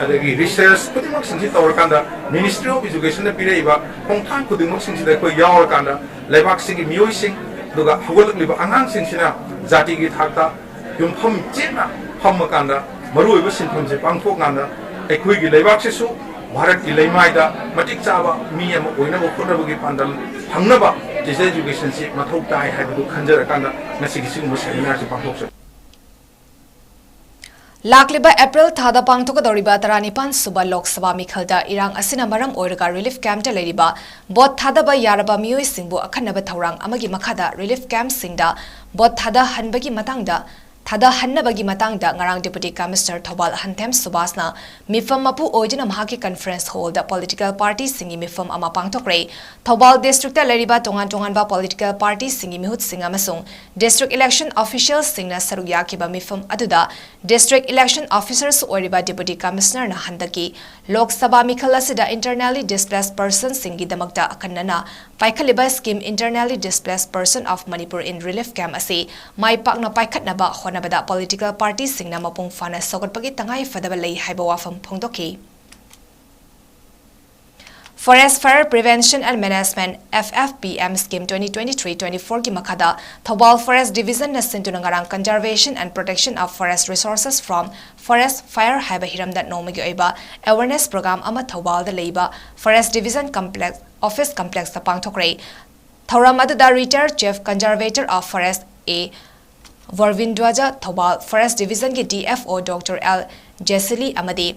ꯑꯗꯒꯤ research ꯈꯨꯗꯤꯡꯃꯛꯁꯤꯡꯁꯤ ꯇꯧꯔꯀꯥꯟꯗ Ministry of Educationꯅ ꯄꯤꯔꯛꯏꯕ ꯈꯣꯡꯊꯥꯡ ꯈꯨꯗꯤꯡꯃꯛꯁꯤꯡꯁꯤꯗ ꯑꯩꯈꯣꯏ ꯌꯥꯎꯔꯀꯥꯟꯗ ꯂꯩꯕꯥꯛꯁꯤꯒꯤ ꯃꯤꯑꯣꯏꯁꯤꯡ, ꯑꯗꯨꯒ ꯍꯧꯒꯠꯂꯛꯂꯤꯕ ꯑꯉꯥꯡꯁꯤꯡꯁꯤꯅ ꯖꯥꯇꯤꯒꯤ ꯊꯥꯛꯇ ꯌꯨꯝꯐꯝ ꯆꯦꯠꯅ ꯐꯝꯃꯀꯥꯟꯗ ꯃꯔꯨꯑꯣꯏꯕ ꯁꯤꯟꯐꯝꯁꯦ ꯄꯥꯡꯊꯣꯛꯀꯥꯟꯗ ꯑꯩꯈꯣꯏꯒꯤ ꯂꯩꯕꯥꯛꯁꯤꯁꯨ ꯚꯥꯔꯠꯀꯤ ꯂꯩꯃꯥꯏꯗ ꯃꯇꯤꯛ ꯆꯥꯕ ꯃꯤ ꯑꯃ ꯑꯣꯏꯅꯕ ꯍꯣꯠꯅꯕꯒꯤ ꯄꯥꯟꯗꯝ ꯐꯪꯅꯕ teacher educationꯁꯤ ꯃꯊꯧ ꯇꯥꯏ ꯍꯥꯏꯕꯗꯨ ꯈꯟꯖꯔꯀꯥꯟꯗ ꯉꯁꯤꯒꯤ ꯁꯤꯒꯨꯝꯕ seminarꯁꯤ ꯄꯥꯡꯊꯣꯛꯆꯕꯅꯤ꯫ ꯂꯥꯛꯂꯤꯕ ꯑꯦꯄ꯭ꯔꯤꯜ ꯊꯥꯗ ꯄꯥꯡꯊꯣꯛꯀꯗꯧꯔꯤꯕ ꯇꯔꯥꯅꯤꯄꯥꯟ ꯁꯨꯕ ꯂꯣꯛ ꯁꯚꯥ ꯃꯤꯈꯜꯗ ꯏꯔꯥꯡ ꯑꯁꯤꯅ ꯃꯔꯝ ꯑꯣꯏꯔꯒ relief campꯇ ꯂꯩꯔꯤꯕ ꯚꯣꯠ ꯊꯥꯗꯕ ꯌꯥꯔꯕ ꯃꯤꯑꯣꯏꯁꯤꯡꯕꯨ ꯑꯈꯟꯅꯕ ꯊꯧꯔꯥꯡ ꯑꯃꯒꯤ ꯃꯈꯥꯗ relief campꯁꯤꯡꯗ ꯚꯣꯠ ꯊꯥꯗꯍꯟꯕꯒꯤ ꯃꯇꯥꯡꯗ ꯊꯥꯗꯍꯟꯅꯕꯒꯤ ꯃꯇꯥꯡꯗ ꯉꯔꯥꯡ Deputy Commissioner ꯊꯧꯕꯥꯜ ꯍꯟꯊꯦꯝ ꯁꯨꯕꯥꯁꯅ ꯃꯤꯐꯝ ꯃꯄꯨ ꯑꯣꯏꯗꯨꯅ ꯃꯍꯥꯛꯀꯤ conference hallꯗ political partyꯁꯤꯡꯒꯤ ꯃꯤꯐꯝ ꯑꯃ ꯄꯥꯡꯊꯣꯛꯈ꯭ꯔꯦ꯫ ꯊꯧꯕꯥꯜ districtꯇ ꯂꯩꯔꯤꯕ ꯇꯣꯉꯥꯟ ꯇꯣꯉꯥꯟꯕ political partyꯁꯤꯡꯒꯤ ꯃꯤꯍꯨꯠꯁꯤꯡ ꯑꯃꯁꯨꯡ district election officialꯁꯤꯡꯅ ꯁꯔꯨꯛ ꯌꯥꯈꯤꯕ ꯃꯤꯐꯝ ꯑꯗꯨꯗ district election officerꯁꯨ ꯑꯣꯏꯔꯤꯕ Deputy Commissionerꯅ ꯍꯟꯗꯛꯀꯤ ꯂꯣꯛ ꯁꯚꯥ ꯃꯤꯈꯜ ꯑꯁꯤꯗ internally displaced personꯁꯤꯡꯒꯤꯗꯃꯛꯇ ꯑꯈꯟꯅꯅ ꯄꯥꯏꯈꯠꯂꯤꯕ scheme Internally Displaced Person of Manipur in Relief Camp ꯑꯁꯤ ꯃꯥꯏ ꯄꯥꯛꯅ ꯄꯥꯏꯈꯠꯅꯕ ꯍꯣꯠꯅꯕꯗ political partyꯁꯤꯡꯅ ꯃꯄꯨꯡ ꯐꯥꯅ ꯁꯧꯒꯠꯄꯒꯤ ꯇꯉꯥꯏ ꯐꯗꯕ ꯂꯩ ꯍꯥꯏꯕ ꯋꯥꯐꯝ ꯐꯣꯡꯗꯣꯛꯈꯤ꯫ Forest Fire Prevention and Management, F F P M Scheme twenty twenty-three twenty-fourꯒꯤ ꯃꯈꯥꯗ ꯊꯧꯕꯥꯜ Forest Divisionꯅ ꯁꯤꯟꯗꯨꯅ ꯉꯔꯥꯡ Conservation and Protection of Forest Resources from Forest Fire ꯍꯥꯏꯕ ꯍꯤꯔꯝꯗ ꯅꯣꯡꯃꯒꯤ ꯑꯣꯏꯕ awareness program ꯑꯃ ꯊꯧꯕꯥꯜꯗ ꯂꯩꯕ Forest Division Complex, Office Complexꯇ ꯄꯥꯡꯊꯣꯛꯈ꯭ꯔꯦ꯫ ꯊꯧꯔꯝ ꯑꯗꯨꯗ Retired Chief Conservator of Forest A ꯚꯔꯚꯤꯟꯗ꯭ꯋꯥꯖ, Thoubal Forest Divisionꯒꯤ D F O Doctor L ꯖꯦꯁꯤꯂꯤ ꯑꯃꯗꯤ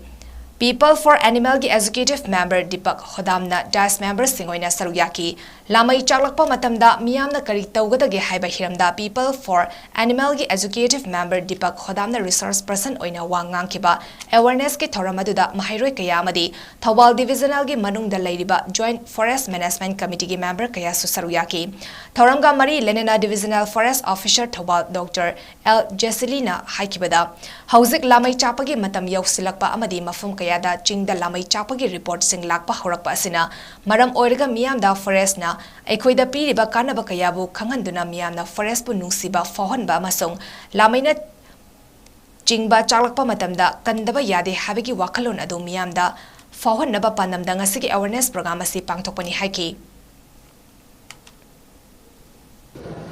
People for Animalꯒꯤ Executive Member Deepak ꯍꯣꯗꯥꯝꯅ dais memberꯁꯤꯡ ꯑꯣꯏꯅ ꯁꯔꯨꯛ ꯌꯥꯈꯤ꯫ ꯂꯥꯃꯩ ꯆꯥꯛꯂꯛꯄ ꯃꯇꯝꯗ ꯃꯤꯌꯥꯝꯅ ꯀꯔꯤ ꯇꯧꯒꯗꯒꯦ ꯍꯥꯏꯕ ꯍꯤꯔꯝꯗ People for Animalꯒꯤ Executive Member Deepak ꯍꯣꯗꯥꯝꯅ resource person ꯑꯣꯏꯅ ꯋꯥ ꯉꯥꯡꯈꯤꯕ awarenessꯀꯤ ꯊꯧꯔꯝ ꯑꯗꯨꯗ ꯃꯍꯩꯔꯣꯏ ꯀꯌꯥ ꯑꯃꯗꯤ ꯊꯧꯕꯥꯜ Divisionalꯒꯤ ꯃꯅꯨꯡꯗ ꯂꯩꯔꯤꯕ Joint Forest Management Committeeꯒꯤ member ꯀꯌꯥꯁꯨ ꯁꯔꯨꯛ ꯌꯥꯈꯤ꯫ ꯊꯧꯔꯝꯒ ꯃꯔꯤ ꯂꯩꯅꯅ Divisional Forest Officer ꯊꯧꯕꯥꯜ ꯗꯣꯛꯇꯔ ꯑꯦꯜ ꯖꯦꯁꯤꯂꯤꯅ ꯍꯥꯏꯈꯤꯕꯗ, ꯍꯧꯖꯤꯛ ꯂꯥꯃꯩ ꯆꯥꯛꯄꯒꯤ ꯃꯇꯝ ꯌꯧꯁꯤꯜꯂꯛꯄ ꯑꯃꯗꯤ ꯃꯐꯝ ꯀꯌꯥꯗ ꯆꯤꯡꯗ ꯂꯥꯃꯩ ꯆꯥꯛꯄꯒꯤ reportꯁꯤꯡ ꯂꯥꯛꯄ ꯍꯧꯔꯛꯄ ꯑꯁꯤꯅ ꯃꯔꯝ ꯑꯣꯏꯔꯒ ꯃꯤꯌꯥꯝꯗ forestꯅ ꯑꯩꯈꯣꯏꯗ ꯄꯤꯔꯤꯕ ꯀꯥꯟꯅꯕ ꯀꯌꯥꯕꯨ ꯈꯪꯍꯟꯗꯨꯅ ꯃꯤꯌꯥꯝꯅ forestꯄꯨ ꯅꯨꯡꯁꯤꯕ ꯐꯥꯎꯍꯟꯕ ꯑꯃꯁꯨꯡ ꯂꯥꯃꯩꯅ ꯆꯤꯡꯕ ꯆꯥꯛꯂꯛꯄ ꯃꯇꯝꯗ ꯀꯟꯗꯕ ꯌꯥꯗꯦ ꯍꯥꯏꯕꯒꯤ ꯋꯥꯈꯜꯂꯣꯟ ꯑꯗꯨ ꯃꯤꯌꯥꯝꯗ ꯐꯥꯎꯍꯟꯅꯕ ꯄꯥꯟꯗꯝꯗ ꯉꯁꯤꯒꯤ awareness program ꯑꯁꯤ ꯄꯥꯡꯊꯣꯛꯄꯅꯤ ꯍꯥꯏꯈꯤ꯫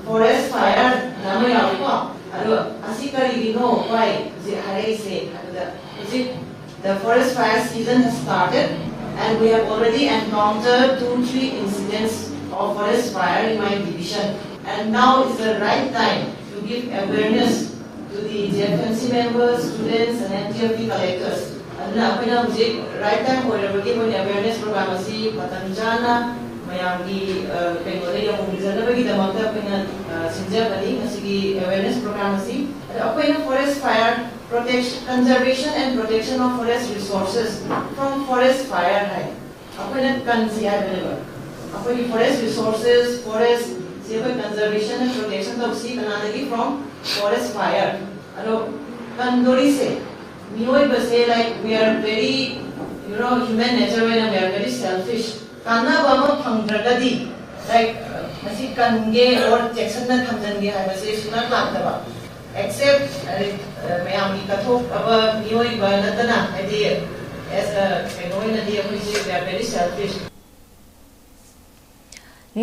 Forest fire ꯑꯃ ꯌꯥꯎꯏꯀꯣ꯫ ꯑꯗꯣ ꯑꯁꯤ ꯀꯔꯤꯒꯤꯅꯣ, why ꯍꯧꯖꯤꯛ ꯍꯥꯏꯔꯛꯏꯁꯦ ꯍꯥꯏꯕꯗ, ꯍꯧꯖꯤꯛ the forest fire season has started and we have already encountered two, three incidents of forest fire in my division. And now is the right time to give awareness to the J F M C members, students and N T F B collectors. ꯑꯗꯨꯅ ꯑꯩꯈꯣꯏꯅ ꯍꯧꯖꯤꯛ right time ꯑꯣꯏꯔꯕꯒꯤ ꯑꯩꯈꯣꯏꯅ awareness program ꯑꯁꯤ ꯃꯇꯝ ꯆꯥꯅ ꯃꯌꯥꯝꯒꯤ, ꯑ, ꯀꯩꯅꯣꯗ ꯌꯧꯍꯟꯕꯤꯖꯅꯕꯒꯤꯗꯃꯛꯇ ꯑꯩꯈꯣꯏꯅ, ꯑ, ꯁꯤꯟꯖꯕꯅꯤ ꯉꯁꯤꯒꯤ awareness program ꯑꯁꯤ꯫ ꯑꯗ ꯑꯩꯈꯣꯏꯅ forest fire protection, conservation and protection of forest resources from forest fire ꯍꯥꯏ꯫ ꯑꯩꯈꯣꯏꯅ ꯀꯟꯁꯤ ꯍꯥꯏꯕꯅꯦꯕ꯫ ꯑꯩꯈꯣꯏꯒꯤ forest resources, forest ꯁꯤ ꯑꯩꯈꯣꯏ conservation and protection ꯇꯧꯁꯤ꯫ ꯀꯅꯥꯗꯒꯤ? From forest fire꯫ ꯑꯗꯣ ꯀꯟꯗꯣꯔꯤꯁꯦ ꯃꯤꯑꯣꯏꯕꯁꯦ, like, we are very, you know, human nature ꯑꯣꯏꯅ we are very selfish꯫ ꯀꯥꯟꯅꯕ ꯑꯃ ꯐꯪꯗ꯭ꯔꯒꯗꯤ, like, ꯃꯁꯤ ꯀꯟꯒꯦ or ꯆꯦꯛꯁꯤꯟꯅ ꯊꯝꯖꯟꯒꯦ ꯍꯥꯏꯕꯁꯦ ꯁꯨꯡꯂꯥꯛ ꯂꯥꯛꯇꯕ꯫ Except, ꯑ, ꯃꯌꯥꯝꯒꯤ ꯀꯠꯊꯣꯛꯂꯕ ꯃꯤꯑꯣꯏꯕ ꯅꯠꯇꯅ, ꯍꯥꯏꯗꯤ, as a, ꯀꯩꯅꯣ ꯑꯣꯏꯅꯗꯤ ꯑꯩꯈꯣꯏꯁꯦ we are very selfish꯫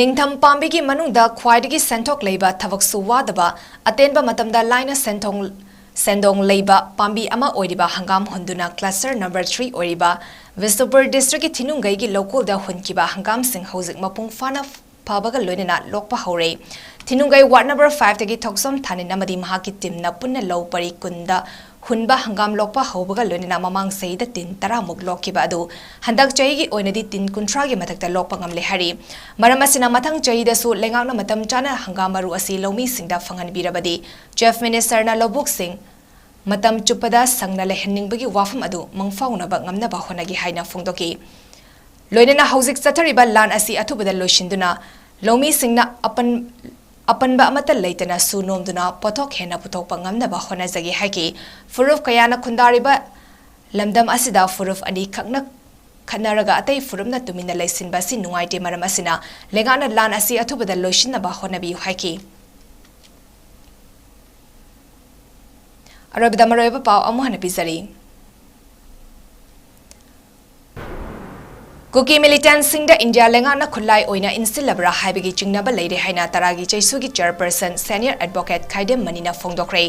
ꯅꯤꯡꯊꯝ ꯄꯥꯝꯕꯤꯒꯤ ꯃꯅꯨꯡꯗ ꯈ꯭ꯋꯥꯏꯗꯒꯤ ꯁꯦꯟꯊꯣꯛ ꯂꯩꯕ, ꯊꯕꯛꯁꯨ ꯋꯥꯗꯕ, ꯑꯇꯦꯟꯕ ꯃꯇꯝꯗ ꯂꯥꯏꯅ ꯁꯦꯟꯊꯣꯡ, ꯁꯦꯟꯗꯣꯡ ꯂꯩꯕ ꯄꯥꯝꯕꯤ ꯑꯃ ꯑꯣꯏꯔꯤꯕ ꯍꯪꯒꯥꯝ ꯍꯨꯟꯗꯨꯅ cluster number three ꯑꯣꯏꯔꯤꯕ ꯕꯤꯁꯅꯨꯄꯨꯔ districtꯀꯤ ꯊꯤꯅꯨꯡꯒꯩꯒꯤ ꯂꯧꯀꯣꯜꯗ ꯍꯨꯟꯈꯤꯕ ꯍꯪꯒꯥꯝꯁꯤꯡ ꯍꯧꯖꯤꯛ ꯃꯄꯨꯡ ꯐꯥꯅ ꯐꯕꯒ ꯂꯣꯏꯅꯅ ꯂꯣꯛꯄ ꯍꯧꯔꯦ꯫ ꯊꯤꯅꯨꯡꯒꯩ ward number fiveꯇꯒꯤ ꯊꯣꯛꯆꯣꯝ ꯊꯥꯅꯤꯟ ꯑꯃꯗꯤ ꯃꯍꯥꯛꯀꯤ teamꯅ ꯄꯨꯟꯅ ꯂꯧ ꯄꯔꯤ ꯀꯨꯟꯗ ꯍꯨꯟꯕ ꯍꯪꯒꯥꯝ ꯂꯣꯛꯄ ꯍꯧꯕꯒ ꯂꯣꯏꯅꯅ ꯃꯃꯥꯡ ꯆꯍꯤꯗ ꯇꯤꯟ ꯇꯔꯥꯃꯨꯛ ꯂꯣꯛꯈꯤꯕ ꯑꯗꯨ ꯍꯟꯗꯛ ꯆꯍꯤꯒꯤ ꯑꯣꯏꯅꯗꯤ ꯇꯤꯟ ꯀꯨꯟꯊ꯭ꯔꯥꯒꯤ ꯃꯊꯛꯇ ꯂꯣꯛꯄ ꯉꯝꯂꯦ ꯍꯥꯏꯔꯤ꯫ ꯃꯔꯝ ꯑꯁꯤꯅ ꯃꯊꯪ ꯆꯍꯤꯗꯁꯨ ꯂꯩꯉꯥꯛꯅ ꯃꯇꯝ ꯆꯥꯅ ꯍꯪꯒꯥꯝ ꯃꯔꯨ ꯑꯁꯤ ꯂꯧꯃꯤꯁꯤꯡꯗ ꯐꯪꯍꯟꯕꯤꯔꯕꯗꯤ Chief Ministerꯅ ꯂꯧꯕꯨꯛꯁꯤꯡ ꯃꯇꯝ ꯆꯨꯞꯄꯗ ꯁꯪꯅ ꯂꯩꯍꯟꯅꯤꯡꯕꯒꯤ ꯋꯥꯐꯝ ꯑꯗꯨ ꯃꯪꯐꯥꯎꯅꯕ ꯉꯝꯅꯕ ꯍꯣꯠꯅꯒꯦ ꯍꯥꯏꯅ ꯐꯣꯡꯗꯣꯛꯈꯤ꯫ ꯂꯣꯏꯅꯅ ꯍꯧꯖꯤꯛ ꯆꯠꯊꯔꯤꯕ ꯂꯥꯟ ꯑꯁꯤ ꯑꯊꯨꯕꯗ ꯂꯣꯏꯁꯤꯟꯗꯨꯅ ꯂꯧꯃꯤꯁꯤꯡꯅ ꯑꯄꯟ-, ꯑꯄꯟꯕ ꯑꯃꯠꯇ ꯂꯩꯇꯅ ꯁꯨ ꯅꯣꯝꯗꯨꯅ ꯄꯣꯠꯊꯣꯛ ꯍꯦꯟꯅ ꯄꯨꯊꯣꯛꯄ ꯉꯝꯅꯕ ꯍꯣꯠꯅꯖꯒꯦ ꯍꯥꯏꯈꯤ꯫ ꯐꯨꯔꯨꯞ ꯀꯌꯥꯅ ꯈꯨꯟꯗꯥꯔꯤꯕ ꯂꯝꯗꯝ ꯑꯁꯤꯗ ꯐꯨꯔꯨꯞ ꯑꯅꯤꯈꯛꯅ ꯈꯠꯅꯔꯒ ꯑꯇꯩ ꯐꯨꯔꯨꯞꯅ ꯇꯨꯃꯤꯟꯅ ꯂꯩꯁꯤꯟꯕ ꯑꯁꯤ ꯅꯨꯡꯉꯥꯏꯇꯦ꯫ ꯃꯔꯝ ꯑꯁꯤꯅ ꯂꯩꯉꯥꯛꯅ ꯂꯥꯟ ꯑꯁꯤ ꯑꯊꯨꯕꯗ ꯂꯣꯏꯁꯤꯟꯅꯕ ꯍꯣꯠꯅꯕꯤꯌꯨ ꯍꯥꯏꯈꯤ꯫ ꯑꯔꯣꯏꯕꯗ ꯃꯔꯨꯑꯣꯏꯕ ꯄꯥꯎ ꯑꯃꯨꯛ ꯍꯟꯅ ꯄꯤꯖꯔꯤ꯫ ꯀꯨꯀꯤ ꯃꯤꯂꯤꯇꯦꯟꯠꯁꯤꯡꯗ ꯏꯟꯗꯤꯌꯥ ꯂꯩꯉꯥꯛꯅ ꯈꯨꯠꯂꯥꯏ ꯑꯣꯏꯅ ꯏꯟꯁꯤꯜꯂꯕ꯭ꯔꯥ ꯍꯥꯏꯕꯒꯤ ꯆꯤꯡꯅꯕ ꯂꯩꯔꯦ ꯍꯥꯏꯅ ꯇꯔꯥꯒꯤ ꯆꯩꯁꯨꯒꯤ ꯆꯦꯌꯔꯄꯔꯁꯟ ꯁꯦꯅꯤꯌꯔ ꯑꯦꯗꯚꯣꯀꯦꯠ ꯈꯥꯏꯗꯦꯝ ꯃꯅꯤꯅ ꯐꯣꯡꯗꯣꯛꯈ꯭ꯔꯦ꯫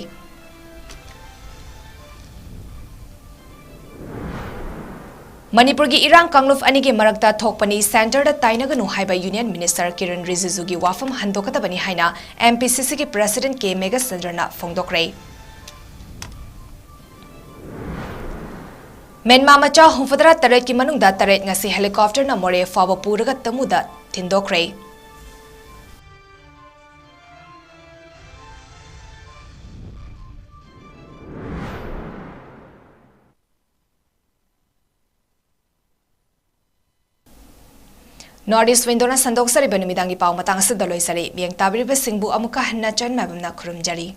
ꯃꯅꯤꯄꯨꯔꯒꯤ ꯏꯔꯥꯡ ꯀꯥꯡꯂꯨꯞ ꯑꯅꯤꯒꯤ ꯃꯔꯛꯇ ꯊꯣꯛꯄꯅꯤ, ꯁꯦꯟꯇꯔꯗ ꯇꯥꯏꯅꯒꯅꯨ ꯍꯥꯏꯕ ꯌꯨꯅꯤꯌꯟ ꯃꯤꯅꯤꯁꯇꯔ ꯀꯤꯔꯟ ꯔꯤꯖꯤꯖꯨꯒꯤ ꯋꯥꯐꯝ ꯍꯟꯗꯣꯛꯀꯗꯕꯅꯤ ꯍꯥꯏꯅ ꯑꯦꯝ ꯄꯤ ꯁꯤ ꯁꯤꯒꯤ ꯄ꯭ꯔꯦꯁꯤꯗꯦꯟꯠ ꯀꯦ ꯃꯦꯘꯆꯟꯗ꯭ꯔꯅ ꯐꯣꯡꯗꯣꯛꯈ꯭ꯔꯦ꯫ ꯃꯦꯟꯃꯥ ꯃꯆꯥ ꯍꯨꯝꯐꯨꯇꯔꯥ ꯇꯔꯦꯠꯀꯤ ꯃꯅꯨꯡꯗ ꯇꯔꯦꯠ ꯉꯁꯤ ꯍꯦꯂꯤꯀꯣꯞꯇꯔꯅ ꯃꯣꯔꯦ ꯐꯥꯎꯕ ꯄꯨꯔꯒ ꯇꯃꯨꯗ ꯊꯤꯟꯗꯣꯛꯈ꯭ꯔꯦ꯫ North East Window-ꯅ ꯁꯟꯗꯣꯛꯆꯔꯤꯕ ꯅꯨꯃꯤꯗꯥꯡꯒꯤ ꯄꯥꯎ ꯃꯇꯥꯡ ꯑꯁꯤꯗ ꯂꯣꯏꯁꯤꯜꯂꯤ꯫ ꯃꯤꯠꯌꯦꯡ ꯇꯥꯕꯤꯔꯤꯕꯁꯤꯡꯕꯨ ꯑꯃꯨꯛꯀ ꯍꯟꯅ ꯆꯟ ꯃꯥꯏꯕꯝꯅ ꯈꯨꯔꯨꯝꯖꯔꯤ꯫